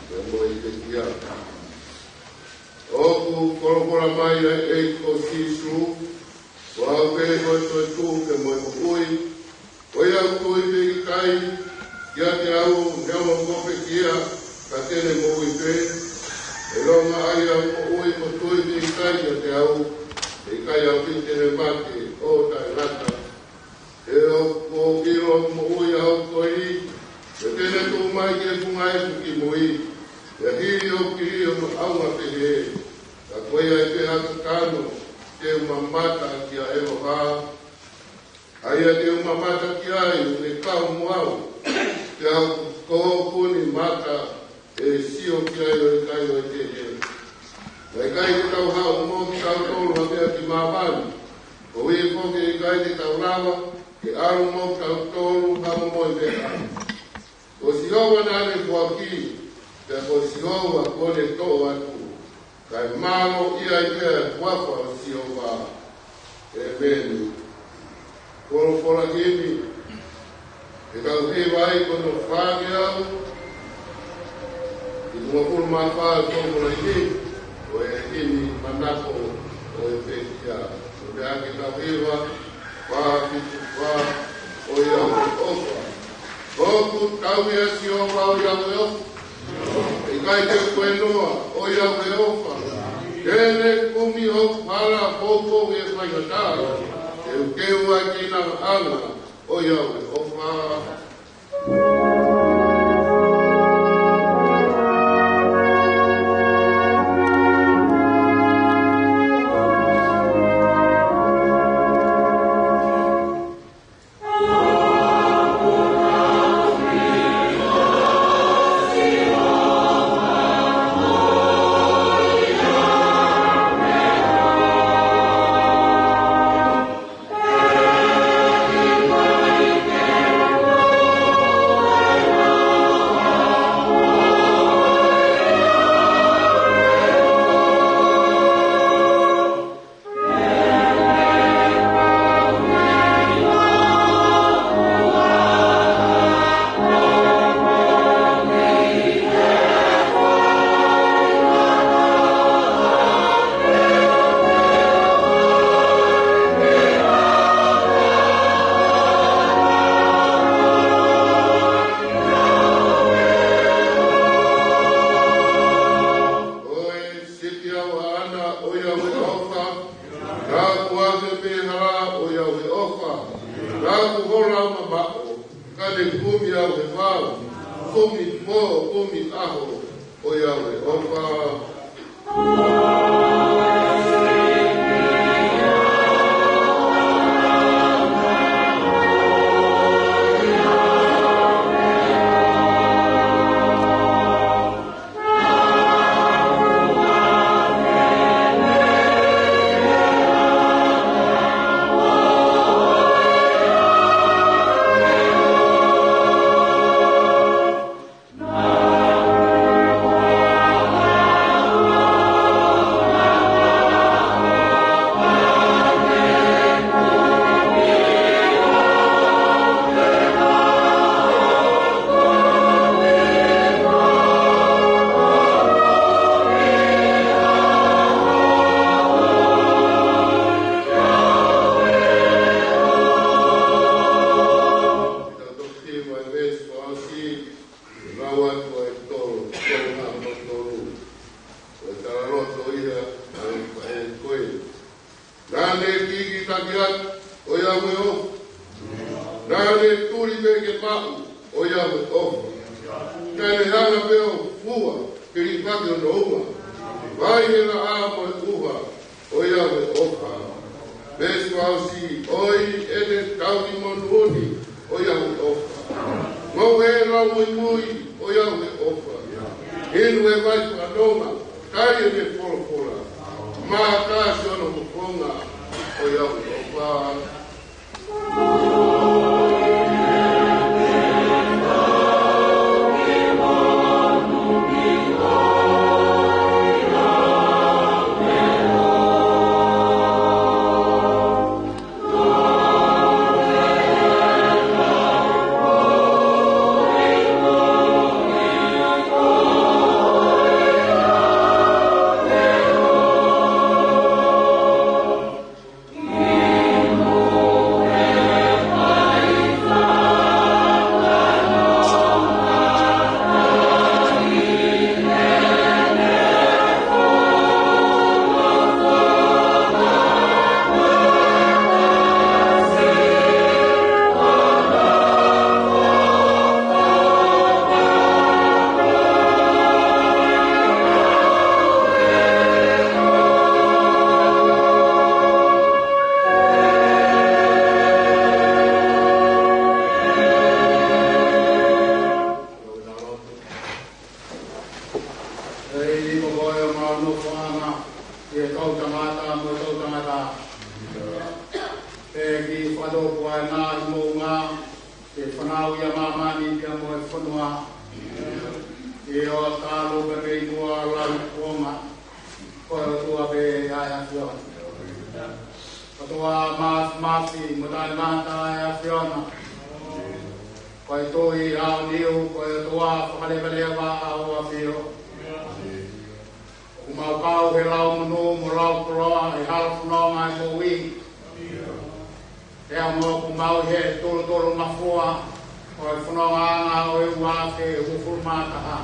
pea mo e pekia. ʻOku folofola mai ʻa e ʻEiki ko Sīsū, ko au pē ko e toetuʻu pea mo e moʻui. Ko ia ʻoku tui pē ʻikai kiate au, neongo kuo pekia, ka te ne moʻui pē. ʻIlonga ʻa ia ʻoku moʻui mo tui pē ʻikai kiate au, ʻe ʻikai ʻaupito te ne mate ʻo taʻengata. He ʻoku ou ʻilo ʻoku moʻui ʻa hoku kovi, pea te ne tuʻu mai ki he funga efu kimui. Pea hili hoku kili hono ʻaonga pehē, ka ko ia ʻe pehē ha kakano, te u mamata kia ʻEloha. ʻA ia te u mamata ki ai ʻoku ne kau mo au, pea ko hoku ni mata ʻe sio ki ai ʻo ʻikai ʻo e tehe. Naʻe ʻikai ke tau haʻu mo kitautolu ha meʻa ki māmani, koeʻuhi foki ʻe ʻikai ke tau lava ke ʻalu mo kitautolu ha momoʻi meʻa. Ko Sihova naʻa ne foaki, pea ko Sihova kuo ne toʻo atu. Kae mālō ia ʻi he huafa ʻo Sihova. ʻEmeni. Folofola himi, ʻe tau hiva ai ko hono fā ngeau, ʻi he uofulu mā fā ʻo e folofola himi, ko e himi manako ʻo e pekia. Ko e meʻa ke tau hiva, fā fitu fā, ʻOiauē ʻOfa. ʻOku tauhi ʻa Sihova ʻOiauē ʻOfa. ʻIkai te u koenoa ʻOiauē ʻOfa. Te ne kumi hoku hala poupou ʻi he faingataʻa. Te u keu ʻa e keinangaʻanga ʻOiauē ʻOfa. Ko e sipi ʻa ʻAna ʻOiauē ʻOfa. Naʻa ku ʻave pē hala ʻOiauē ʻOfa. Naʻa ku hola mamaʻo, ka ne kumi au he vao. Kumi pō, kumi ʻaho, ʻOiauē ʻOfa. Tau toki mai veesi fakaʻosi, lau atu ʻa e tolu, tolu na mo tolu. Ko e talaloto ia ʻa e, ʻa e ko ē. Naʻa ne kikitaki atu, ʻOiauē ʻOfa. Naʻa ne tuli pē ke maʻu, ʻOiauē ʻOfa. Naʻa ne hanga pē ʻo fua, ke liʻaki hono uma. Vaʻinga mo e ʻuha, ʻOiauē ʻOfa. Veesi fakaʻosi, ʻOi ʻene tauhi monū ni, ʻOiauē ʻOfa. Ngoue lau muimui, ʻOiauē ʻOfa. Inu e vai fakanonga, kai ʻene folofola. Mātā siʻono fofonga, ʻOiauē ʻOfa. Hono fofonga, ʻi he toʻutangata mo e toʻutangata. Pea ke fakatōpuaʻi ʻa e ngaahi moʻunga, ke fanauʻi ʻa māmani pea mo e fonua. ʻIo, talu pē mei muʻa ʻo lau kuonga, ko e ʻOtua pē ʻa e ʻAfiona. ʻOtua Māfimafi mo Taʻengata ʻa e ʻAfiona. Ko e Tuʻi ʻaoniu, ko e ʻOtua fakalevaleva ʻa hoʻo ʻAfio. ʻOku mau kau he lau monū mo lau koloa he hala fononga ʻo e moʻui. Pea mo ʻoku mau ʻi he tulutulu mafua ʻo e fonongaʻanga ʻo e ua afe uofulu mā taha.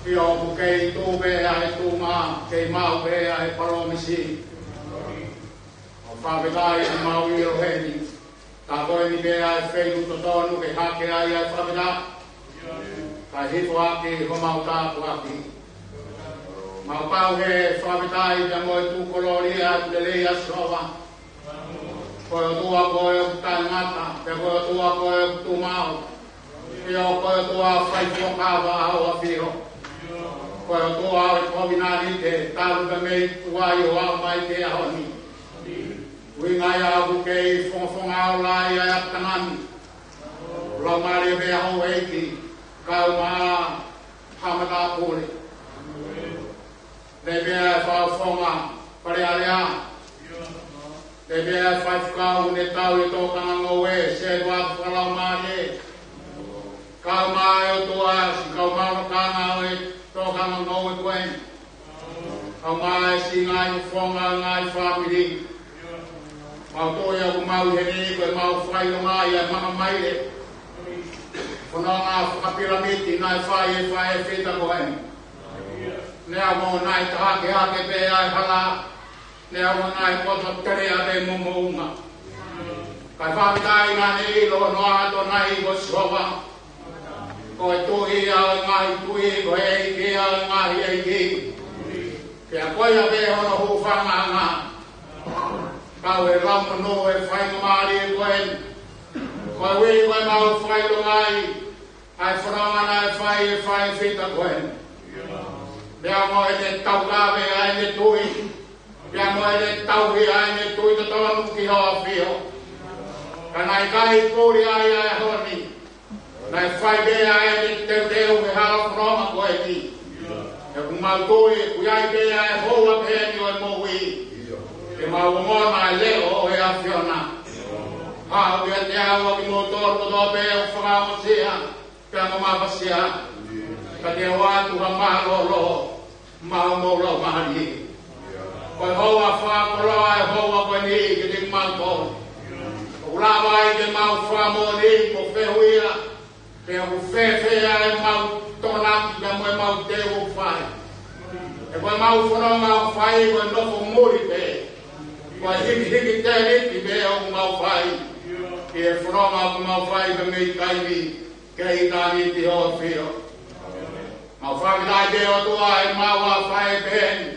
ʻIo, ʻoku kei tuʻu pē ʻa e tuʻunga, kei maʻu pē ʻa e palōmesi. ʻOku fakafetaʻi ʻoku mau ʻilo heni. Ka ko eni pē ʻa e feituʻu totonu ke hake ai ʻa e fakafetaʻi. Kae hifo ʻaki homau tāpuaki. Mau pau he fakafetaʻi pea mo e tuʻu kolōlia ʻa e lelei ʻa Sihova. Ko e ʻOtua ko e ʻoku taʻengata, pea ko e ʻOtua ko e ʻoku tuʻumaʻu. ʻIo, ko e ʻOtua fai fuakava ʻa hoʻo ʻAfio. Ko e ʻOtua ʻo e kovinānite, talu pē mei tuai ʻo aʻu mai ki he ʻaho ni. ʻUhinga ia ʻoku kei fongafonga ola ai ʻa e ʻapi tangata ni. Laumālie pē ʻa houʻeiki, kau mai ʻa Haʻa Matāpule. Lele pē ʻa e fakafofonga Fale Alea. Lele pē ʻa e faifekau ne tau ʻi he tōkanga ngoue, Setuata Fakalaumālie. Kau mai ʻOtua siʻi kau maʻu lakanga ʻo e tōkanga ngoue ko eni. Kau mai siʻi ngaahi fofonga, ngaahi fāmili. Mau tui ʻoku mau ʻi heni ko e mau fakaʻilonga ʻi he maka maile. Fononga fakapilamiti naʻe fai ʻe he faʻē fita ko eni. Neongo naʻe tahake hake pē ʻa e hala. Neongo naʻe poto teleʻa pē mo moʻunga. Kae fakafetaʻi naʻa ne ʻilo hono ʻAtonai ko Sihova. Ko e Tuʻi ʻa e ngaahi tuʻi, ko e ʻEiki ʻa e ngaahi ʻeiki. Pea ko ia pē hono hūfangaʻanga. Kau he lau monū ʻa e faingamālie ko eni. Ko e ui ko e mau fakaʻilonga ai ʻa e fononga naʻe fai ʻe he faʻē fita ko eni. Pea mo ʻene taukave ʻa ʻene tui. Pea mo ʻene tauhi ʻa ʻene tui totonu ki hoʻo ʻAfio. Ka naʻe ʻikai puli ai ʻa e ʻaho ni. Naʻe fai pē ʻa ʻene teuteu he hala fononga ko eni. He ʻoku mau tui ʻoku ʻi ai pē ʻa e houa pehē ni ʻo e moʻui. Ke mau ongona ʻa e leʻo ʻo e ʻAfiona. Haʻu ʻiate au ʻa kimoutolu kotoa pē ʻoku fakaongosia pea mo mafasia. Ka te u ʻoatu ha mālōlō maʻa homou laumālie. Ko e houa fakakoloa ʻa e houa ko eni kiate kimautolu. ʻOku lava ai ke mau fakamoʻoni mo fehuʻia pe ʻoku fēfē ʻa e mau tokonaki pea mo e mau teu ʻoku fai. He ko e mau fononga ʻoku fai ko e nofo muli pē. Ko e hikihiki tēniti pē ʻoku mau fai. ʻI he fononga ʻoku mau fai pē mei taimi ki ʻitāniti hoʻo ʻAfio. Mau fakafetaʻi ʻOtua ʻi he maʻu ʻa e faʻē pehē ni.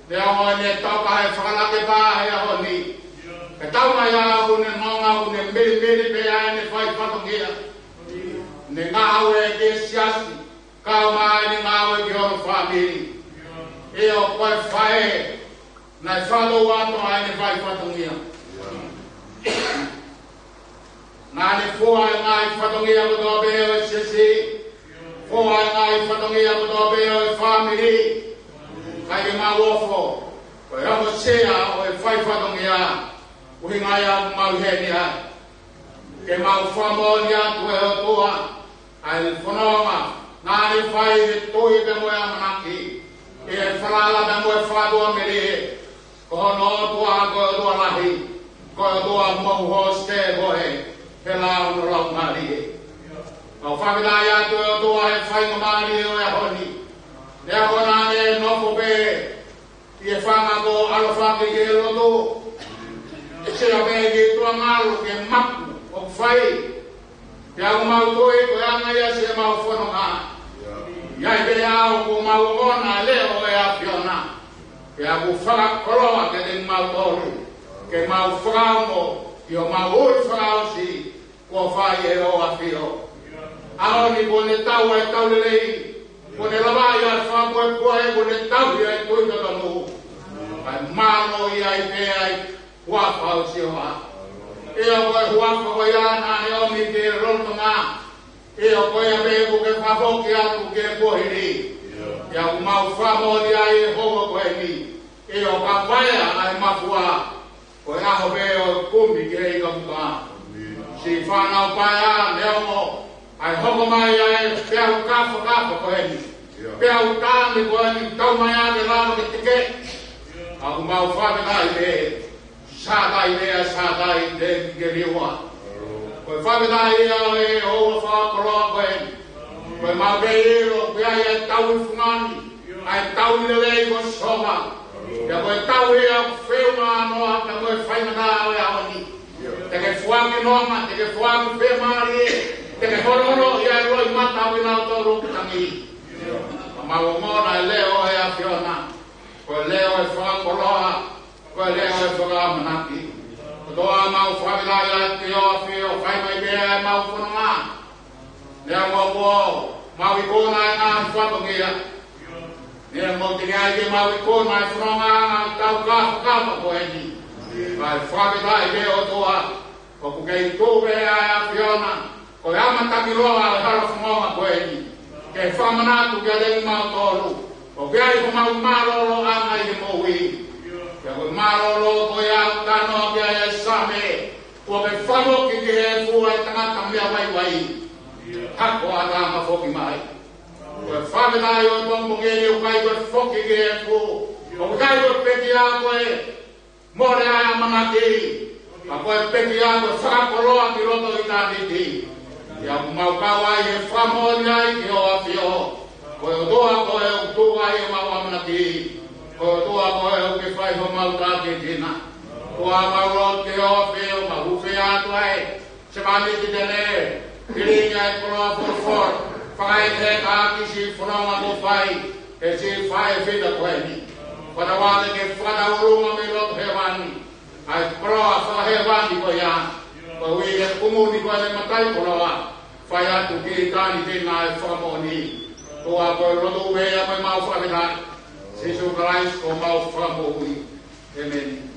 Neongo ʻene taukae fakalakepā he ʻaho ni. Ka tau mai ʻa ʻoku ne nonga ʻoku ne milimili pē ʻa ʻene fai fatongia. Ne ngāue ki he siasi, kau mai ʻene ngāue ki hono fāmili. ʻIo ko e faʻē, naʻe fakatou atu ʻa ʻene fai fatongia. Naʻa ne fua ʻa e ngaahi fatongia kotoa pē ʻo e siasi. Fua ʻa e ngaahi fatongia kotoa pē ʻo e fāmili. Kae ke mau ofo, ko e ongosia ʻo e fai fatongia, ʻuhinga ia ʻoku mau ʻi heni ai. Ke mau fakamoʻoni atu ʻe ʻOtua, ʻa e fononga naʻa ne fai he tui pea mo e ʻamanaki, ʻi he falala pea mo e fakatuʻamelie. Ko hono ʻOtua ko e ʻOtua lahi, ko e ʻOtua moʻui hosite ko e, he lao hono laumālie. Mau fakafetaʻi atu ʻe ʻOtua he faingamālie ʻo e ʻaho ni. Neongo naʻa ne nofo pē ʻi he fanga ko ʻAlafake ki he lotu. Sio pē ki tuʻa ngalo ke maku ʻoku fai. Pea ʻoku mau tui ko e anga ia siʻemau fononga. ʻI ai pē ʻa ʻoku mau ongona ʻa e leʻo ʻo e ʻAfiona. Pea ʻoku fakakoloa kiate kimautolu ke mau fakaongo ʻi homau ui fakaʻosi kuo fai ʻe hoʻo ʻAfio. ʻAho ni kuo ne tau ʻa e tau lelei. Kuo ne lavaʻi ʻa e fakapuepue, kuo ne tauhi ʻa e tui totonu. Kae mālō ia ai pē ʻa e huafa ʻo Sihova. ʻIo, ko e huafa ko ia naʻa ne ʻomi ki he lolotonga. ʻIo, ko ia pē ʻoku ke fakafoki atu ki he kuohili. ʻIo, ʻoku mau fakamoʻoni ai ʻi he houa ko eni. ʻIo, ka paea ʻa e mafua, ko e ʻaho pē ʻo e kumi ki he ika puka. Siʻi fānau paea, neongo ʻa e hoko mai ʻa e peau kafakafa ko eni, peau taʻane ko eni, tau mai ʻa e lava ke teke. ʻOku mau fakafetaʻi pē, Sātai pē ʻa Sātai, te ke liua. Ko e fakafetaʻi ia ʻo e houa fakakoloa ko eni. Ko e mau pē ʻilo, ko ia ʻa e tauhi fungani, ʻa e tauhi lelei ko Sihova. Pea ko e tauhi ia ʻoku feʻunga noa, pea ko e faingataʻa ʻo e ʻaho ni. Te ke foaki nonga, te ke foaki fiemālie, te ke holoholoʻi ʻa e loʻimata ʻo kinautolu ʻoku tangi. Ka mau ongona e leʻo ʻo e ʻAfiona. Ko e leʻo ʻo e fakakoloa, ko e leʻo ʻo e fakaʻamanaki. ʻOtua, mau fakafetaʻi atu ki ho ʻAfio, fai mai pē ʻa e mau fononga. Neongo kuo mau ikuna ʻa e ngaahi fatongia, neongo teʻeki ai ke mau ikuna ʻa e fononga ʻa e tau kafakafa ko eni. Kae fakafetaʻi pē ʻOtua, ʻoku kei tuʻu pē ʻa e ʻAfiona ko e ʻamatakiloa ʻo e hala fononga ko eni, ke fakamanatu kiate kimautolu ʻoku ʻi ai homau mālōlōʻanga ʻi he moʻui. Pea ko e mālōlō ko ia ʻoku talanoa ki ai ʻa e Saame, kuo ke fakafoki ki he efu ʻa e tangata meʻa vaivai, hako ʻatā mo foki mai. Ko e fakafetaʻi ʻo e pongipongi ni, ʻoku ʻikai ko e foki ki he efu, ʻoku ʻikai ko e pekia ko e mole ʻa e ʻamanaki, ka ko e pekia ko e fakakoloa ki loto ʻitāniti. ʻIo, ʻoku mau kau ai he fakamoʻoni ai ki ho ʻAfio, ko e ʻOtua koe ʻoku tuʻu ai ʻemau ʻamanaki, ko e ʻOtua koe ʻoku ke fai homau tākiekiina. ʻOtua, mau lotu ki ho ʻAfio, mau hūfia atu ai Sevāniti Tene, pilingi ʻa e koloa folofola, fakaʻekeʻeke ʻaki siʻi fononga kuo fai ʻe siʻi faʻē fita ko eni. Father Wale, ke fakataulunga mei loto hēvani ʻa e koloa fakahēvani ko ia, koeʻuhi he kumu ni ko ʻene mataʻikoloa, fai atu ki ʻitāniti ʻa e fakamoʻoni. ʻOtua, ko e lotu pē ia mo ʻemau fakafetaʻi, Sīsū Kalaisi ko homau Fakamoʻui. ʻĒmeni.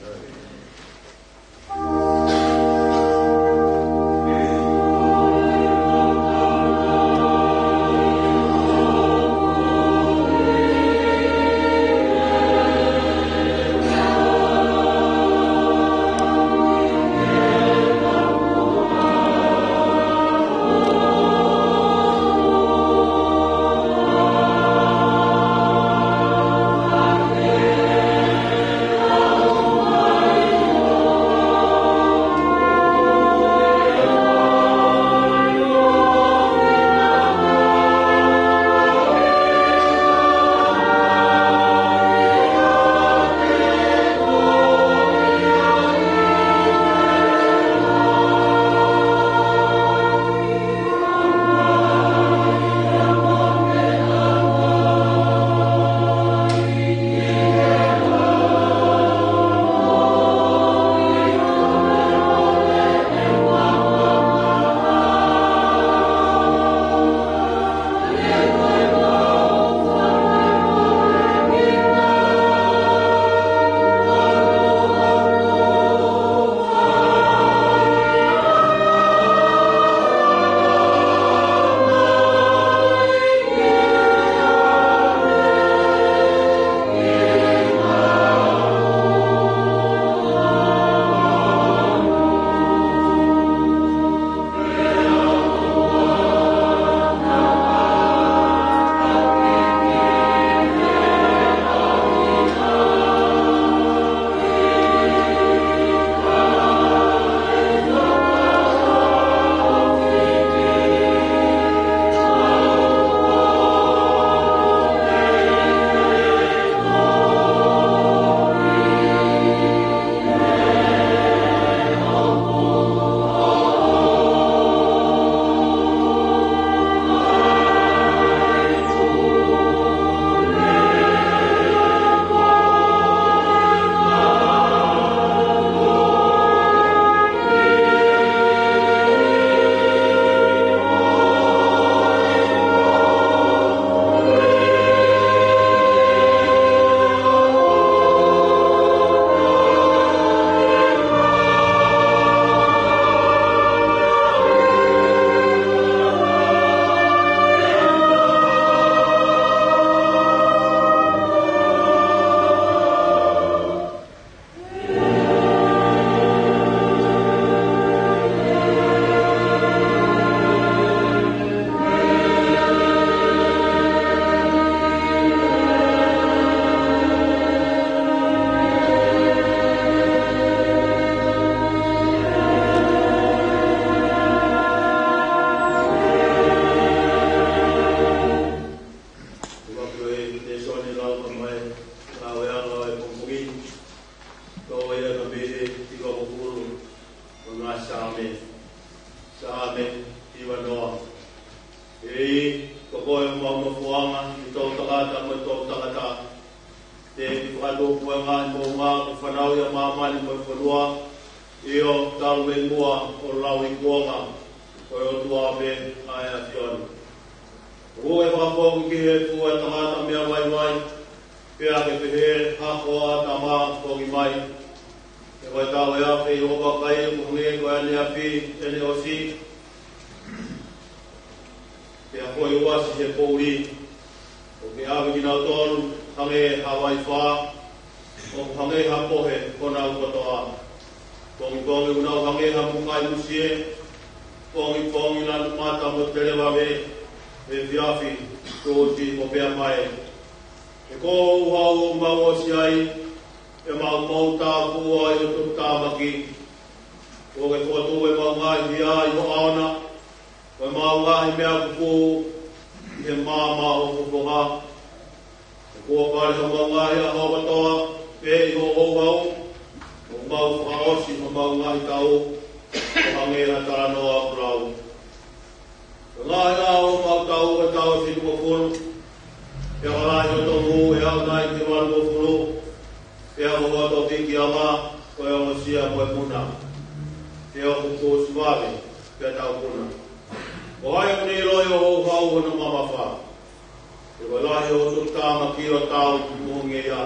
Ko e mau nofoʻanga ʻi he toʻutangata mo e toʻutangata. Te ke fakatupu e ngaahi moʻunga ʻoku fanauʻi ʻa māmani mo e fonua, ʻio, talu mei muʻa ʻo lauikuonga, ko e ʻOtua pē ʻa e ʻAfiona. ʻOku ke fakafoki ki he efu ʻa e tangata meʻa vaivai, pea ke pehē ha koa tama foki mai. He ko e tau e afi ʻo e vakai ʻoku hangē ko ʻene afi ʻene ʻosi. Pea ko e uasi he poʻuli, ʻoku ke ʻave kinautolu hangē ha vaifā, ʻoku hangē ha pohe honau kotoa. Pongipongi ʻoku nau hangē ha mukai musie, pongipongi lanu mata mo televave, efiafi tuʻusi mo pea mae. He ko e houhau ʻoku mau ʻosi ai, ʻe mau mau tākuʻua ʻi hoʻo tuʻutāmaki. Kuo ke fokotuʻu ʻemau ngaahi hia ʻi ho ʻaona, ko ʻemau ngaahi meʻa kupu ʻi he maama ʻo ho fofonga. He kuo pale homau ngaahi ʻaho kotoa, pea ʻi hoʻo houhau, ʻoku mau fakaʻosi homau ngaahi tau, ʻo hangē ha talanoa ʻoku lau. Ko e ngaahi ʻaho ʻo homau tau ʻe taha fitungofulu, pea ko e lahi ʻo hoto ngū ʻe aʻu nai ki he valungofulu, pea ko hoto pikiʻanga ko e ongosia mo e muna, pea ʻoku tuʻusi vave, pea tau muna. Ko hai ʻoku ne ʻiloʻi hoʻo houhau hono mamafa? He ko e lahi hoʻo tuʻutāmaki ʻo tau mo ho ngeia.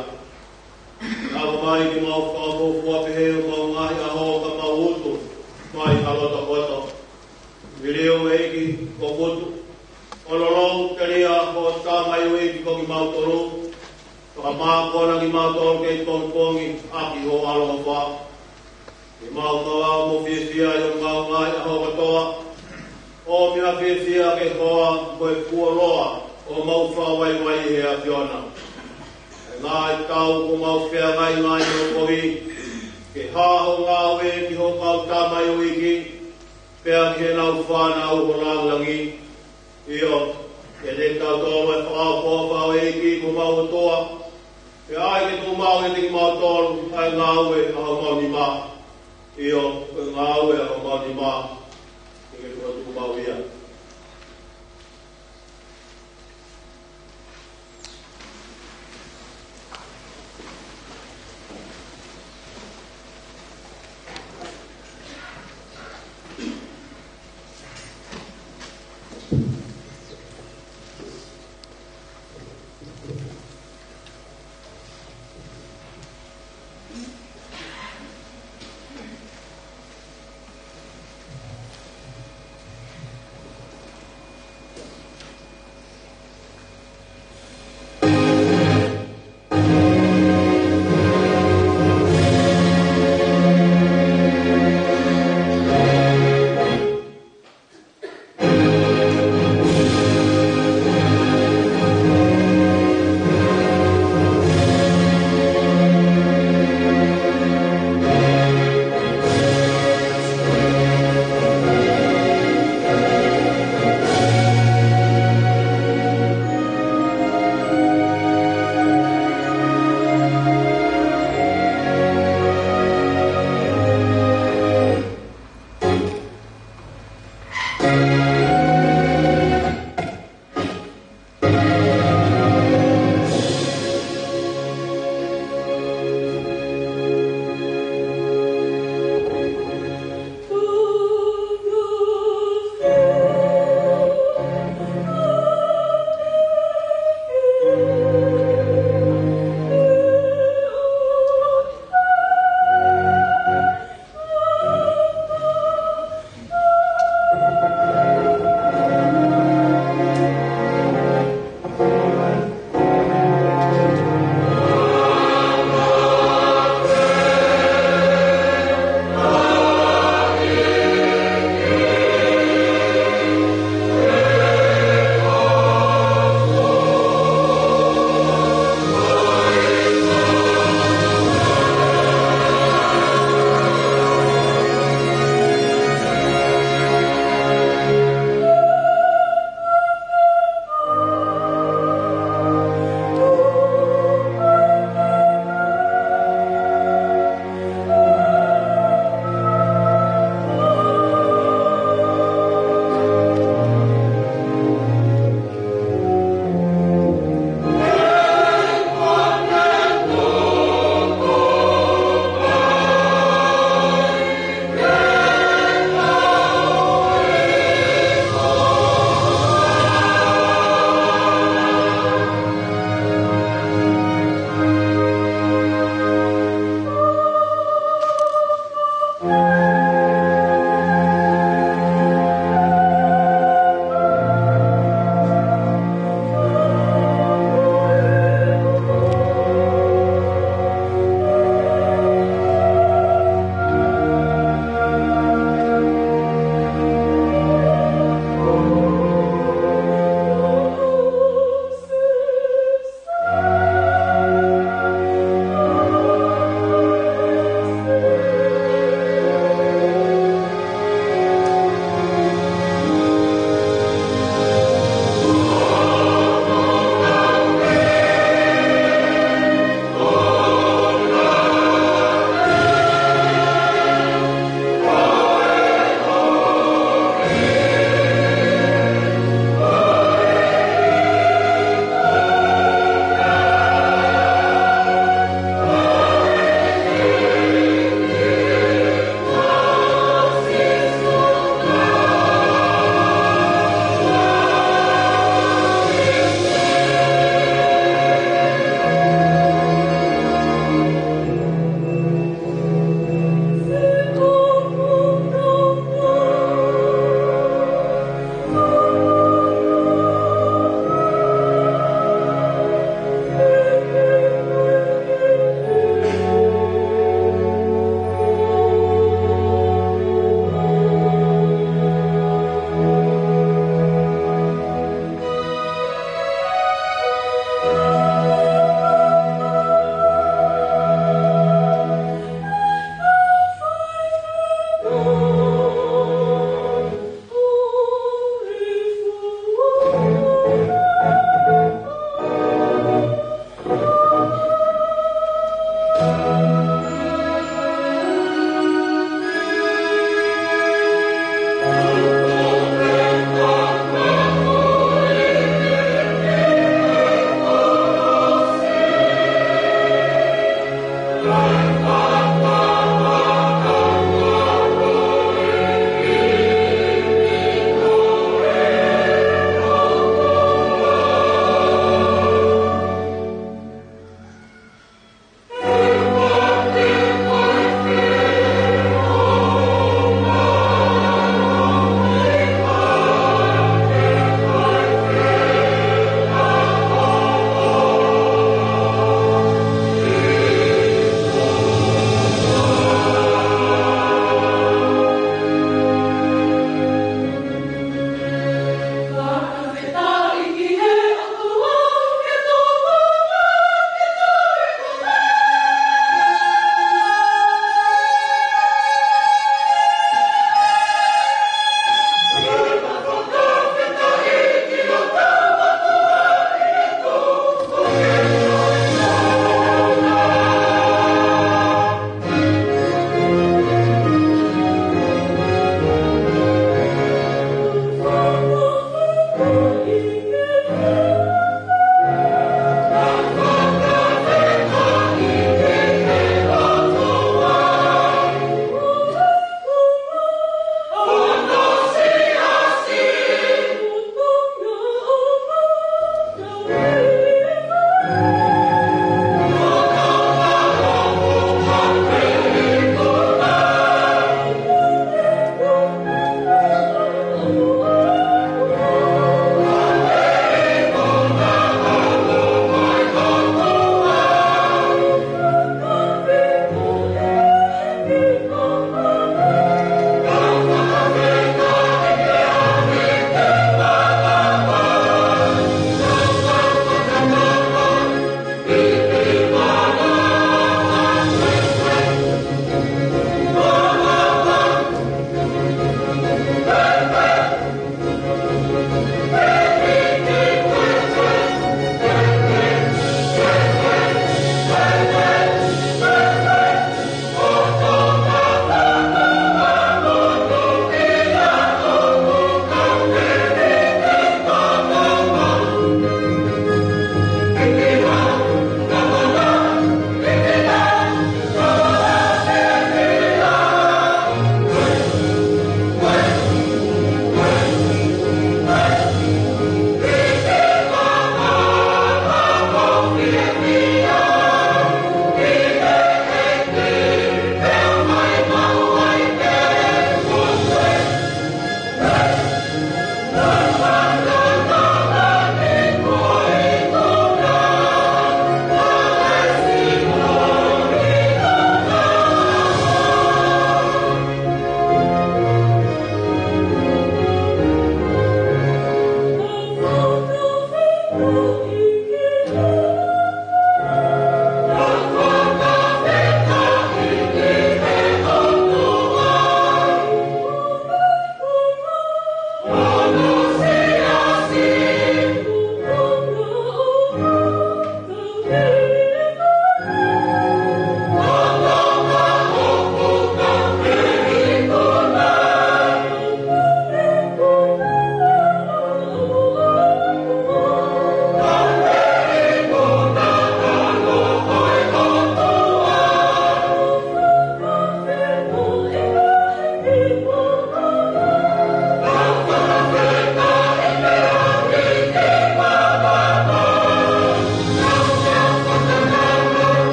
Naʻa ke ʻomai ke mau fakafuofua pehē ʻi homau ngaahi ʻaho ka mau utu mai ha loto koto. Liliu ʻEiki ho putu, ʻo lolou telia hoʻo tamaioʻeiki ko kimautolu, fakamākona kimautolu kei pongipongi ʻaki ho ʻaloʻofa. Ke mau kau mo fiefia ʻi homau ngaahi ʻaho kotoa, ʻo meʻa fiefia ke hoa mo e fuoloa ʻo homau fakavaivai ʻi he ʻAfiona. ʻI he ngaahi tau kuo mau feangai ngaahi ʻo kovi, ke hā ho ngāue ki ho kau tamaioʻeiki, pea ki heʻenau fānau ho lāngilangi. ʻIo, ke ne tau tō mai fakaʻofoʻofa ʻEiki ko homau ʻOtua, pea ʻai ke tuʻu maʻu ʻiate kimautolu ʻa e ngāue ʻa homau nima. ʻIo, ko e ngāue ʻa homau nima, ke ke tuʻu maʻu ia.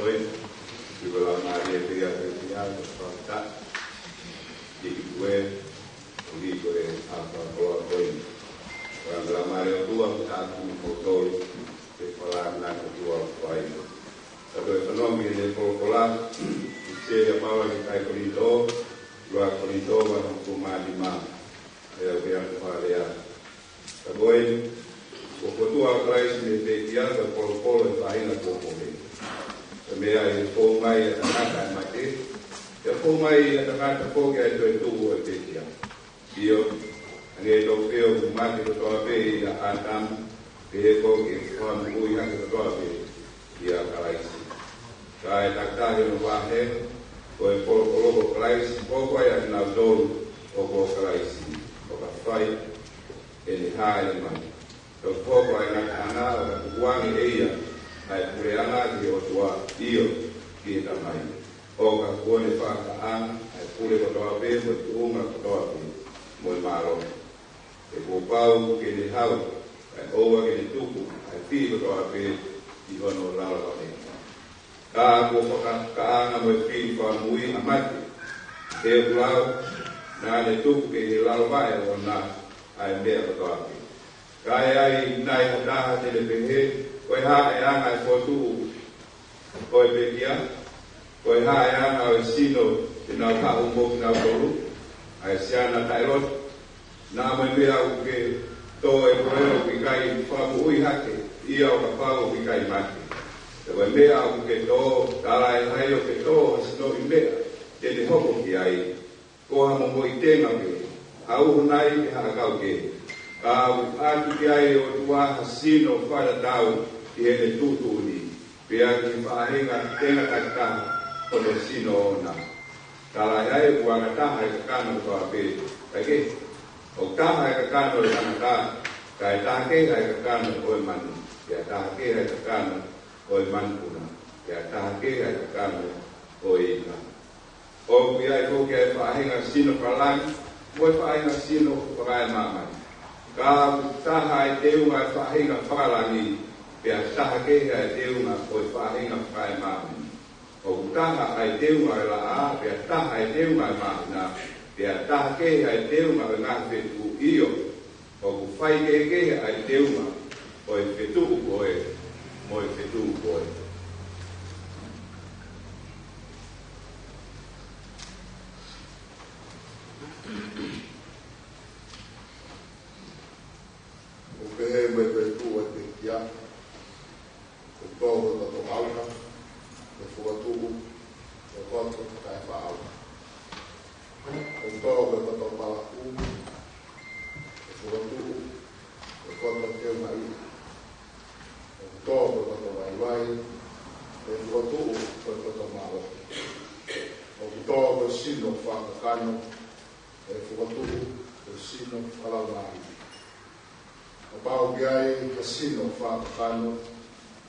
Oi, ki he Laumālie pē ia pē ia, ko e fakata, ki he kue, ko e ʻAlo ko e ʻAlo ko e. Ko e Laumālie ʻo e ʻOtua, ko e tapu mo e tolu, ke falala na ko tua fai. Ka toe fanongo ki he folofola, ʻi he ʻaho ni ʻa Paula ki he kakai Kolinitō, ua Kolinitō, vahe hongofulu mā nima, ʻa ia ʻoku pehē ʻa e fakalea. Ka ko e, kuo fokotuʻu ʻa Kalaisi mei he pekia, ko e polopolo ʻo e faʻahinga kuo pohe. Ko e meʻa ʻi he fou mai ʻa e tangata ʻa e mate, ʻi he fou mai ʻa e tangata foki ʻa e toetuʻu ʻo e pekia. ʻIo, hangē tofu ʻoku mate kotoa pē ʻia ʻĀtama, pehē foki ʻe fakamoʻui hake kotoa pē ʻia Kalaisi. Ka ʻe takitaha ʻi hono vahe, ko e polopolo ko Kalaisi, hoko ai ʻa kinautolu ʻoku ʻo Kalaisi, ʻo ka fai ʻene hāʻele mai. Toki hoko ʻa e ngataʻanga, ʻo ka tukuange ʻe ia ʻa e puleʻanga ki he ʻOtua, ʻio, ki he Tamai. ʻO ka kuo ne fakataʻanga ʻa e pule kotoa pē, mo e tuʻunga kotoa pē, mo e mālohi. He kuo pau ke ne hau, kae ʻoua ke ne tuku ʻa e fili kotoa pē ʻi hono lalo vale. Ka kuo fakataʻanga mo e fili fakamoʻui ʻa mate, he ʻoku lau, naʻa ne tuku ki he lalo vaʻe ʻoʻona ʻa e meʻa kotoa pē. Ka ʻe ʻi ai nai ha taha te ne pehē, ko e hā ʻa e anga ʻo e fokotuʻu ʻo e pekia? Ko e hā ʻa e anga ʻo e sino te nau haʻu mo kinautolu, ʻa e siana taʻeloto? Naʻa mo e meʻa ʻoku ke tō ʻi he pule ʻoku ʻikai fakamoʻui hake, ʻio ʻo kapau ʻoku ʻikai mate. Pea ko e meʻa ʻoku ke tō, talaʻehai ʻoku ke tō ha sinoʻi meʻa te ne hoko ki ai. Ko ha momoʻi tenga pē, ha uho nai pe ha ʻakau kehe. Ka ʻoku ʻoatu ki ai ʻe he ʻOtua ha sino fakatatau ki heʻene tuʻutuʻuni, pea ki he faʻahinga tenga takitaha hono sino ʻoʻona. Talaʻehai ʻoku anga taha ʻa e kakano kotoa pē, kae kehe, ʻoku taha ʻa e kakano ʻo e tangata, kae taha kehe ʻa e kakano ʻo e manu, pea taha kehe ʻa e kakano ʻo e manupuna, pea taha kehe ʻa e kakano ʻo e ika. ʻOku ʻi ai foki ʻa e faʻahinga sino fakalangi, mo e faʻahinga sino fakaemāmani. Ka ʻoku taha ʻa e teunga ʻo e faʻahinga fakalangi, pea taha kehe ʻa e teunga ʻo e faʻahinga fakaemāmani. ʻOku taha ʻa e teunga ʻo e laʻā, pea taha ʻa e teunga ʻo e māhina, pea taha kehe ʻa e teunga ʻo e ngaahi fetuʻu, ʻio, ʻoku faikehekehe ʻa e teunga ʻo e fetuʻu ko ē mo e fetuʻu ko ē. ʻOku pehē mo e toetuʻu ʻo e pekia, ko e tō ko e koto ʻauha, ko e fokotuʻu ko e koto taʻefaʻaʻauha. Ko e tō ko e koto palaku, ko e fokotuʻu ko e koto teunga ʻi. Ko e tō ko e koto vaivai, ko e fokotuʻu ko e koto mālohi. Ko e tō ko e sino fakakakano, ko e fokotuʻu ko e sino fakalaumālie. Kapau ʻoku ʻi ai ha sino fakakakano,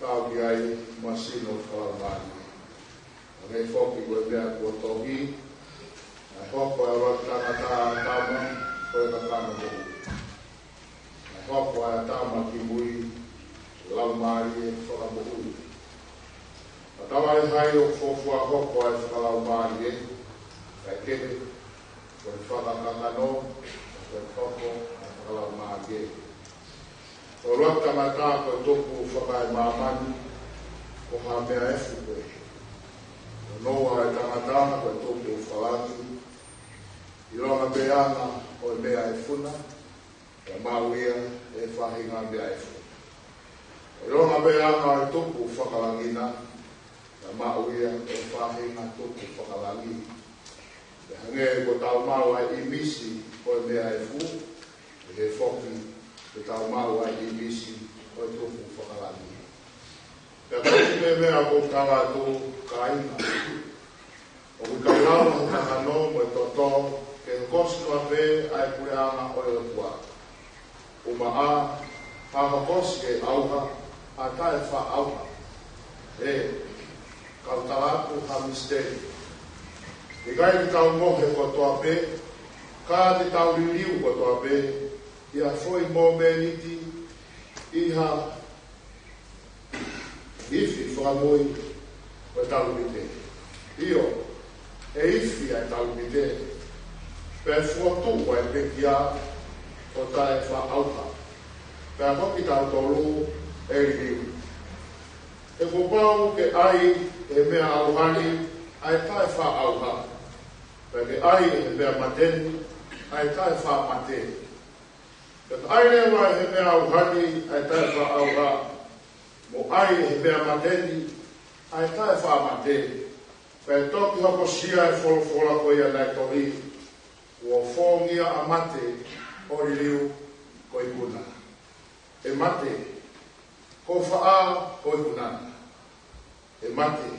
pau ke ʻi ai mo ha sino fakalaumālie. Hangē foki ko e meʻa kuo tohi, naʻe hoko ʻa e ʻuluaki tangata, ʻa ʻĀtama, ko e kakano moʻui. Naʻe hoko ʻa ʻĀtama ki mui, laumālie fakamoʻui. Ka talaʻehai ʻoku fuofua hoko ʻa e fakalaumālie, kae kehe, ko e fakakakano, ko e hoko ʻa e fakalaumālie. Ko e ʻuluaki tangata ko e tupu fakaemāmani, ko ha meʻa efu ko ē. Ko Noa ʻa e tangata ko e tupu fakalangi, ʻilonga pē ʻa e anga ʻo e meʻa efu na, pea maʻu ia ʻe he faʻahinga meʻa efu. ʻIlonga pē ʻa e anga ʻo e tupu fakalangi na, pea maʻu ia ʻe he faʻahinga tupu fakalangi. Pea hangē ko ʻetau maʻu ʻa e ʻīmisi ʻo e meʻa efu, pehē foki ke tau maʻu ʻa e ʻīmisi ʻo e tupu fakalangi. Pea ko e kiʻi meʻa ʻoku ou tala atu, kāinga, ʻoku ʻikai lava ʻe he kakano mo e toto ke hokosi noa pē ʻa e puleʻanga ʻo e ʻOtua. ʻUmaʻā, ha hokosi ʻe he ʻauha, ha taʻefaʻaʻauha. ʻE, kau tala atu ha misiteli. ʻIkai ke tau mohe kotoa pē, ka te tau liliu kotoa pē, ʻi ha foʻi mōmeniti, ʻi ha ifi fakamui, ko e talupite. ʻIo, ʻe ifi ʻa e talupite, pea fokotuʻu ʻa e pekia ʻo taʻefaʻaʻauha, pea ko kitautolu ʻe liliu. He kuo pau ke ʻai ʻe he meʻa ʻauha ni ʻa e taʻefaʻaʻauha, pea ke ʻai ʻe he meʻa mate ni ʻa e taʻefaʻamate. Pea ʻai leva ʻe he meʻa ʻauha ni ʻa e taʻefaʻaʻauha, mo ʻai ʻe he meʻa mate ni ʻa e taʻefaʻamate. Pea toki hokosia ʻa e folofola ko ia naʻe tohi: Kuo fōngia ʻa mate ʻo liliu ko e ikuna. ʻE mate, ko fē koā ho ikuna? ʻE mate,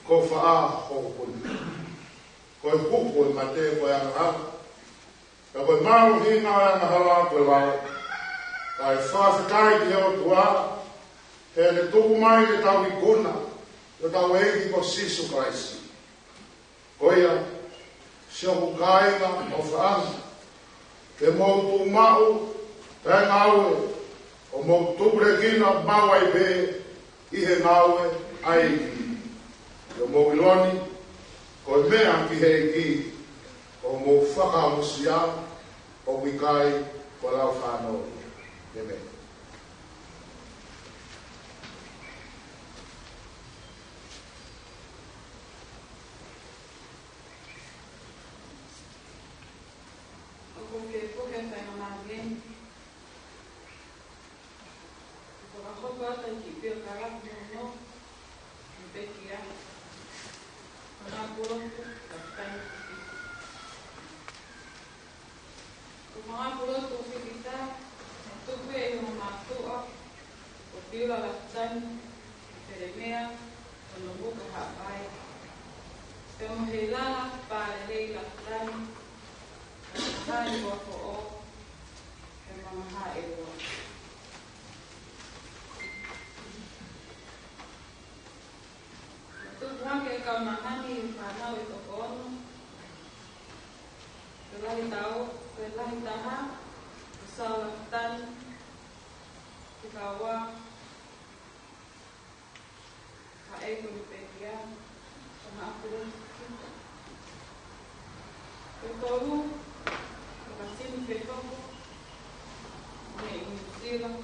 ko fē koā ho ikuna? Ko e huhu ʻo e mate ko e angahala, pea ko e mālohinga ʻo e angahala ko e lao. Kae fakafetaʻi ki he ʻOtua, he ne tuku mai ʻetau ikuna, ʻetau ʻEiki ko Sīsū Kalaisi. Ko ia, siʻoku kāinga ʻofaʻanga, ke mou tuʻu maʻu pea ngāue, ʻo mou tupulekina maʻu ai pē ʻi he ngāue ʻa e ʻEiki. ʻIo, mou ʻilo ni, ko e meʻa ki he ʻEiki, ko hoʻomou fakaongosia, ʻoku ʻikai ko lau fānau ia. ʻĒmeni. ʻOku ke puke fai ngā mālie. Ko ka hoko atu ki pio ka la no no. Ni pekia. Ko ngā pulotu ka kai ki. Ko ngā pulotu fifita, ne tuku ʻe he ongo mātuʻa, ko Piula Lafitani, Felemea, ko Nomuka Haʻapai. Pea mo Heilala Pālelei Lafitani, ko Mahani Wafoʻo, pea mo Mahaʻeua. Tupu hake e kaunanga ni ʻi he fānau ʻe toko ono. Ko e lahi tau, ko e lahi taha, ko Saula Tani, ko e fika ua, Haʻapai ko e pekia, ko Maʻapulotu Kita. Ko e tolu, ko Kasini Fehoko, mei New Zealand.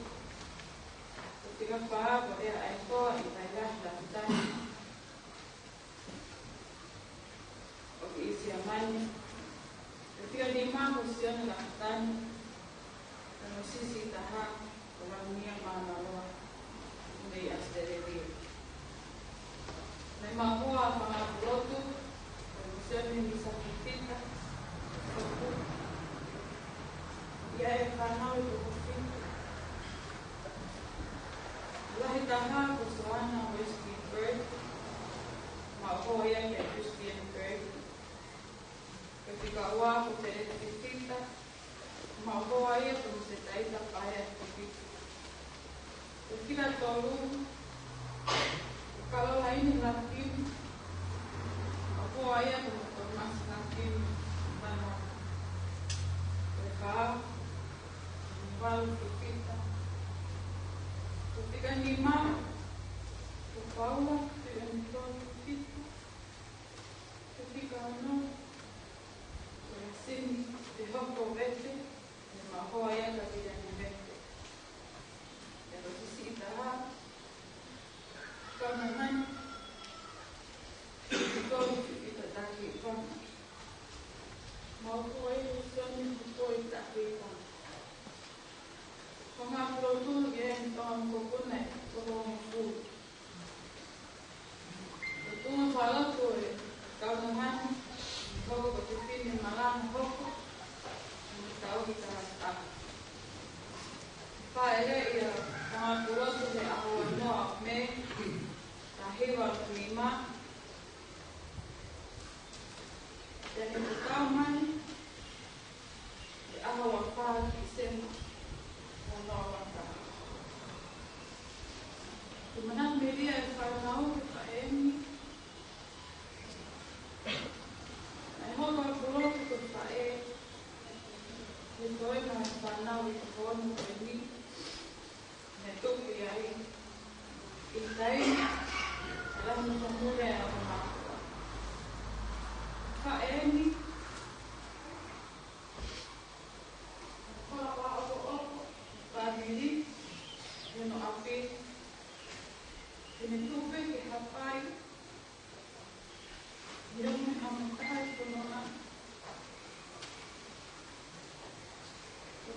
Ko e fika fā, ko Lea ʻAikoa ʻi Tailahi Lafitani, ʻoku ʻi Siamane. Ko e fika nima, ko Sione Lafitani, ko e siʻi taha, ko Lamunia Mānaloa, mei ʻAositelēlia. Naʻe maʻu ʻa e fanga pulotu, ko Sione Misa Fifita, ko ia e fānau ʻe toko fitu. Lahi taha ko Soana Westfield Bird, maʻu hoa ia kia Christian Bird. Ko e fika ua ko Teleti Fifita, maʻu hoa ia ko Muse Taita Paea Fifita. Ko e fika tolu, ko Kalolaini Lakini, maʻu hoa ia ko Tomasi Lakini Manoa. Ko e fā, Valu Fifita. Ko e fika nima, ko Paula Fifita. Ko e fika ono, ko Sini Fehoko Vete, ne maʻu hoa ia kia Viliami Vete. Pea ko e siʻi taha, ko Mahani, ko Fifita Taki Fanga. Maʻu hoa ia ko Sione Fukui Taki Fanga. Ko ngā pulotu ia ʻe toko hongofulu mā fā. Ko e tuʻunga fakalotu ʻo e kaunanga ni, hoko ko e fefine malanga hoko, mo e tauhi taha taha. Fāʻeleʻi ʻa e fanga pulotu he ʻaho ua noa ʻo Mē, taha hiva nima, pea ne tatau mai he ʻaho ua fā Tīsema, ua noa ua taha. Ko e manatu melie ʻa e fānau ki he faʻē ni. Naʻe hoko ʻa e pulotu ko e faʻē, he toenga ʻo e fānau ʻe toko ono ko eni, ne tuku ia ai. ʻI he taimi, ʻa e lahi Pea ʻo mātuʻa. Ka eni, ko e folofola ʻoku ʻoku fāmili, ʻi hono ʻapi, ke ne tuʻu pē ke hapai, ʻi hono ʻamanaki ko hono ʻa.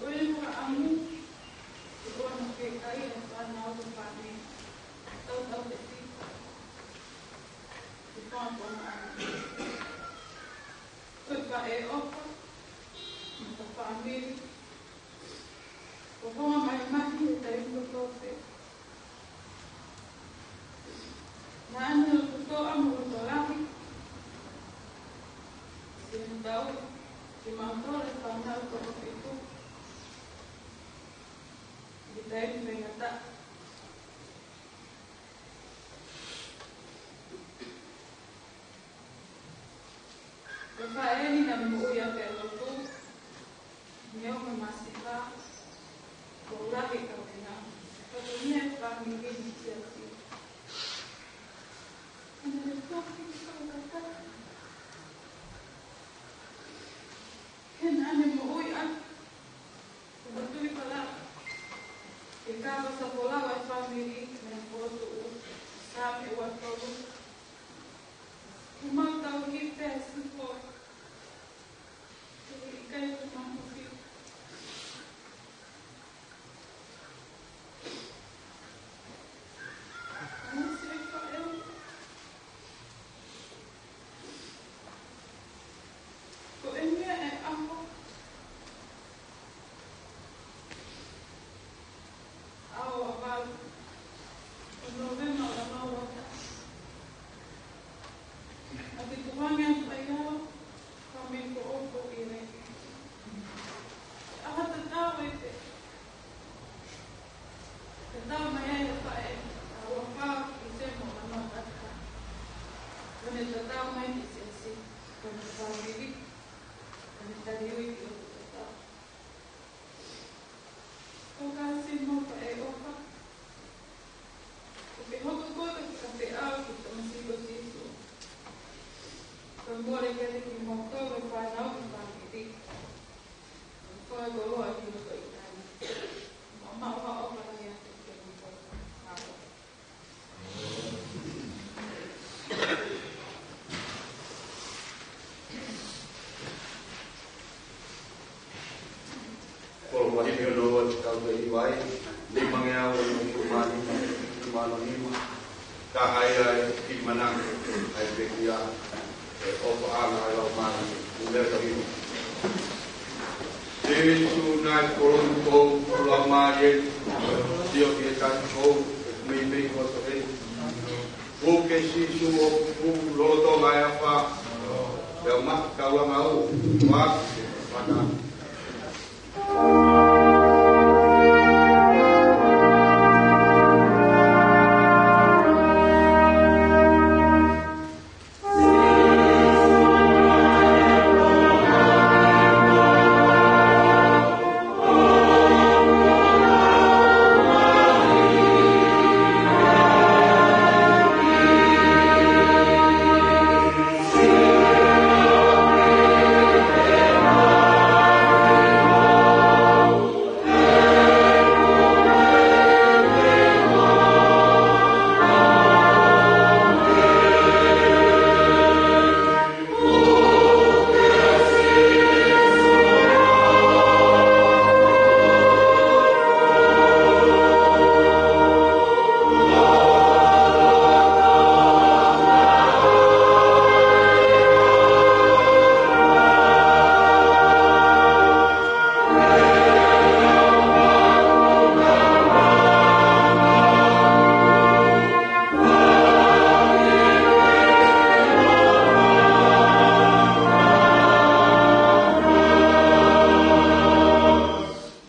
Ko e fakaʻamu, ke ʻoua naʻa ke kai e fānau ko e fāmili. Tautau te fika. Ke fānau ko hono ʻa. Ko e faʻē ʻofa, mo e fāmili. Ko hono mai mahi e taimi kotoa pē. Naʻa ne loto toʻa mo loto lahi. Siʻi tau, siʻi mautolu e fānau toko fitu. Ki taimi faingataʻa. Ko e faʻē ni naʻa ne moʻui ʻaki e lotu, neongo e masiva, ko e lahi e kaveinga, ka ko e meʻa fāmili ni siasi. Naʻa ne toki ki kau kakau. He naʻa ne moʻui ʻaki, ko e tui pala, ke kava sapola e fāmili, mo e potu, Saame ua tolu. Ko mau tau ki pē supo. Ko e ʻikai ko mau ki. Mo se ka eu. Ko e meʻa ʻe ʻaho. ʻAho ʻa valu ʻo Nōvema ʻo e ua noa ua taha. ʻA e tukuange atu ai au, ka me ko ʻoku ʻi ai. ʻAho tatau ai pē. Tatau mai ai e faʻē, ʻa ua fā ʻi se mo ʻa noa tata. Ko ne tatau mai ki siasi, ko ne fāmili, ko ne taliui ki ʻoku tatau. Ko ka si mo ka e oka. Ko ke hoko koe ka ke ʻalu ki Tamasiʻi ko Sīsū. Ko e mole ke te ki mau tau e fānau ki fāmili. Ko e koloa ki loto ʻi tani. Mo mau ha oka lahi atu ke mau tau. Kolo mahimi ono ua te kau te iwai, lima ngeau ono ua mā nima, lima ono nima. Ka hai ai ki mananga, ai pekia, e ʻofaʻanga ai lau mani, ʻume ka hino. Sīsū naʻe kolomu kou, lau mani, sio ki he tani kou, e meimei koto e. Puke Sīsū ʻo puke lolotonga e ʻafa. Pea u maʻu kau langa u. Ua, mata.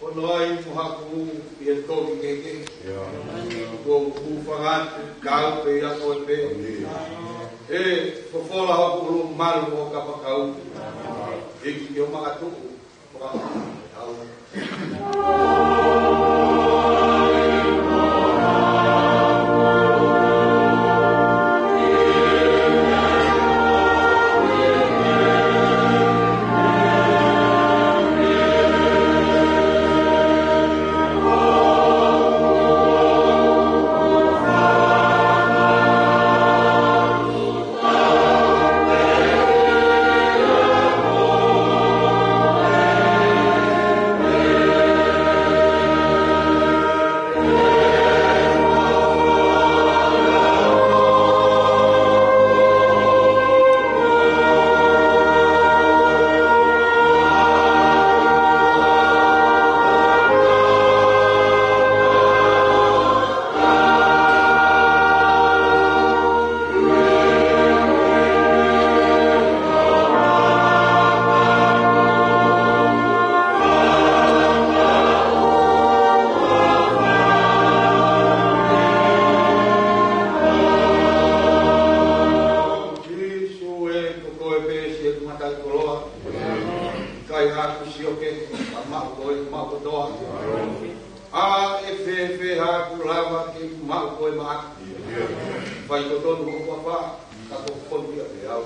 Ono ai mo haku ʻi he kovi keke. Ko u fangatu, kau pē ia ko e pē. E, fofola hoku ʻulu malu ʻo kapakau. Hiki ki o makatuʻu. Ko tonu ko papa, ka ko fonu ia pē au.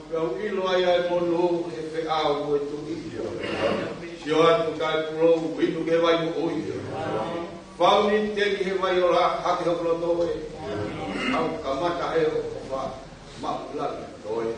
Pea u ʻilo ai ʻa e monū he feʻao ʻo e tuʻi. Sio atu kae pulou, inu ki he vai moʻui. Fau ni teni he vai ola, hake hoku loto ē. Au kamata ʻe ʻofa, maʻu lali toe.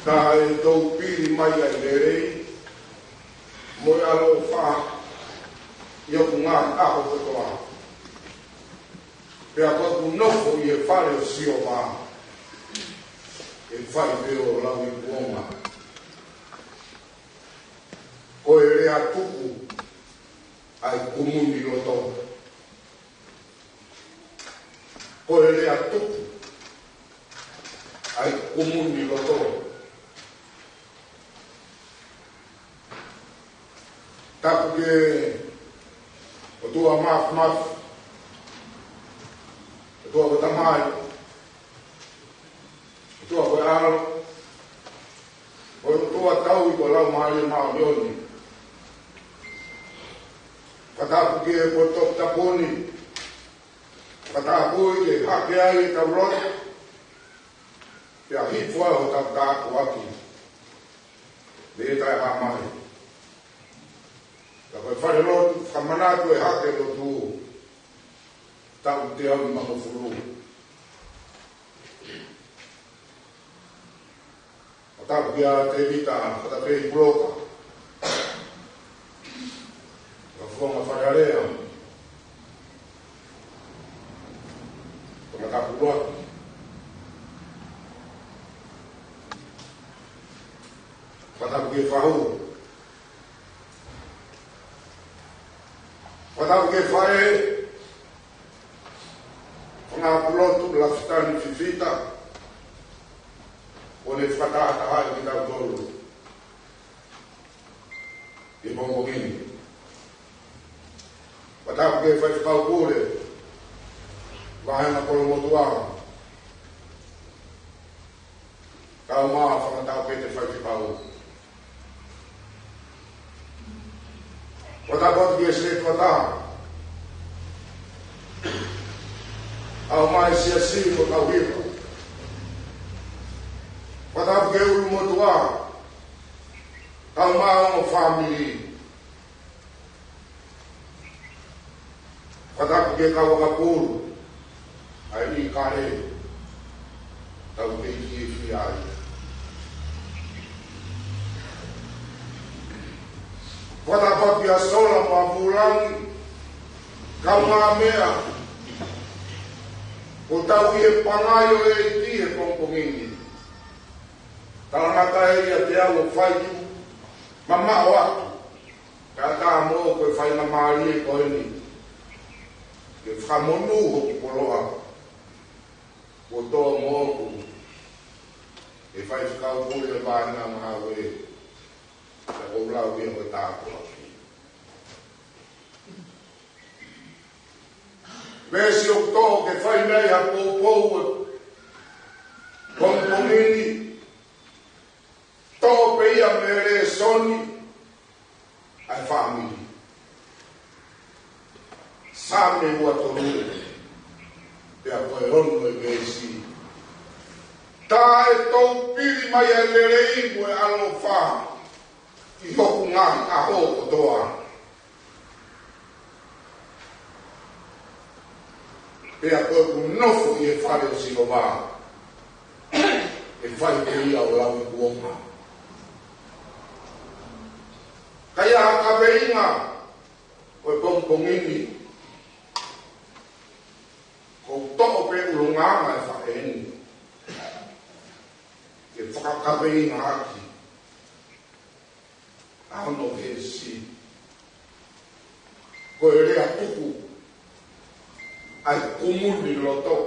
Kae toupili mai ʻa e lelei mo e ʻaloʻofa ʻi hoku ngaahi ʻaho kotoa. Pea ko ʻeku nofo ʻi he fale ʻo Sihova, ʻe fai pē ʻo lauikuonga. Ko e lea tuku ʻa e kumuni loto. Ko e lea tuku ʻa e kumuni loto. Tapu ki he ʻOtua Māfimafi, ʻOtua ko e Tamai, ʻOtua ko e ʻAlo, ko e ʻOtua taui ko e Laumālie Māʻoniʻoni. Fakatapu ki he potu tapu ni, fakatapu ʻi he hake ai ʻetau lotu, pea hifo ai hotau tāpuaki mei he taʻehāmai. Ka ko e falelotu, fakamanatu e hake lotu, taʻu teau nimangofulu. Fakatapu kia Tēvita Fatapei Puloka, ka fuanga Fale Alea, fakatapu ʻuluaki. Fakatapu ki he fahu. Fakatapu ki he faʻē, Fanga Pulotu Lafitani Fifita, ʻo ne fakatahatahaʻi kitautolu ʻi he pongipongi ni. Fakatapu ki he Faifekau Pule, Vāhenga Kolomotuʻa, kae ʻumaʻā Fanga Taʻokete Faifekau. Fakatapu atu ki he Sētuata, kae ʻumaʻā e siasi mo e kau hiva. Ke ʻulumotuʻa, kau mo e fāmili. Fakatapu ki he kau ʻakapulu, ʻa e kale, tau kei fiefia ai. Fakatapu kia Sola mo Vulangi, kau mo e meʻa, ʻoku tau ʻi he pangai ʻo e ʻEiki he pongipongi ni. Talangata ʻiate au ʻo fai atu, mamaʻo atu. Ka ka mo ko e faingamālie ko eni ke fakamonū hoku koloa, kuo tō moʻoku ʻe he faifekau Pule Vānanga Mahaue, ka ko e lau ia ko e tāpuaki. Veesi ʻoku toʻo ke fai mei ai ha poupou ʻo e pongipongi ni, toʻo pē ia mei he lēsoni ʻa e fāmili. Saame ua tolu, pea ko e ono ʻo e veesi. Tā ʻe toupili mai ʻa e lelei mo e ʻaloʻofa ʻi hoku ngaahi ʻaho kotoa. Pea ko ʻeku nofo ʻi he fale ʻo Sihova, ʻe fai pē ia ʻo lauikuonga. Ka ʻi ai ha kaveinga ʻo e pongipongi ni, ʻoku ou toʻo pē ʻulungaanga ʻo e faʻē ni ke fakakaveinga ʻaki ʻa hono veesi. Ko e lea tuku ʻa e kumuni loto.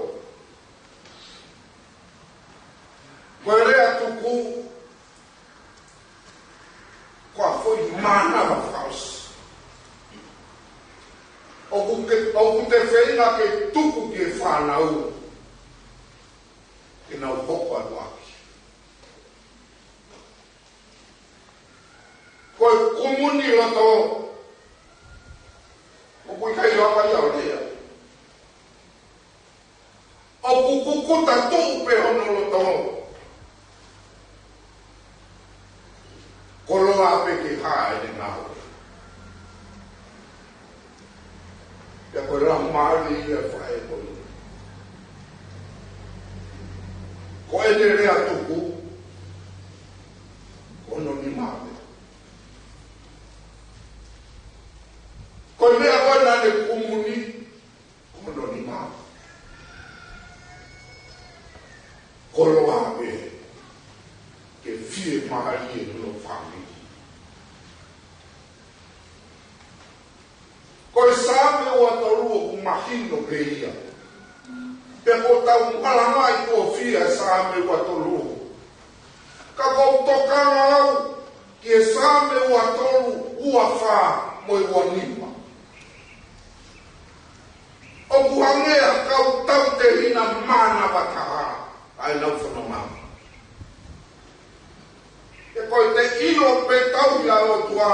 Ko e lea tuku, ko e foʻi mānava fakaʻosi. ʻOku ke, ʻoku te feinga ke tuku ki he fānau ke nau hoko atu ʻaki. Ko e kumuni loto, ʻoku ʻikai lava ia ʻo lea. ʻOku kukuta tuʻu pē hono loto. Koloa pē ke hā ʻene ngāue. Pea ko e laumālie ia ʻa e faʻē ko eni. Ko ʻene lea tuku, ko hono nima pē. Ko e meʻa ko ē naʻa ne kumuni, ko hono nima. Koloa pē ke fiemālie hono fāmili. Ko e Saame ua tolu ʻoku mahino pē ia. Pea ʻoku tau malanga ʻi he tofiʻa Saame ua tolu. Ka ʻoku ou tokanga au ki he Saame ua tolu, ua fā mo e ua nima. ʻOku hangē ha kau tautehina mānava taha ʻa ʻenau fononga. He ko e te ʻilo pē tauhi ʻa e ʻOtua.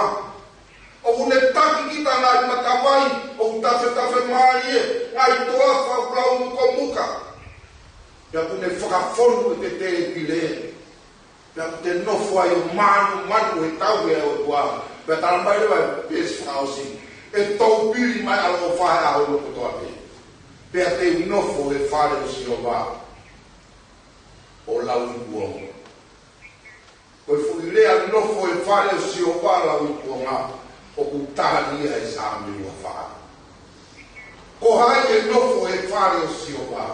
ʻOku ne taki kita ngaahi matavai ʻoku tafetafe mālie, ngaahi toafa ʻoku lau mukomuka. Pea ʻoku ne fakafonu ʻi he tēpile. Pea ʻoku te nofo ai ʻo mānumanu he tauhi ʻa e ʻOtua. Pea talamai leva ʻe he veesi fakaʻosi, ʻe toupili mai ʻaloʻofa he ʻaho kotoa pē. Pea te u nofo he fale ʻo Sihova ʻo lauikuonga. Ko e foʻi lea nofo he fale ʻo Sihova lauikuonga, ʻoku tali ia ʻe he Saame ua fā. Ko hai ʻe nofo he fale ʻo Sihova?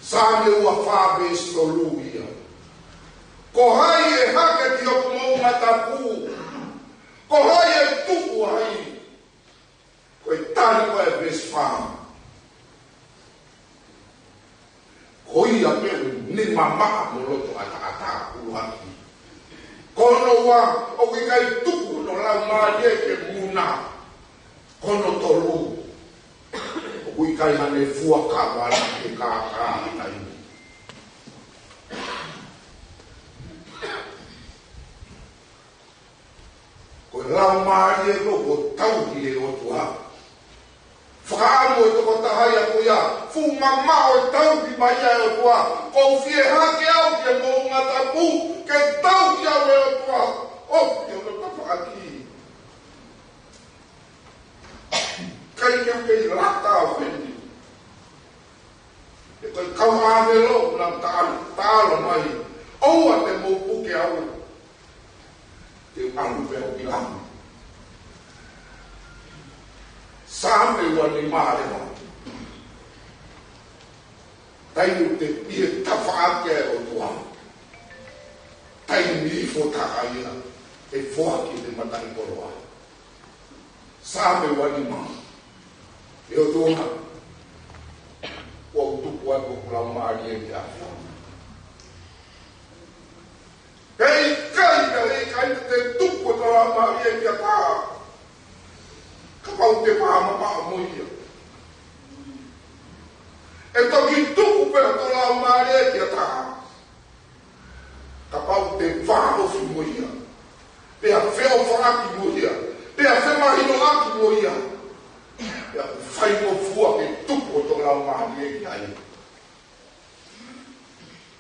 Saame ua fā veesi tolu ia. Ko hai ʻe hake ki hoku moʻunga tapu? Ko hai ʻe tuʻu ai? Ko e tali ko ē ʻa e veesi fā. Ko ia pē ʻoku ne mamaʻo mo loto ʻataʻatā ʻuluaki. Ko hono ua, ʻoku ʻikai tuku hono laumālie ke muna. Ko hono tolu, ʻoku ʻikai haʻane fuakava ʻi he kākā ʻa e taimi. Ko e laumālie ko ē ʻoku tauhi ʻe he ʻOtua. Fakaʻamu e tokotaha ia ko ia, fuʻu mamaʻo e tauhi mai ʻa e ʻOtua. Ko u fie hake au ki he moʻunga Taʻalo, taʻalo mai, ʻoua te mou puke au, te u ʻalu pē au ki langi. Saame ua nima leva. Taimi ʻoku te pie tafaʻaki ai ʻOtua, taimi ifo taha ia ʻe foaki ʻe he mataʻikoloa. Saame ua nima. ʻE ʻOtua, kuo u tuku atu hoku laumālie kiate koe. Heʻikai, heʻikai te u tuku hoku laumālie kiate koe kapau te u maʻamaʻa mo ia. ʻE toki tuku pē hoku laumālie kiate koe kapau te u vāofi mo ia, pea feʻofaʻaki mo ia, pea femahinoʻaki mo ia, pea ʻoku faingofua ke tuku hoku laumālie kiate ia.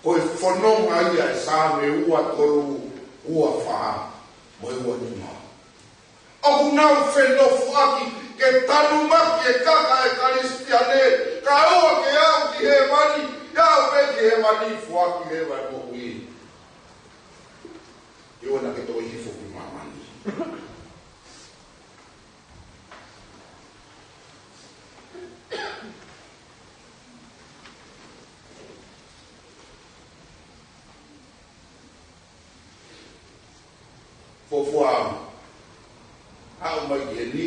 Ko e fononga ia ʻo e Saame ua tolu, ua fā mo e ua nima. ʻOku nau fenofoʻaki ke tanumaki e kaka ʻa e Kalisitiane, kae ʻoua ke aʻu ki hēvani, ke aʻu pē ki hēvani foaki leva e moʻui. Ke ʻoua naʻa ke toe hifo ki māmani. Fuofua aʻu mai ki heni,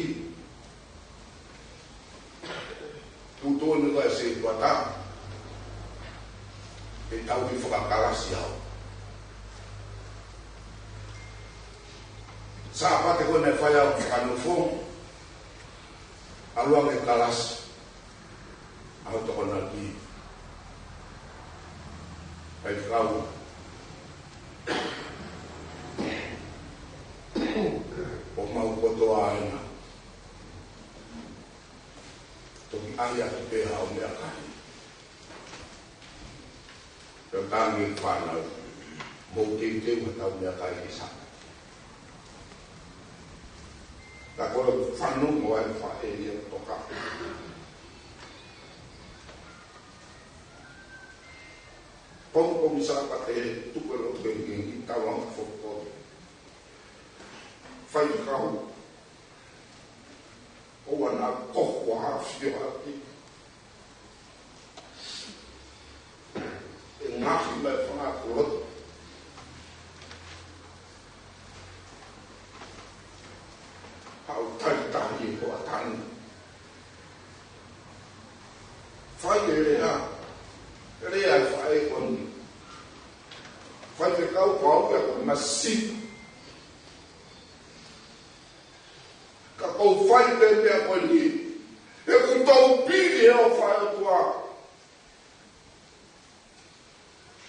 tuʻutuʻuni ko e setuata, ʻe tau ʻi fakakalasi au. Sāpate ko ē naʻe fai au fakanofo, ʻalu ange kalasi. ʻA e tokonaki. Faifekau, ʻo mau kotoa ena. Toki ʻai atu pē haʻo meʻakai. Pea tangi fānau. Mou teuteu haʻatau meʻakai he Sāpate. Ka ko e fanongo ʻa e faʻē ia toka. Pongipongi Sāpate, tuku e lotu kengikengi, tau anga fokoi. Faifekau, ʻoua naʻa ko hoʻo ʻafio ʻaki. ʻE ngaahi mai fanga koloto. Haʻu talitali e hoʻatā ni. Fai e lea, lea e faʻē ko eni. Faifekau, ko au ia ko e masiva. Ka ʻoku ou fai pē meʻa ko eni, he ʻoku ou pili e ʻofa ʻa e ʻOtua.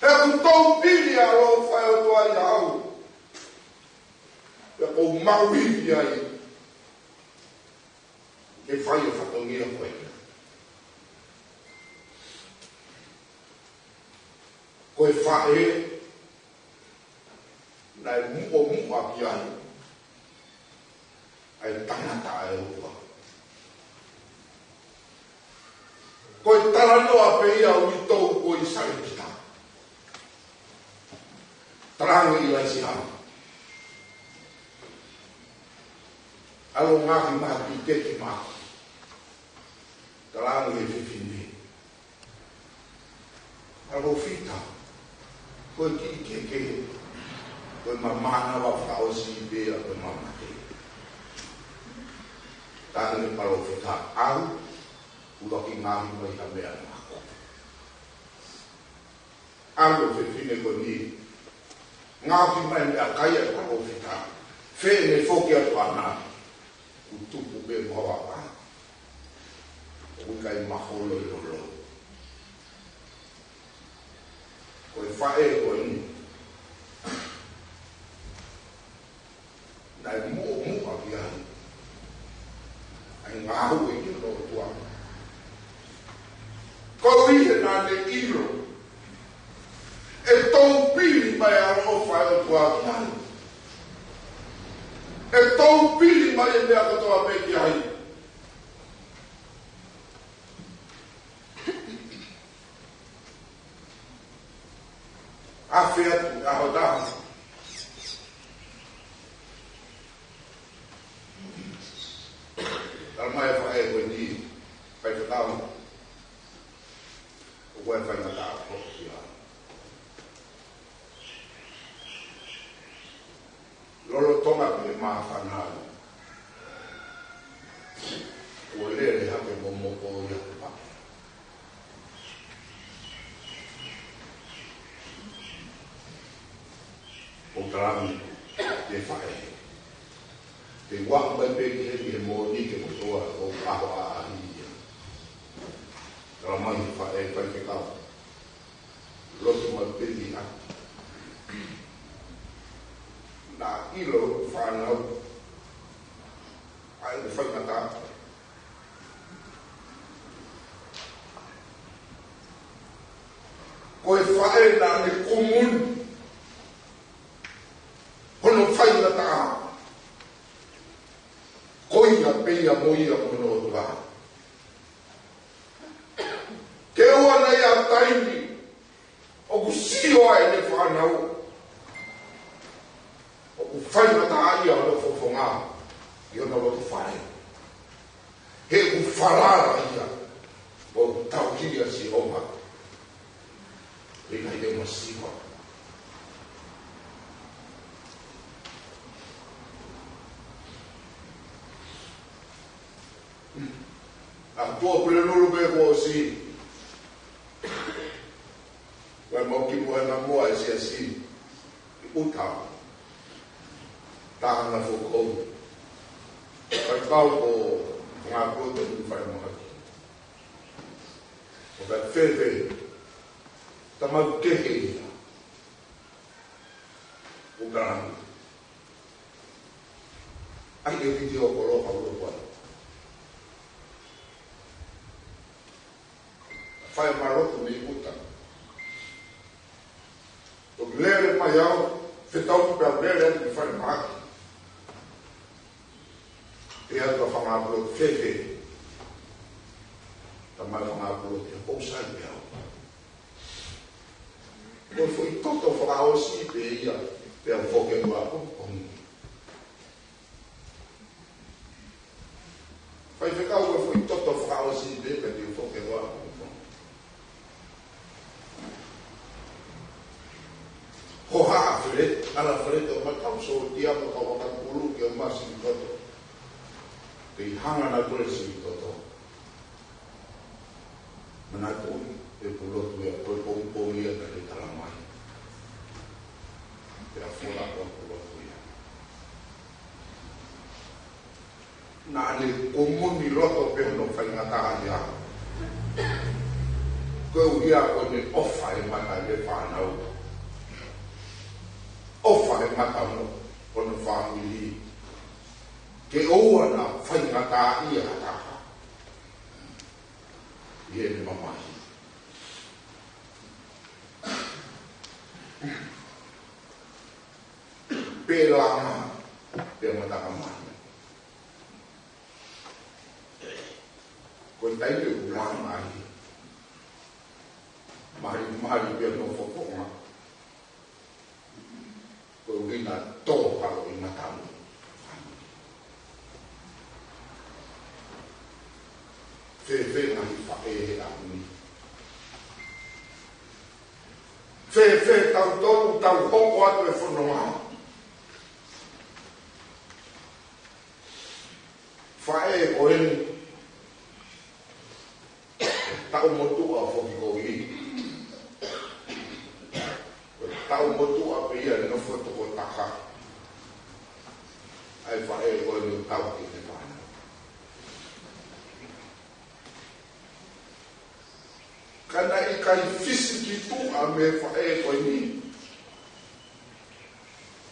He ʻoku ou pili e ʻaloʻofa ʻa e ʻOtua ʻiate au. He ʻoku ou maʻu ivi ai ke fai e fatongia ko ē. Ko e faʻē naʻe muʻomuʻa ki ai ʻa e tangata ʻa e ʻOtua. Ko e talanoa pē ia ʻo e toʻu ko ē ʻi Salepita. Talaange ʻe ʻIlaisiā, ʻalu ngaahi maha kiʻi keke maʻaku. Talaange ʻe he fefine, palōfita, ko e kiʻi keke, ko e mamana wa fakaʻosi pē ia ko e mamate. Talaange ʻe he palōfita, ʻalu, ʻuluaki ngaohi mai ha meʻa maʻaku. ʻAlu e fefine ko eni, ngaohi mai e meʻakai ʻa e palōfita, fēfē ne foki atu ʻana, kuo tupu pē mo e vaka. ʻOku ʻikai maholo e lolo. Ko e faʻē ko eni naʻe muʻomuʻa ki ai ʻa e ngāue ʻa e ʻOtua. Koeʻuhi he naʻa ne ʻilo ʻe toupili mai e ʻaloʻofa ʻa e ʻOtua ki ai. ʻE toupili mai e meʻa kotoa pē ki ai. afe atu ʻaho taha. Tala mai e faʻē ko eni, faifekau, ʻoku ʻi ai e faingataʻa ko ia. Lolotonga pē māfana, kuo lele hake momoko ia kuo paʻanga. ʻOku ou tala mai ki he faʻē, te u ʻalu mai pē ki heni he moʻoni ke kotoa ʻo ʻaho ʻaʻahi ia. Tala mai he faʻē, faifekau, lotu mai pē ki ai. Naʻa ʻilo e fānau ʻa e faingataʻa. Ko e faʻē naʻa ne kumuni hono faingataʻa, ko ia pē ia mo ia mo hono ʻOtua. Ke ʻoua naʻa ʻi ai ha taimi ʻoku sio ai ʻene fānau ʻoku faingataʻaʻia hono fofonga ʻi hono loto fale. He ʻoku falala ia ʻoku tauhi ʻa Sihova. He ʻikai te u masiva. ʻA e tuʻa Pulelulu pē kuo ʻosi. Kuo mau kimuʻa namuʻa e siasi ʻi ʻuta. Taha na fokou. Kai kau ko ngā kuo te mu fai mahaki. ʻO ka fēfē, tamau kehe ia. ʻO ka ʻai e vitiō kolo ka ulo kuai. Fai malotu mei ʻuta. ʻO lele mai au, fetau pea lele atu ki fale mahaki. Pea ka fanga pulo fēfē. Tamai fanga pulo te kou sai pē au. Ko e foʻi toto fakaʻosi pē ia, pea foke ua pongipongi. Faifekau, ko e foʻi toto fakaʻosi pē, pea te u foke ua pongipongi. Hohaʻa fele, ala fele, te u mai kau sōtia mo kau ʻakapulu ke u masi ki toto. Te u hanga na kole si toto. Manatuʻi e pulotu ia, ko e pongipongi ia naʻe tala mai. Pea fola ko e pulotu ia. Naʻa ne kumuni loto pē hono faingataʻaʻia. Koeʻuhi ko ʻene ʻofa e mata e fānau. ʻOfa e mata mo hono fāmili. Ke ʻoua naʻa faingataʻaʻia ha taha ʻi heʻene mamahi. Pea langa, pea mata ka mai. Ko e taimi ʻoku langa ai. Mali, mali pea no fofonga. Ko e ʻuhinga tō kalo ʻi matamu. Fēfē ngaahi faʻē he ʻaho ni. Fēfē tautolu tau hoko atu e fononga. Faʻē ko eni. Taʻu motuʻa foki ko eni. Taʻu motuʻa pē ia nofo tokotaha. ʻAi faʻē ko eni tau ki he fānau. Ka naʻe ʻikai fisi ki tuʻa mei he faʻē ko eni.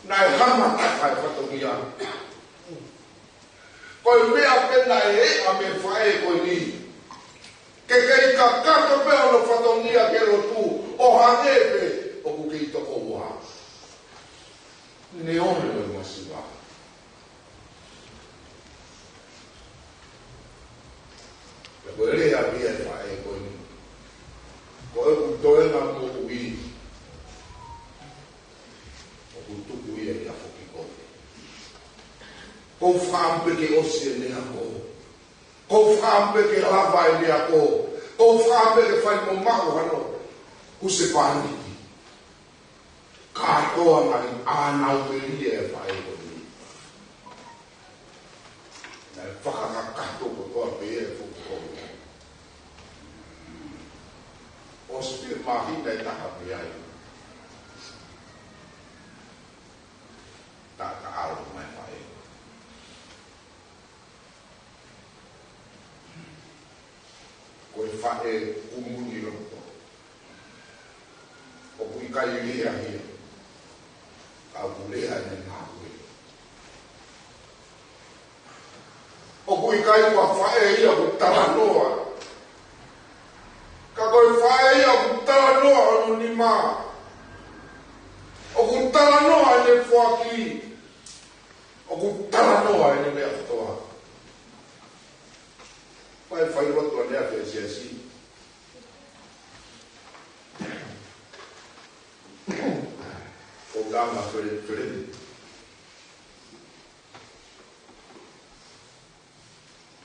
Naʻe hama taha e fatongia. Ko e meʻa pē naʻe ʻeʻa mei he faʻē ko eni. Ke kei kakato pē hono fatongia ke lotu, ʻo hangē pē ʻoku kei toko ua. Neongo e masiva. Pea ko e lea ia e faʻē ko eni. Ko ʻeku toenga moʻui. ʻOku ou fakaʻamu pē ke ʻosi ʻene ako. ʻOku ou fakaʻamu pē ke lava ʻene ako. ʻOku ou fakaʻamu pē ke fai mo maʻu hano husepāniti. Kātoa mai ʻānautolu e faʻē ko eni. Naʻe fakakakato kotoa pē e fuʻu kolo. ʻOsi pē māhina ʻe taha mei ai, taʻataʻalo mai e faʻē. Ko e faʻē kumuni loto. ʻOku ʻikai lea ia, ka ʻoku lea ʻene ngāue. ʻOku ʻikai ko ha faʻē ia ʻoku talanoa, ka ko e faʻē ia ʻoku talanoa hono nima. ʻOku talanoa ʻene foaki. ʻOku talanoa ʻene meʻa kotoa. Fai, fai loto ʻa e meʻa ki he siasi. ʻO tama fele, fele.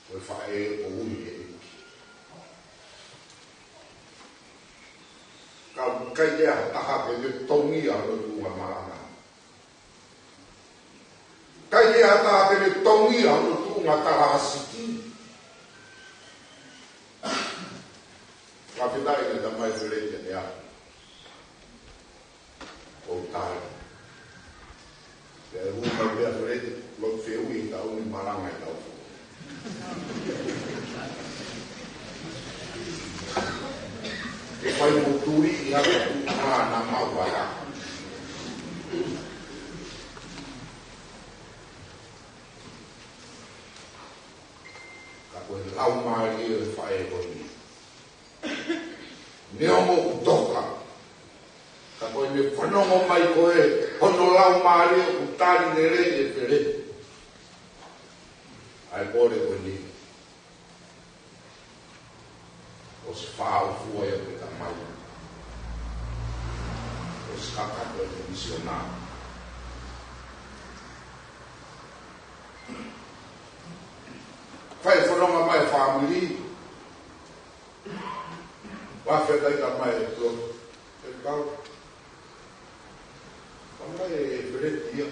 Ko e faʻē ʻoku ui ʻe he ʻEiki. Ka ʻoku ʻikai ke ʻi ai ha taha ke ne tongi ʻa hono tuʻunga malanga. ʻIkai ke ʻi ai ha taha ke ne tongi ʻa hono tuʻunga talāsiti. Fakafetaʻi ki he tamai Feleti ʻanenai. ʻO tali. Pea ʻe hū mai pē ʻa Feleti, lotu fehuʻi, ʻe tau ʻi he malanga ʻe tau fo. ʻE fai mo tuli ʻi ha tuʻunga naʻa mau ʻi ai. Ka ko e laumālie ʻo e faʻē ko eni. Neongo ʻoku toka, ka ko ʻene fanongo mai ko ē hono laumālie ʻoku tali lelei ʻe Feleti ʻa e kole ko eni. ʻOsi fāʻofua ia ʻe he tamai. ʻOsi kakato e misiona. Fai fononga mai e fāmili. Fakafetaʻi tamai e tuʻa. E kau. Tamai e Feleti ia.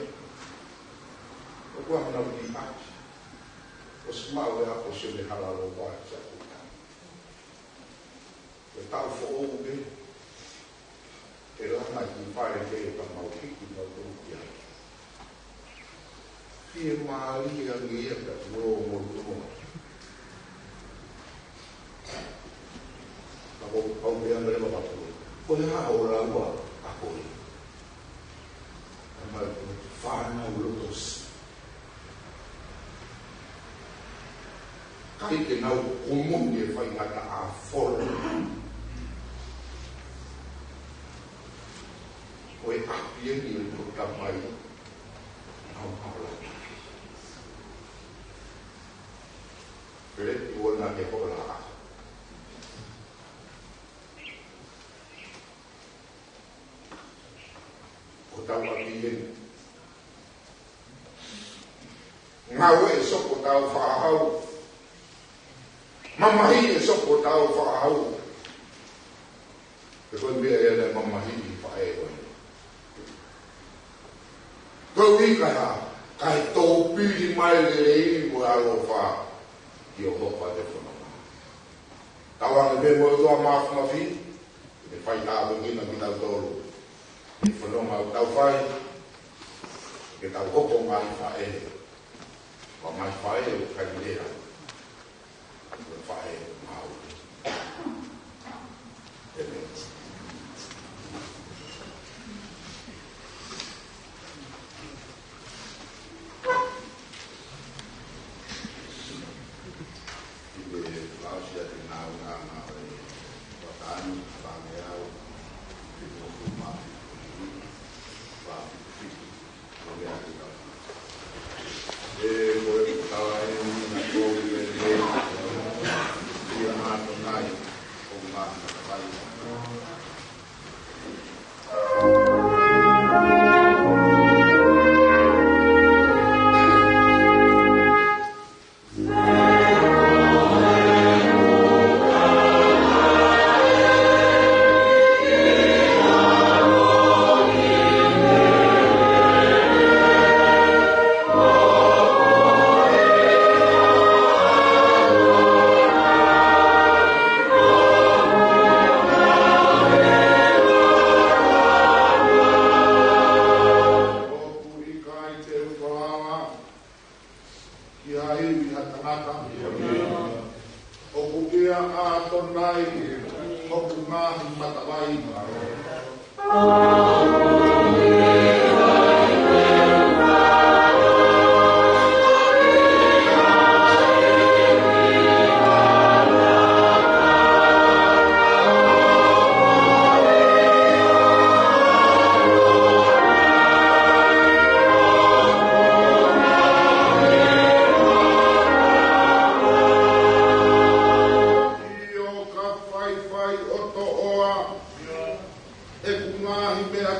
ʻOku ʻi ai hano liʻaki. ʻOsi maʻu e ako Sione Halalova ʻi Sakuta. Ko e taʻu foʻou pē. ʻE langa ki fale ke ka mau hiki mau tonu ki ai. Fiemālie ange ia ka tuʻu mo tuʻu. Ka ko au pē anga leva ka tuʻu. Ko e hā ʻo lau ʻa koe. Ka mau ko e fānau loto siʻi. ʻIkai ke nau kumuni e faingataʻa folo. Ko e ʻapi eni ʻo e tamai. Nau haola. Feleti ʻoua naʻa ke hola. Ko hotau ʻapi eni. Ngāue ʻe soko hotau fakahau. Mamahi ʻe soko hotau fakahau. He ko e meʻa ia naʻe mamahiʻi ʻe he faʻē ko eni. Ko e ʻuhi ka, kae tōpili mai lelei mo e ʻaloʻofa ki hoʻo hoko atu e fononga. Tau ʻai pē mo e ʻOtua Māfimafi, ke fai tāpuekina kitautolu. ʻI he fononga ʻoku tau fai, ke tau hoko mai faʻē. Ko e ngaahi faʻē ʻoku ʻikai lea. Ko e faʻē maau. ʻĒmeni.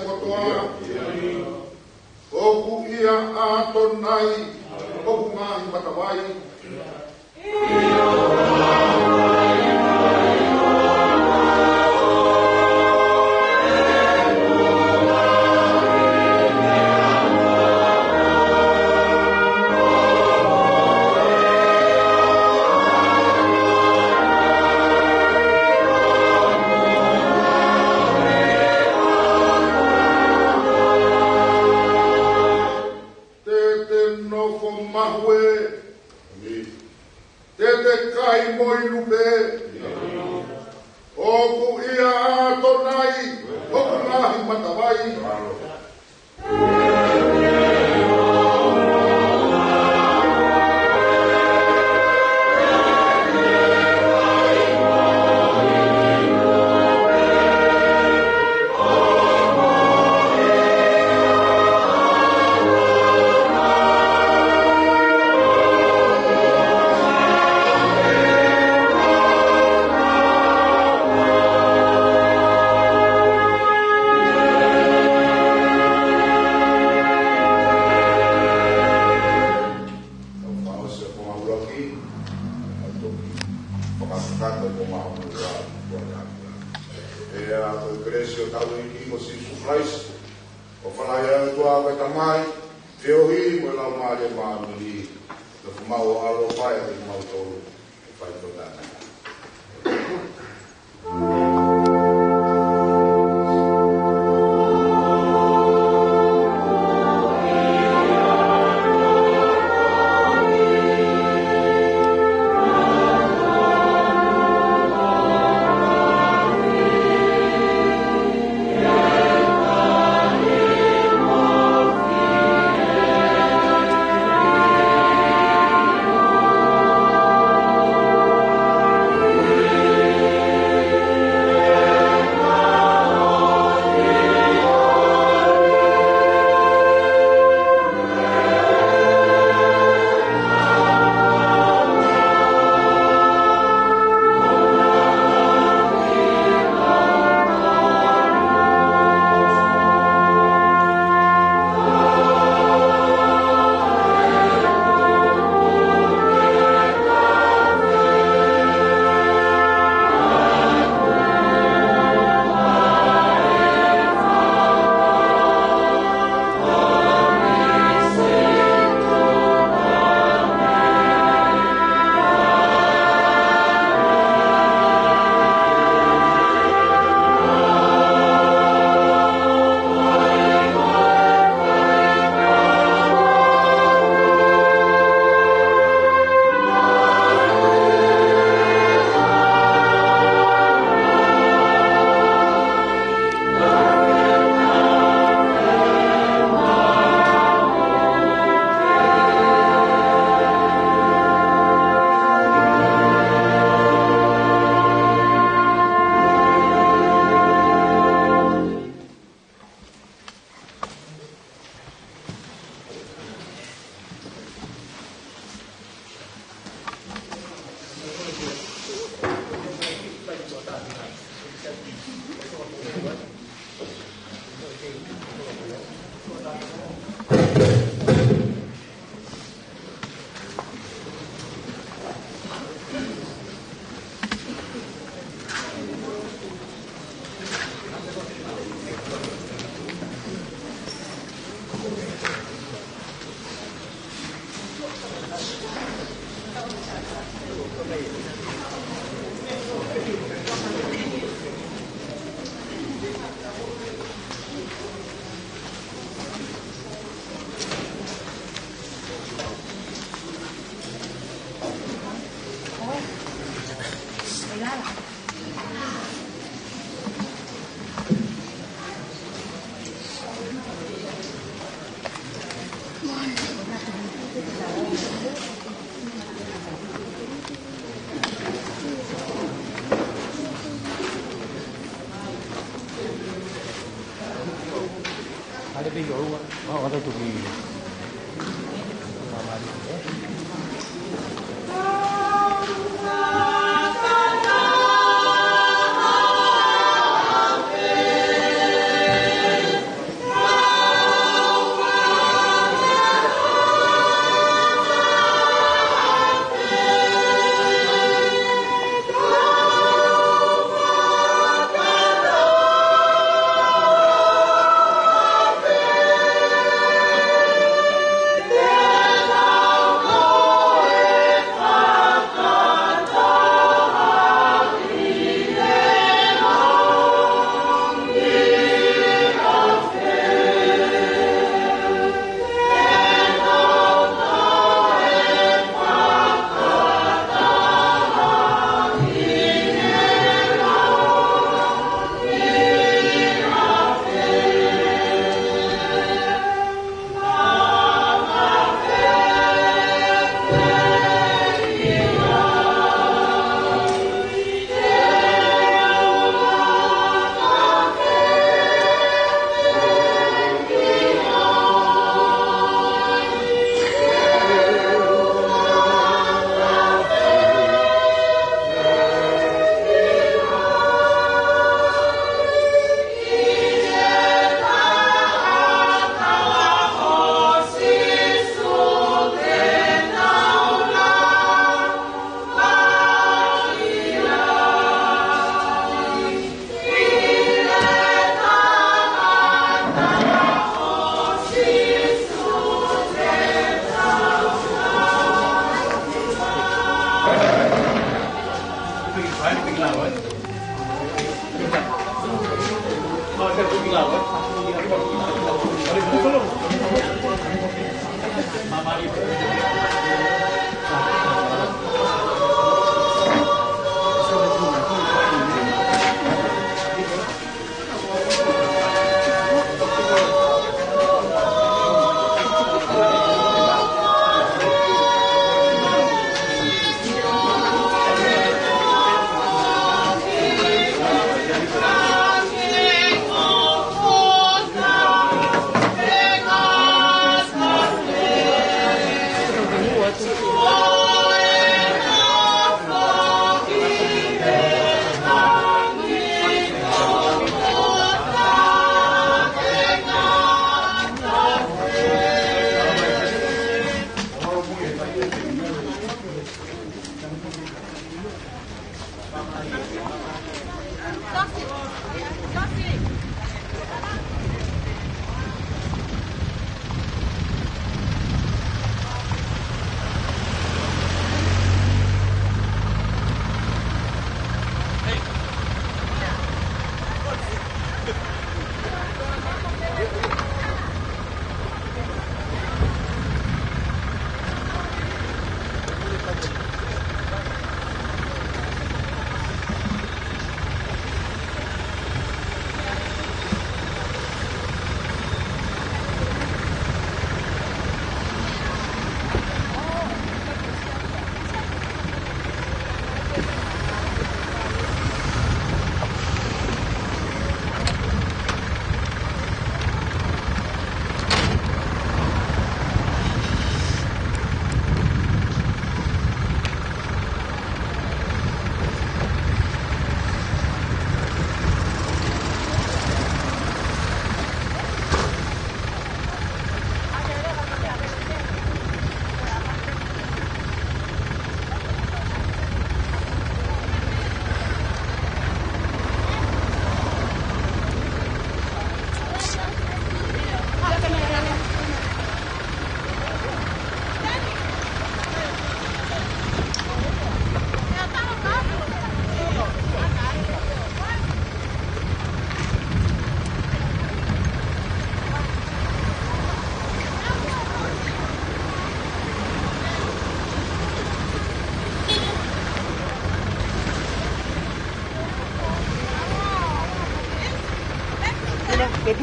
kotoa. ʻOku ʻia ʻa ʻAtonai ʻoku ngaohi matavai. Te te nofo mahuʻinga. Te te kai mo inu pē. ʻOku ʻia ʻa ʻAtonai ʻoku ngaohi matavai. Tau fakaʻosi e konga ʻuluaki, tau toki fakakakato e konga hono ua, ua na. Pea ko e kelesi ʻa hotau ʻEiki ko Sīsū Kalaisi, ʻofa lahi ʻa e ʻOtua ko e Tamai, feohi mo e Laumālie Māʻoniʻoni, nofo maʻu ʻo ʻaloʻofa ʻiate kimautolu, ʻo fai tō tānaki.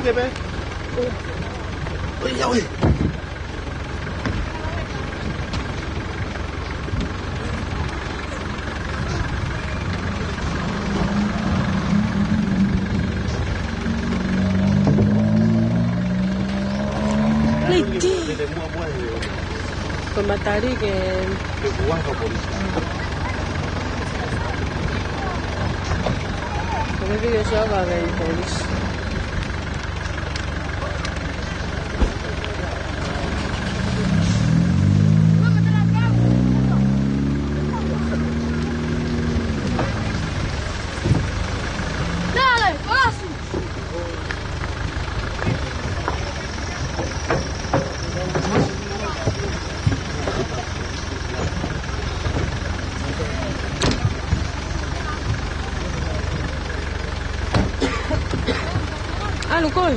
Oi, ia, oi. Leti. Ko Matali ke. Ko e video show ka vei polis. Dale, paso. ʻAlu koe.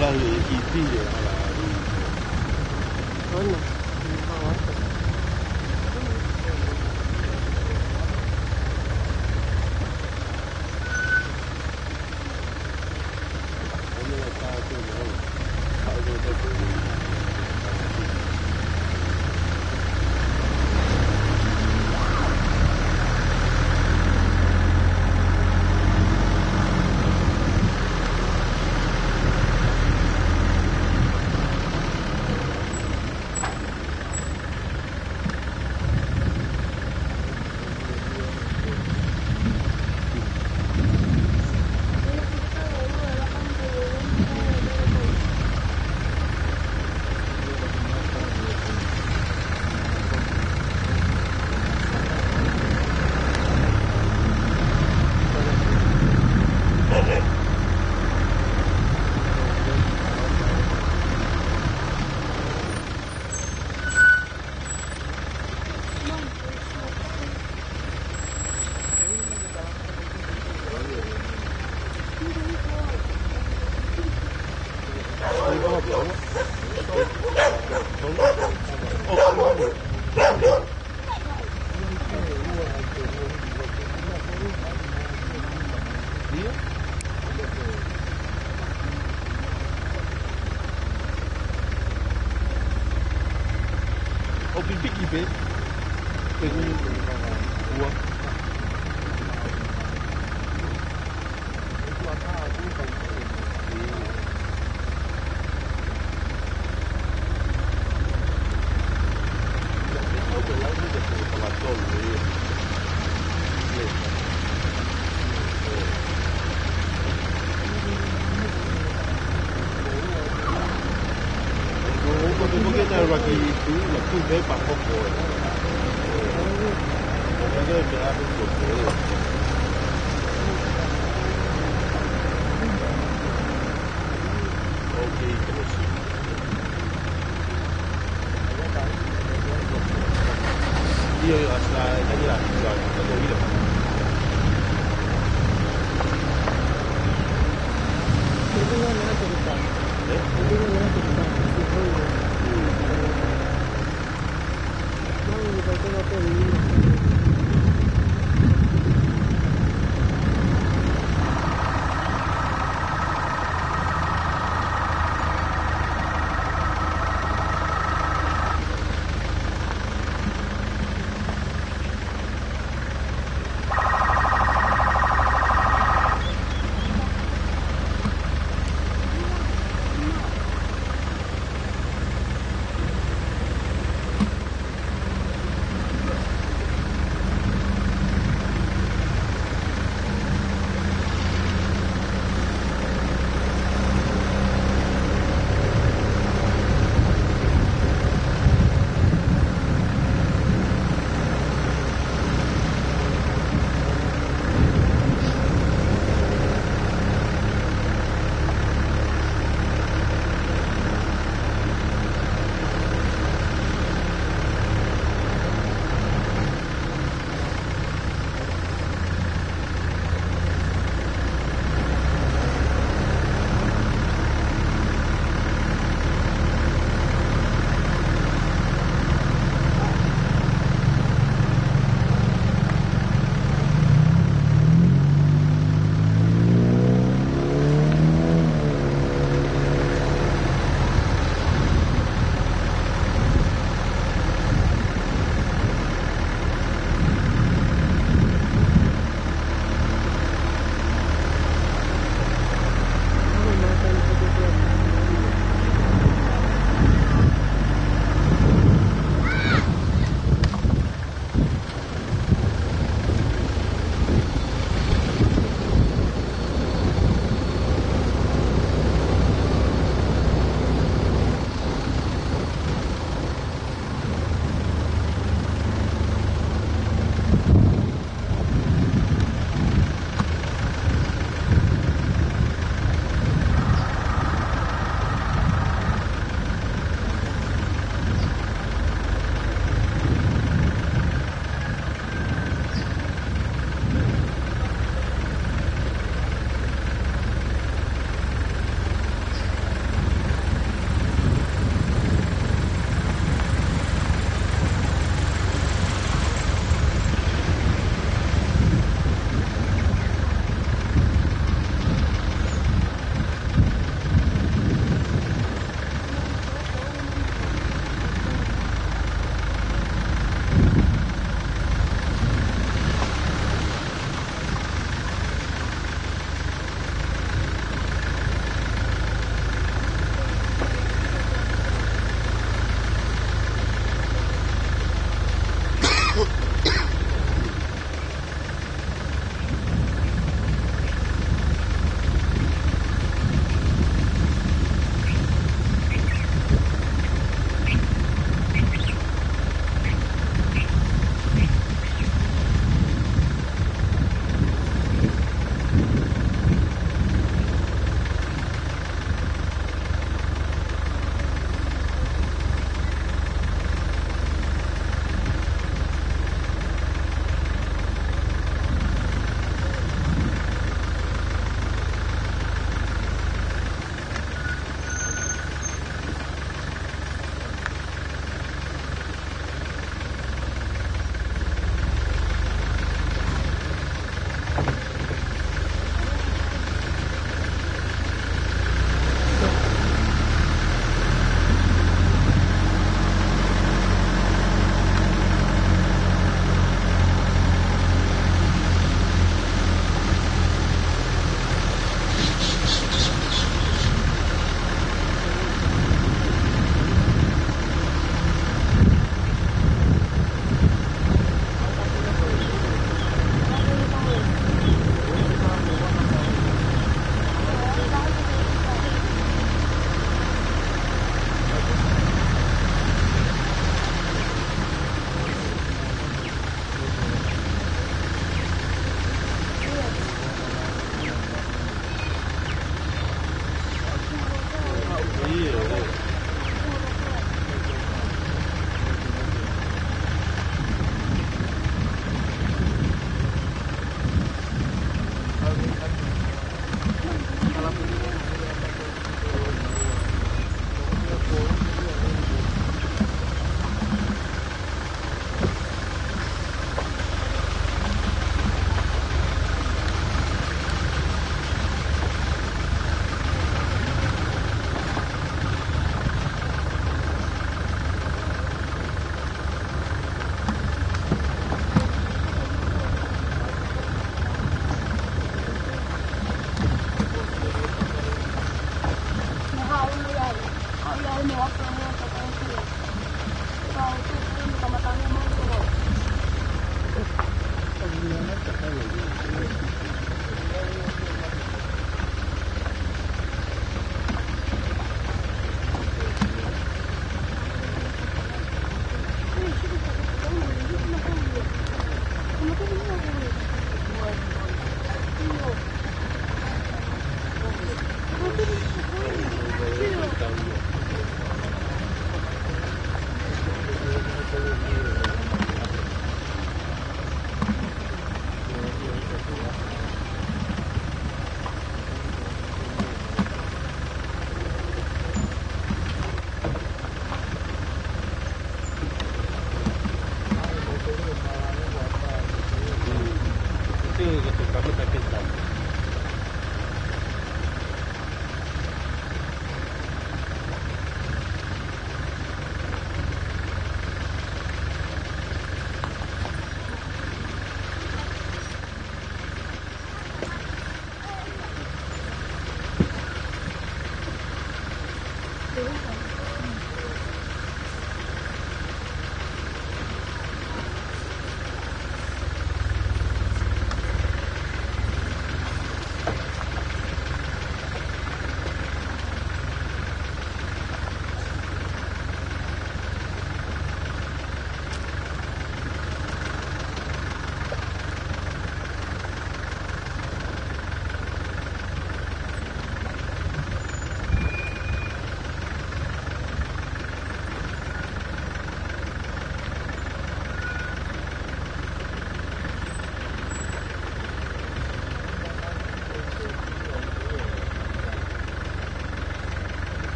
Lahi e kipi e hala. Ona. ʻO pipiki pē, pē kuo ua.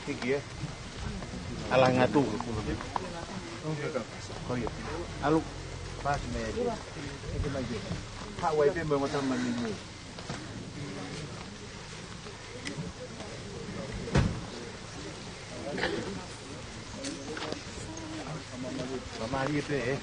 Hiki, ē? ʻAlu ange atu. Ko ia. ʻAlu. Paasi mai ē. Haʻu ai pē mo e ongo tama mimui. Māmālie pē, ē?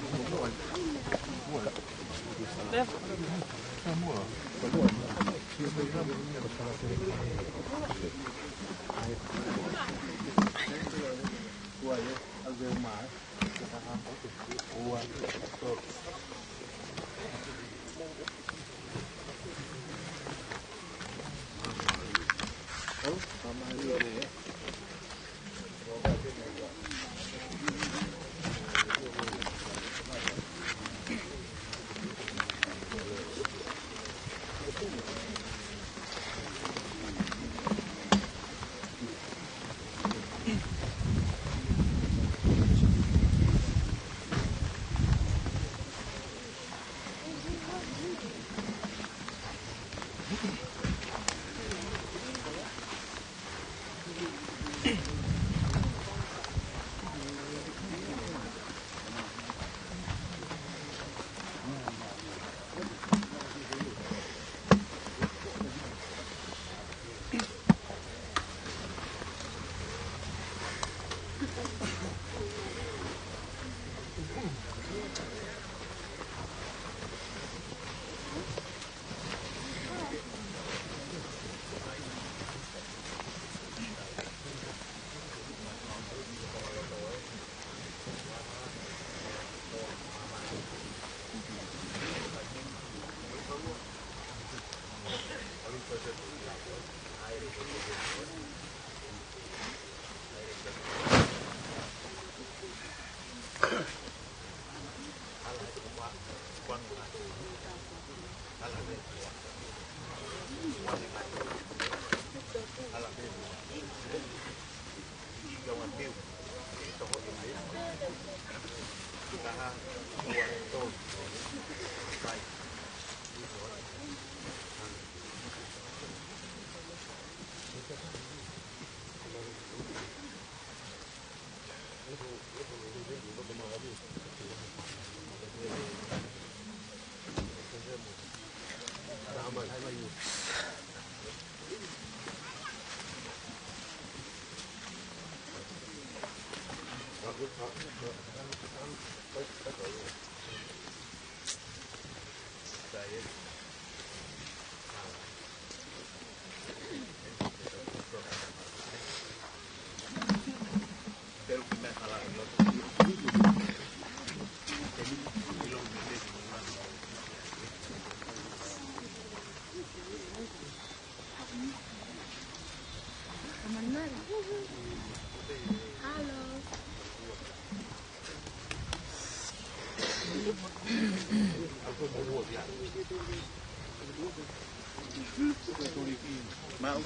Maʻu.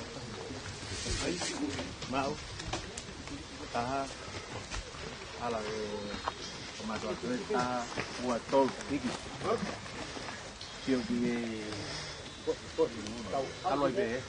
Maʻu. Taha. Hala ē, ko mātou atu ē, taha, ua, tolu, hiki. Sio ki he ʻalu ai pē, ē.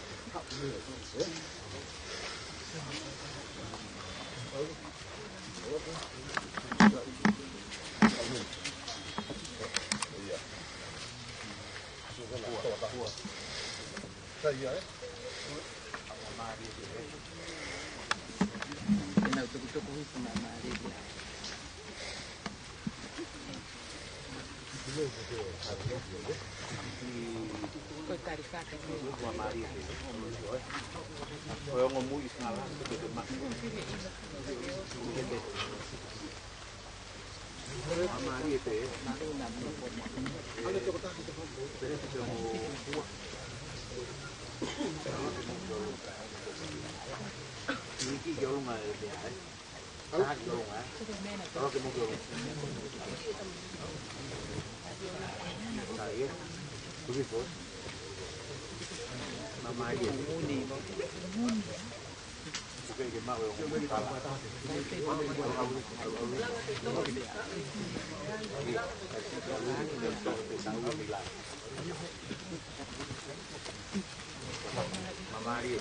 Ko e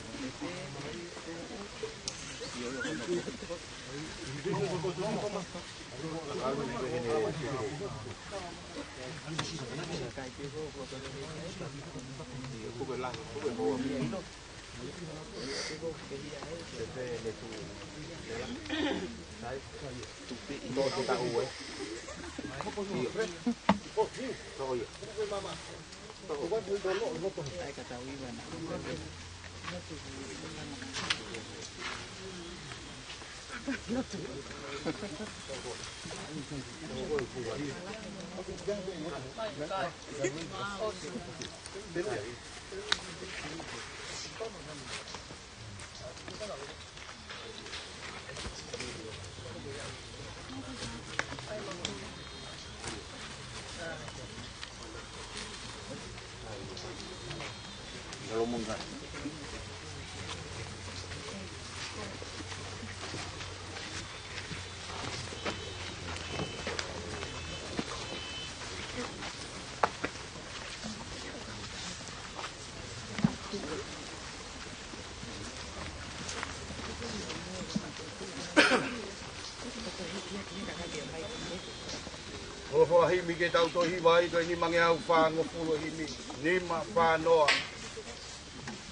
folofola himi ke tau toe hiva ai, ko e nimangeau fāngofulu himi, nima fā noa.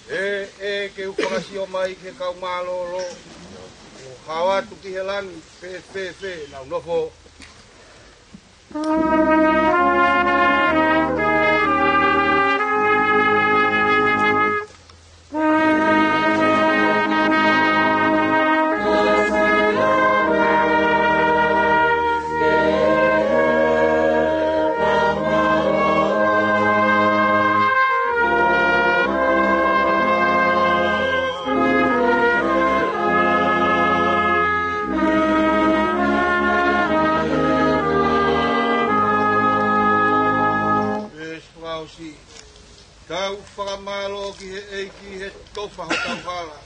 ʻE, ʻe, ke u fakasio mai ki he kau mālōlō, ʻo hao atu ki he langi, fēfē, fē, nau nofo. Veesi fakaʻosi. Tau fakamālō ki he ʻEiki he tofa hotau hala,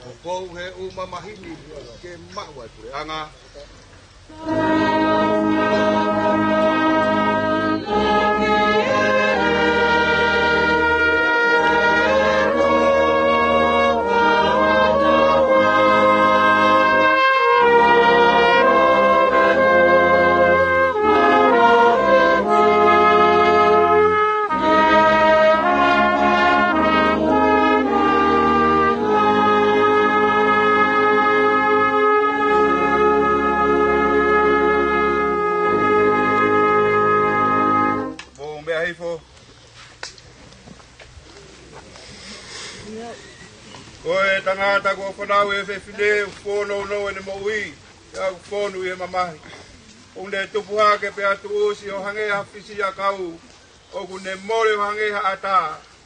ʻo pou he ʻuma maheni ke maʻu ʻa e puleʻanga. Mou meʻa hifo. Ko e tangata kuo fanauʻi ʻe he fefine, ʻoku fōnounou ʻene moʻui, pea ʻoku fonu ʻi he mamahi. ʻOku ne tupu hake pea tuʻusi ʻo hangē ha fisiakau, ʻoku ne mole ʻo hangē ha ʻatā,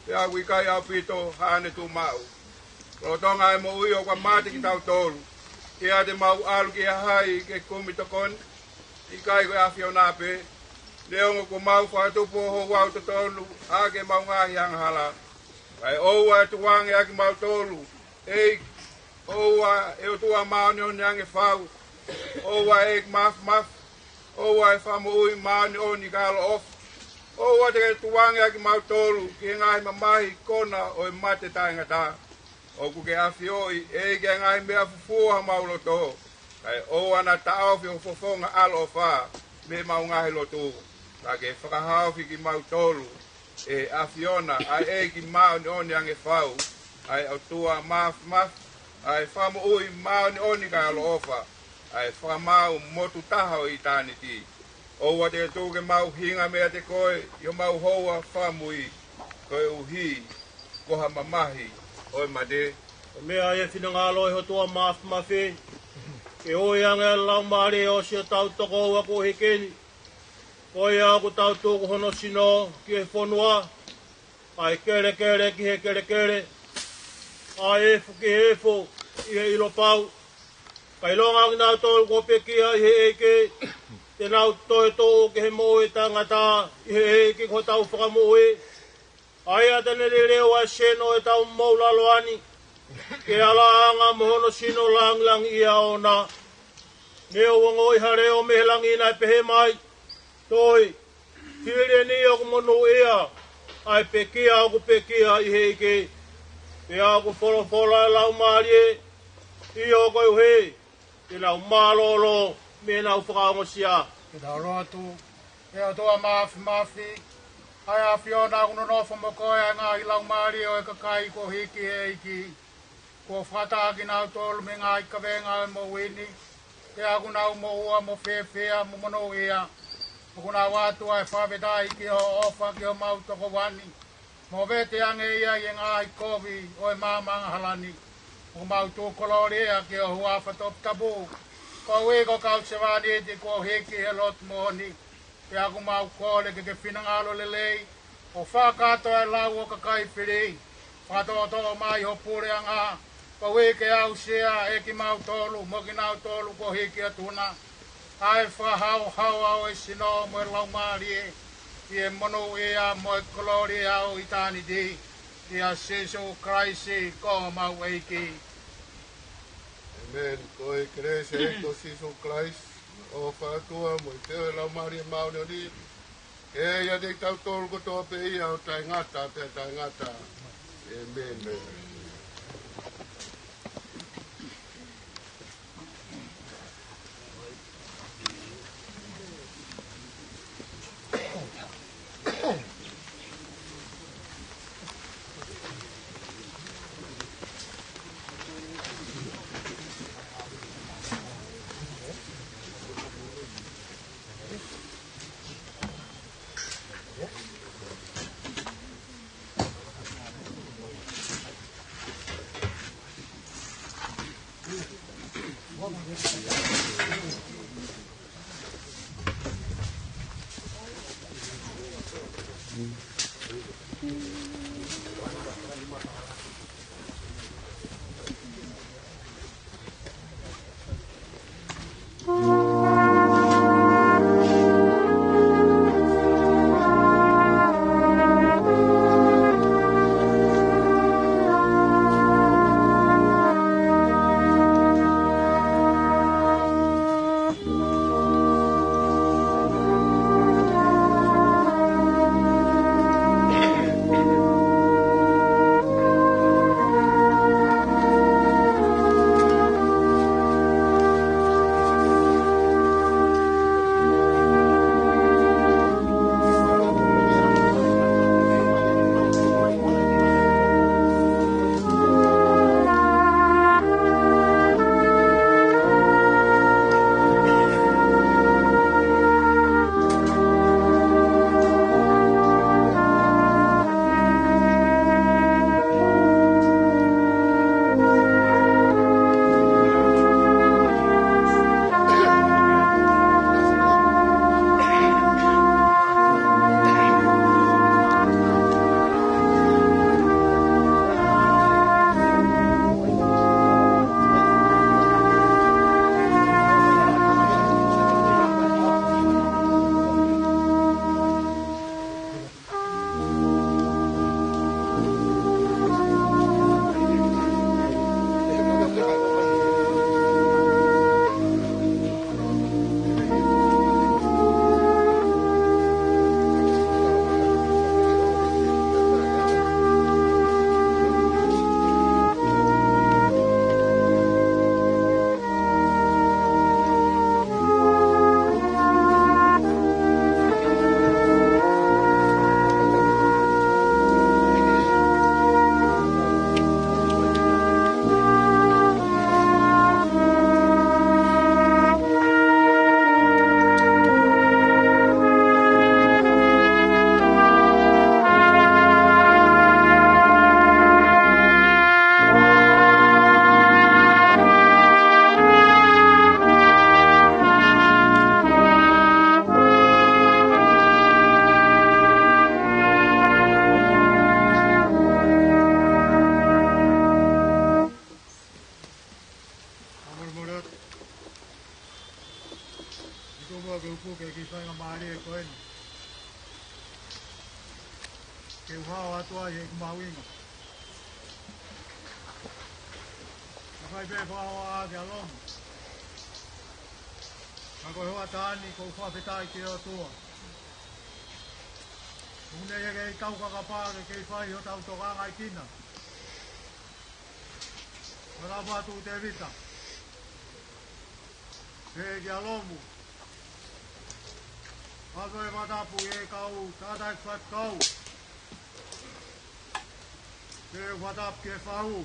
pea ʻoku ʻikai ʻaupito haʻane tuʻumaʻu. Lolotonga e moʻui ʻoku mate kitautolu. Pea te mau ʻalu ki ha hai ke kumi tokoni? ʻIkai ko e ʻAfiona pē? Neongo kuo mau fakatupu ʻo houhau totonu ʻaki ʻemau ngaahi angahala, kae ʻoua ʻe tukuange ʻa kimautolu, ʻEiki, ʻoua ʻe ʻOtua māʻoniʻoni ange fau, ʻoua ʻe ʻEiki Māfimafi, ʻoua ʻe Fakamoʻui māʻoniʻoni kae ʻaloʻofa, ʻoua te ke tukuange ʻa kimautolu ki he ngaahi mamahi kona ʻo e mate taʻengata. ʻOku ke ʻafioʻi, ʻEiki, ʻa e ngaahi meʻa fufū ʻo homau loto, kae ʻoua naʻa taʻofi ho fofonga ʻaloʻofa mei heʻemau ngaahi lotu, ka ke fakahaofi kimautolu ʻe he ʻAfiona, ʻa e ʻEiki māʻoniʻoni ange fau, ʻa e ʻOtua Māfimafi, ʻa e Fakamoʻui māʻoniʻoni kae ʻaloʻofa, ʻa e Fakamaau motu taha ʻo ʻitāniti. ʻOua te ke tuku ke mau hinga meiate koe ʻi homau houa fakamui, koeʻuhi ko ha mamahi ʻo e mate. Ko e meʻa ia ʻe finangalo ʻe he ʻOtua Māfimafi, ke ui ange ʻa e laumālie ʻo siʻotau tokoua kuo hiki ni, ko ia ʻoku tau tuku hono sino ki he fonua, ʻa e kelekele ki he kelekele, ʻa e efu ki he efu ʻi he ʻilo pau. Kae ʻilonga ʻa kinautolu kuo pekia ʻi he ʻEiki, te nau toe tuʻu ki he moʻui taʻengata ʻi he ʻEiki ko hotau Fakamoʻui, ʻa ia te ne liliu ʻa e sino ʻo ʻetau moʻulaloa ni, ke ʻalaʻanga mo hono sino langilangiʻia ʻoʻona. Ne u ongoʻi ha leʻo mei he langi naʻe pehē mai, Tohi, fili eni ʻoku monūʻia ʻa e pekia ʻoku pekia ʻi he ʻEiki. Pea ʻoku folofola e Laumālie, ʻio koeʻuhi ke nau mālōlō mei heʻenau fakaongosia. Ke tau lotu. ʻE ʻOtua Māfimafi, ʻa e ʻAfiona, ʻoku nonofo mo koe ʻa e ngaahi laumālie ʻo e kakai kuo hiki ʻe he ʻEiki, kuo fakataʻaki kinautolu mei he ngaahi kavenga ʻo e moʻui ni, pea ʻoku nau moʻua mo fiefia mo monūʻia. ʻOku nau ʻatu ʻa e fakafetaʻi ki hoʻo ʻofa ki homau tokoua ni, mo vete ange ia ʻi he ngaahi kovi ʻo e maama angahala ni. ʻOku mau tukulolo ki ho huafa toputapu, koeʻuhi ko e kau sevāniti kuo hiki he lotu moʻoni. Pea ʻoku mau kole ke ke finangalo lelei ʻo fakakakato e lau ʻo e kakai fili. Fakatoʻotoʻo mai ho puleʻanga, koeʻuhi ke aʻusia ʻe kimautolu mo kinautolu kuo hiki atu na ʻa e fakahaohaoa ʻo e sino mo e laumālie, ʻi he monūʻia mo e kolōlia ʻo ʻitāniti. ʻIa Sīsū Kalaisi ko homau ʻEiki. ʻĒmeni. Ko e kelesi ʻa e ʻEiki ko Sīsū Kalaisi, ʻofa ʻa e ʻOtua, mo e feohi ʻa e Laumālie Māʻoniʻoni, ke ʻiate kitautolu kotoa pē ia ʻo taʻengata pea taʻengata. ʻĒmeni. Fakamolemole atu. ʻOku ou kole ke u puke e kiʻi faingamālie ko eni ke u hao atu ai heʻeku mahuʻinga. Ka ʻoku ʻikai pē fakahoa ʻaki ʻa lomi. Ka ko e hoʻatā ni ʻoku ou fakafetaʻi ki he ʻOtua. ʻOku ne ʻikai kei tau kakapa ke kei fai hotau tokangaʻi kina. Fakatapu atu Tēvita. Pea kia Lomu. Atu e fakatapu ki he kau tangataʻeiki faifekau. Pea fakatapu ki he fau.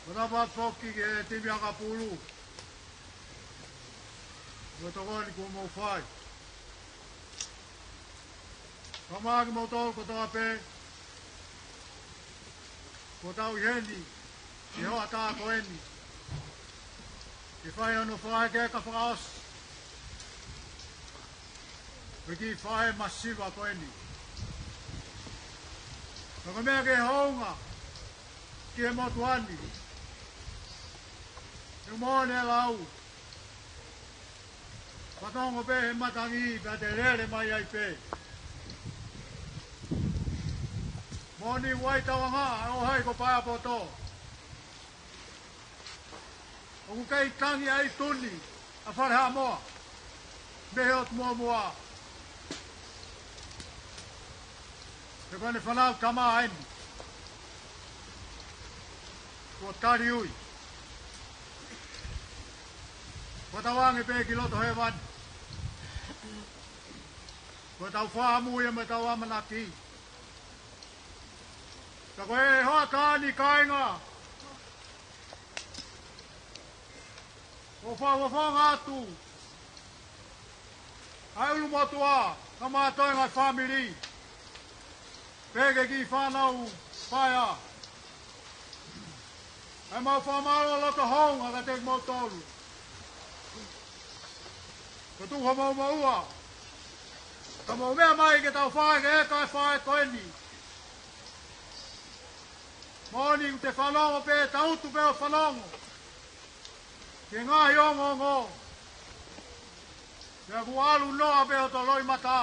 Fakatapu atu foki ki he timi ʻakapulu. Mo e tokoni kuo mou fai. Fakamālō kimoutolu kotoa pē, kuo tau ʻi heni, ʻi he hoʻatā ko eni. Ke fai hono fakaʻeke ka fakaʻosi. Ko e kiʻi faʻē masiva ko eni. Ka ko e meʻa ke hounga, ki he motuʻa ni. He moʻoni e lau. Fatongo pē he matangi pea te lele mai ai pē. Moʻoni ʻoku ʻi ai tauangaʻa, ʻo hai ko Paea poto. ʻOku kei tangi ai tuni, ʻa Fale Haʻamoa. Mei he ʻotu muʻomuʻa. He ko ʻene fānau tama eni. Kuo tali ui. Kuo tau ange pē ki loto hēvani. Kuo tau fāmui ia mo tau ʻamanaki. Ka ko e hoʻatā ni kāinga. ʻOku fakafofonga atu ʻa e ʻulumotuʻa, ka mātoenga fāmili. Pea ki he kiʻi fānau Paea. ʻA e mau fakamālō loto hounga kiate kimoutolu. Ko e tuʻu homou moʻua. Ka mou meʻa mai ke tau fai ke eka e fai ko eni. Moʻoni ʻoku te fanongo pē, tau tuʻu pē ʻo fanongo. Ki he ngaahi ongoongo. Pea kuo ʻalu noa pē hoto loʻimata.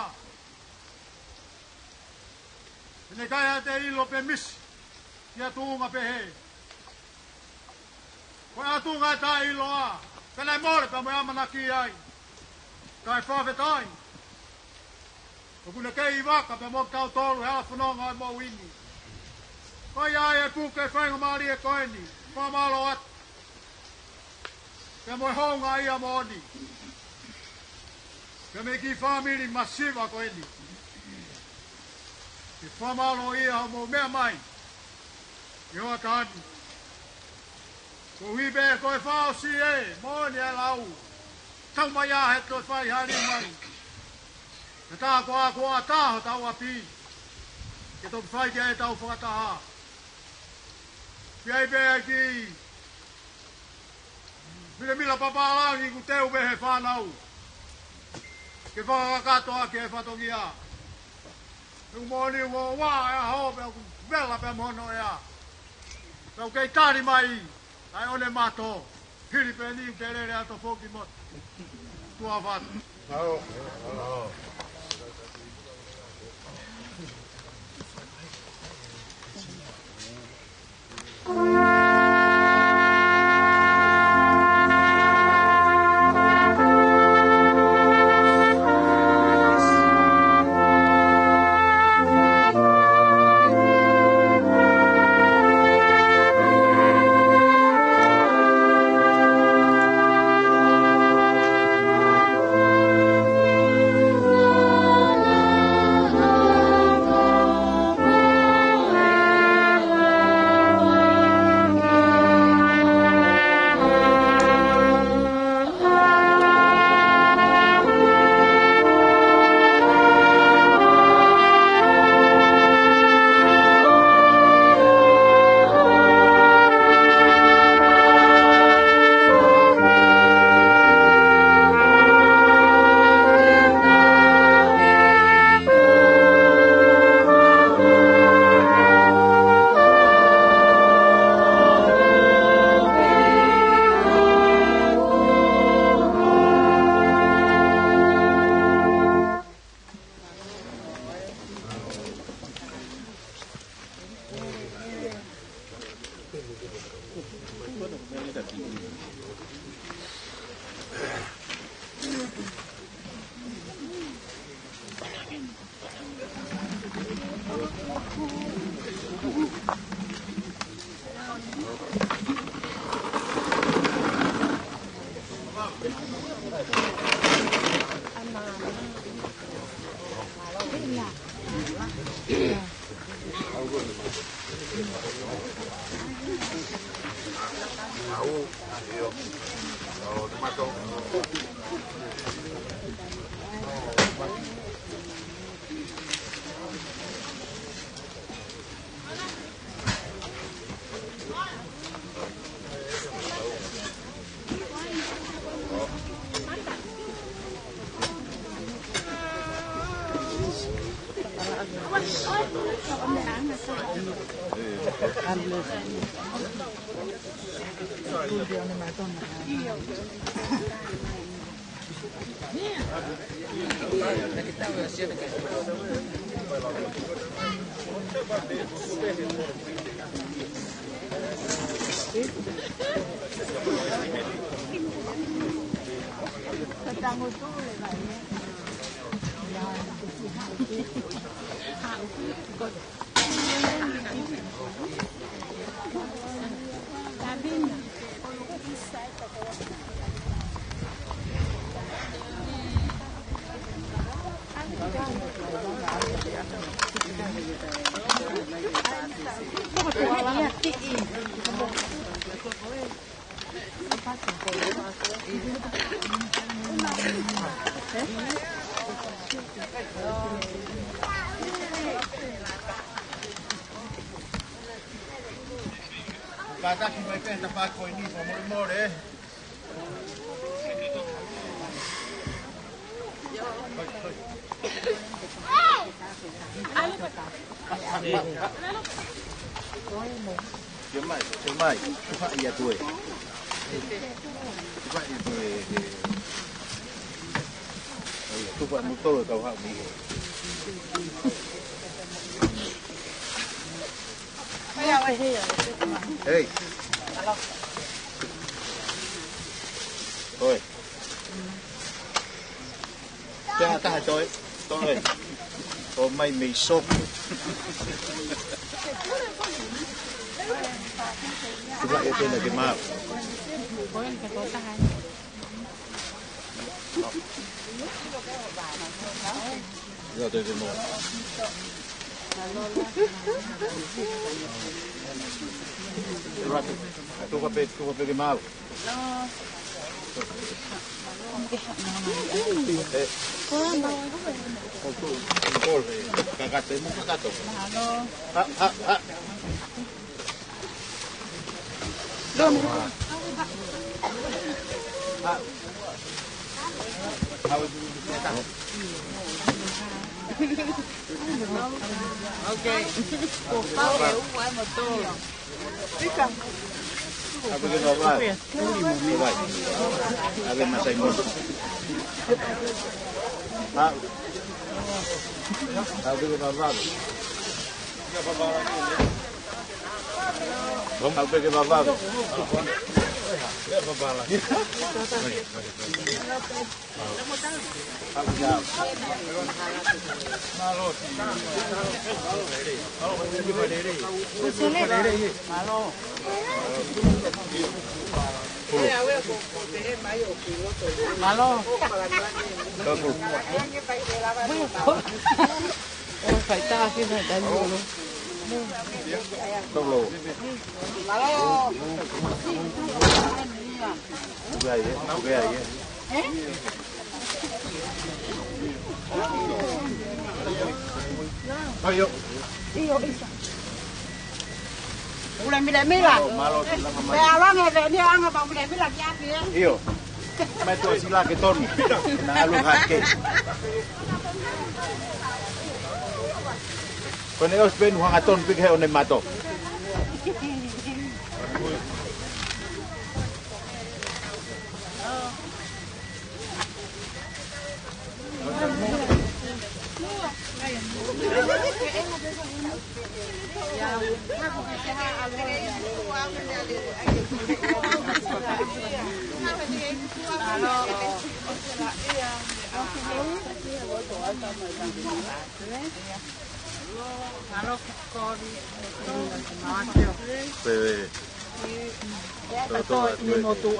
Pea ʻikai ha te ʻilo pe misi. Ki ha tuʻunga pehē. Ko e ʻatunga ʻe taʻeʻiloa. Pea naʻe mole pea mo e ʻamanaki ai. Kae fakafetaʻi. ʻOku ne kei ʻi vaka pea mo kitautolu he hala fononga ʻo e moʻui ni. Ko ia ai e puke faingamālie ko eni. Fakamālō atu. Pea mo e hounga ia moʻoni. Pea mei he kiʻi fāmili masiva ko eni. Ke fakamālō ia hoʻomou meʻa mai. ʻI he hoʻatā ni. Koeʻuhi pē ko e fakaʻosi ē, moʻoni e lau. Tau mai ā he toe fai hali mai. He tā ko ā ko ā tā hotau ʻapi. Ke toki fai ki ai ʻetau fakataha. Pea ʻi ai pē ʻa e kiʻi milemila papālangi kuo teu pē he fānau. Ke fakakakato ʻaki e fatongia. He ʻoku moʻoni ʻoku ʻoua e ʻaho pea ʻoku vela pē mo hono ʻea. Pea ʻoku kei tali mai ʻa e ʻonemato. Hili pē ni ʻoku te lele atu foki mo tuʻa fatu. Kātaki mai pē he tafaʻaki ko eni, fakamolemole, ē. Ke mai, ke mai, tufa ia tue. Tufa ia tue, ē. Tufa mo tolo kau haʻu ni. Hei. Oi. Taha, taha, toe. Toe. ʻOmai mei sopu. Tufa ia tue na ke mau. Ia, te te mo. Tufa pē, tufa pē ke mau. ʻE. Kakato, mo kakato. Ha, ha, ha. Haʻu pē ke vavave. Mālō. ʻO fai tā ke na tani olo. Tolo. Tuku ai, ē, tuku ai, ē. Ai, ʻio. ʻIo, ʻisa. Ule mile mila. Mālō, mālō, mālō. Pea ʻalu ange e veni ʻo ʻanga pea mile mila ki ʻapi, ē. ʻIo. Mai tuʻa sila ke tonu. Na ʻalu hake. Ko ʻene ʻosi pē ʻene hanga tonu pē ke he ʻo ne mato. Pē, pē. Tō, tō, tō.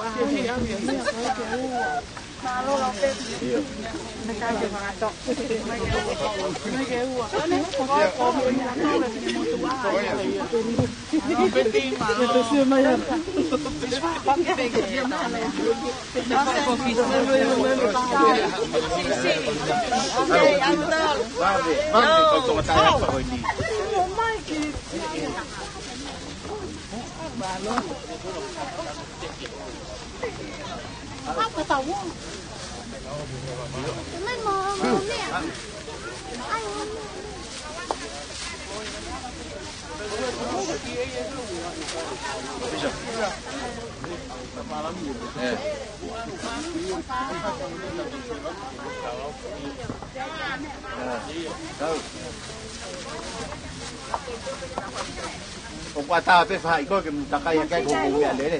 ʻOku ʻatā pē faʻahi ko ē ke mou takai ʻaki ʻeku meʻalele.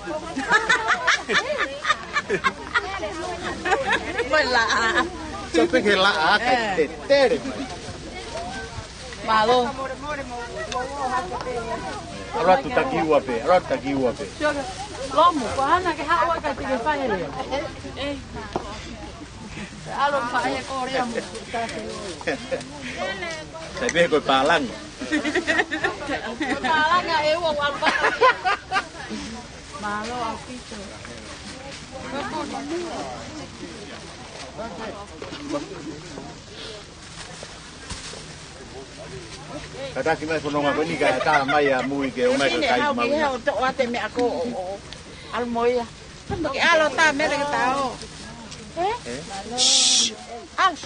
Mai laʻā. Sio pē ki he laʻā, kae tetele mai. Mālō. ʻAlu atu takiua pē, ʻalu atu takiua pē. Lomu, ko hana ke haʻu ʻo ka te ke fai he leo. ʻAlu fai he kōlea mo. Sai pē ko e pālangi. Pālangi ʻe ua ʻalu fai. Mālō ʻaupito. Kātaki mai fononga ko eni kae tā mai ʻa Mui ke ʻomai ka kai mau. Sine hau ki he o toʻo ate meʻa ko ʻo, ʻo, ʻalu mo ia. Ke ʻalu tā mele ke tā ō. ʻE? ʻAlu.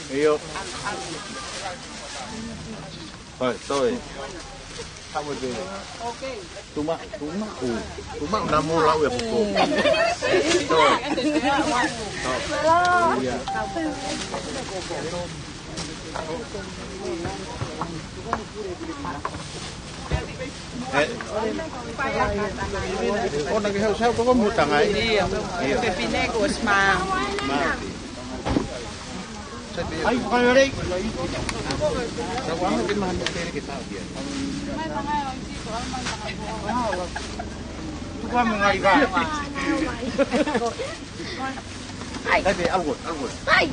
ʻIo. Hoi, toe. Tuma, tuma, u. Tuma, na mo lau e fofo. Toe. Toe. Ia. ʻE. ʻOna ke hau sau ko ko mutangai. Ia. Ia. Fefine ko Sma. Mati. Ai, ko ka rei. Sa ua ke maha ke ke tau ia. Tuku ame ngai ka. Ai. Ai, ʻalu, ʻalu. Ai.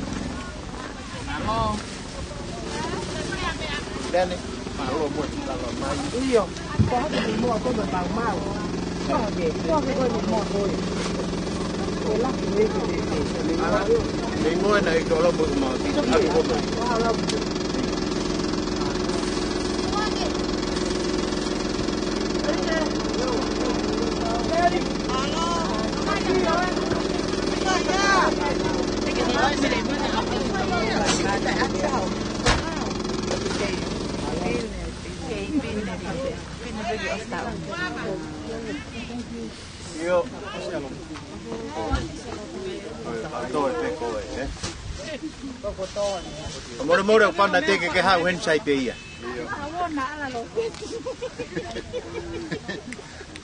Lele, mālō mo e lalo mai. ʻIo, ko hake ni mo ko me mau mau. Ko hake, ko hake ko me mo ko. Ko la ke ke ke. Nei mo na i tolo mo mau. Atu ko mai. ʻIo. Toe pē ko ē, ē? ʻO mole mole ʻo pana te ke ke hau heni sai pē ia.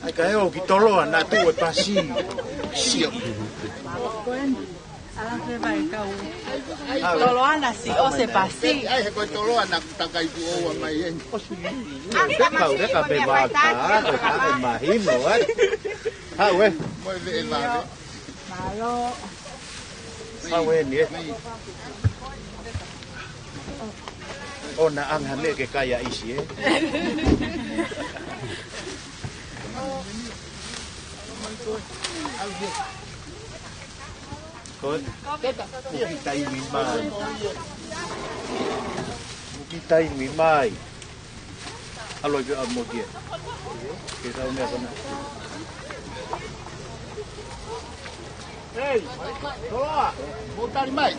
Ai ka e o ki toloa na tu e pasi. Sio. Toloa na si o se pasi. Ai he ko e toloa na takai tu o ua mai eni. Te kau te ka pe mata, te ka pe mahino, ai. Hau e. Mo e veʻe vave. Mālō. Hau eni, ē. ʻOna anga meʻa ke kai ʻa ʻIsi, ē. Ko e. Muki taimi mai. Muki taimi mai. ʻAlu ai pē ʻa Motia. Ke tau meʻa kona. Hei, toloa, mou tali mai.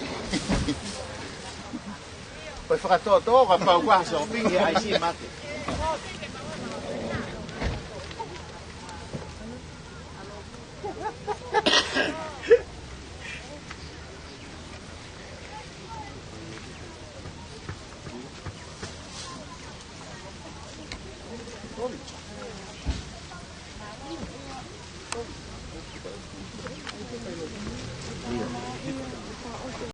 Ko e fakatoʻotoʻo ka pau ka shopping he ʻaisi mate.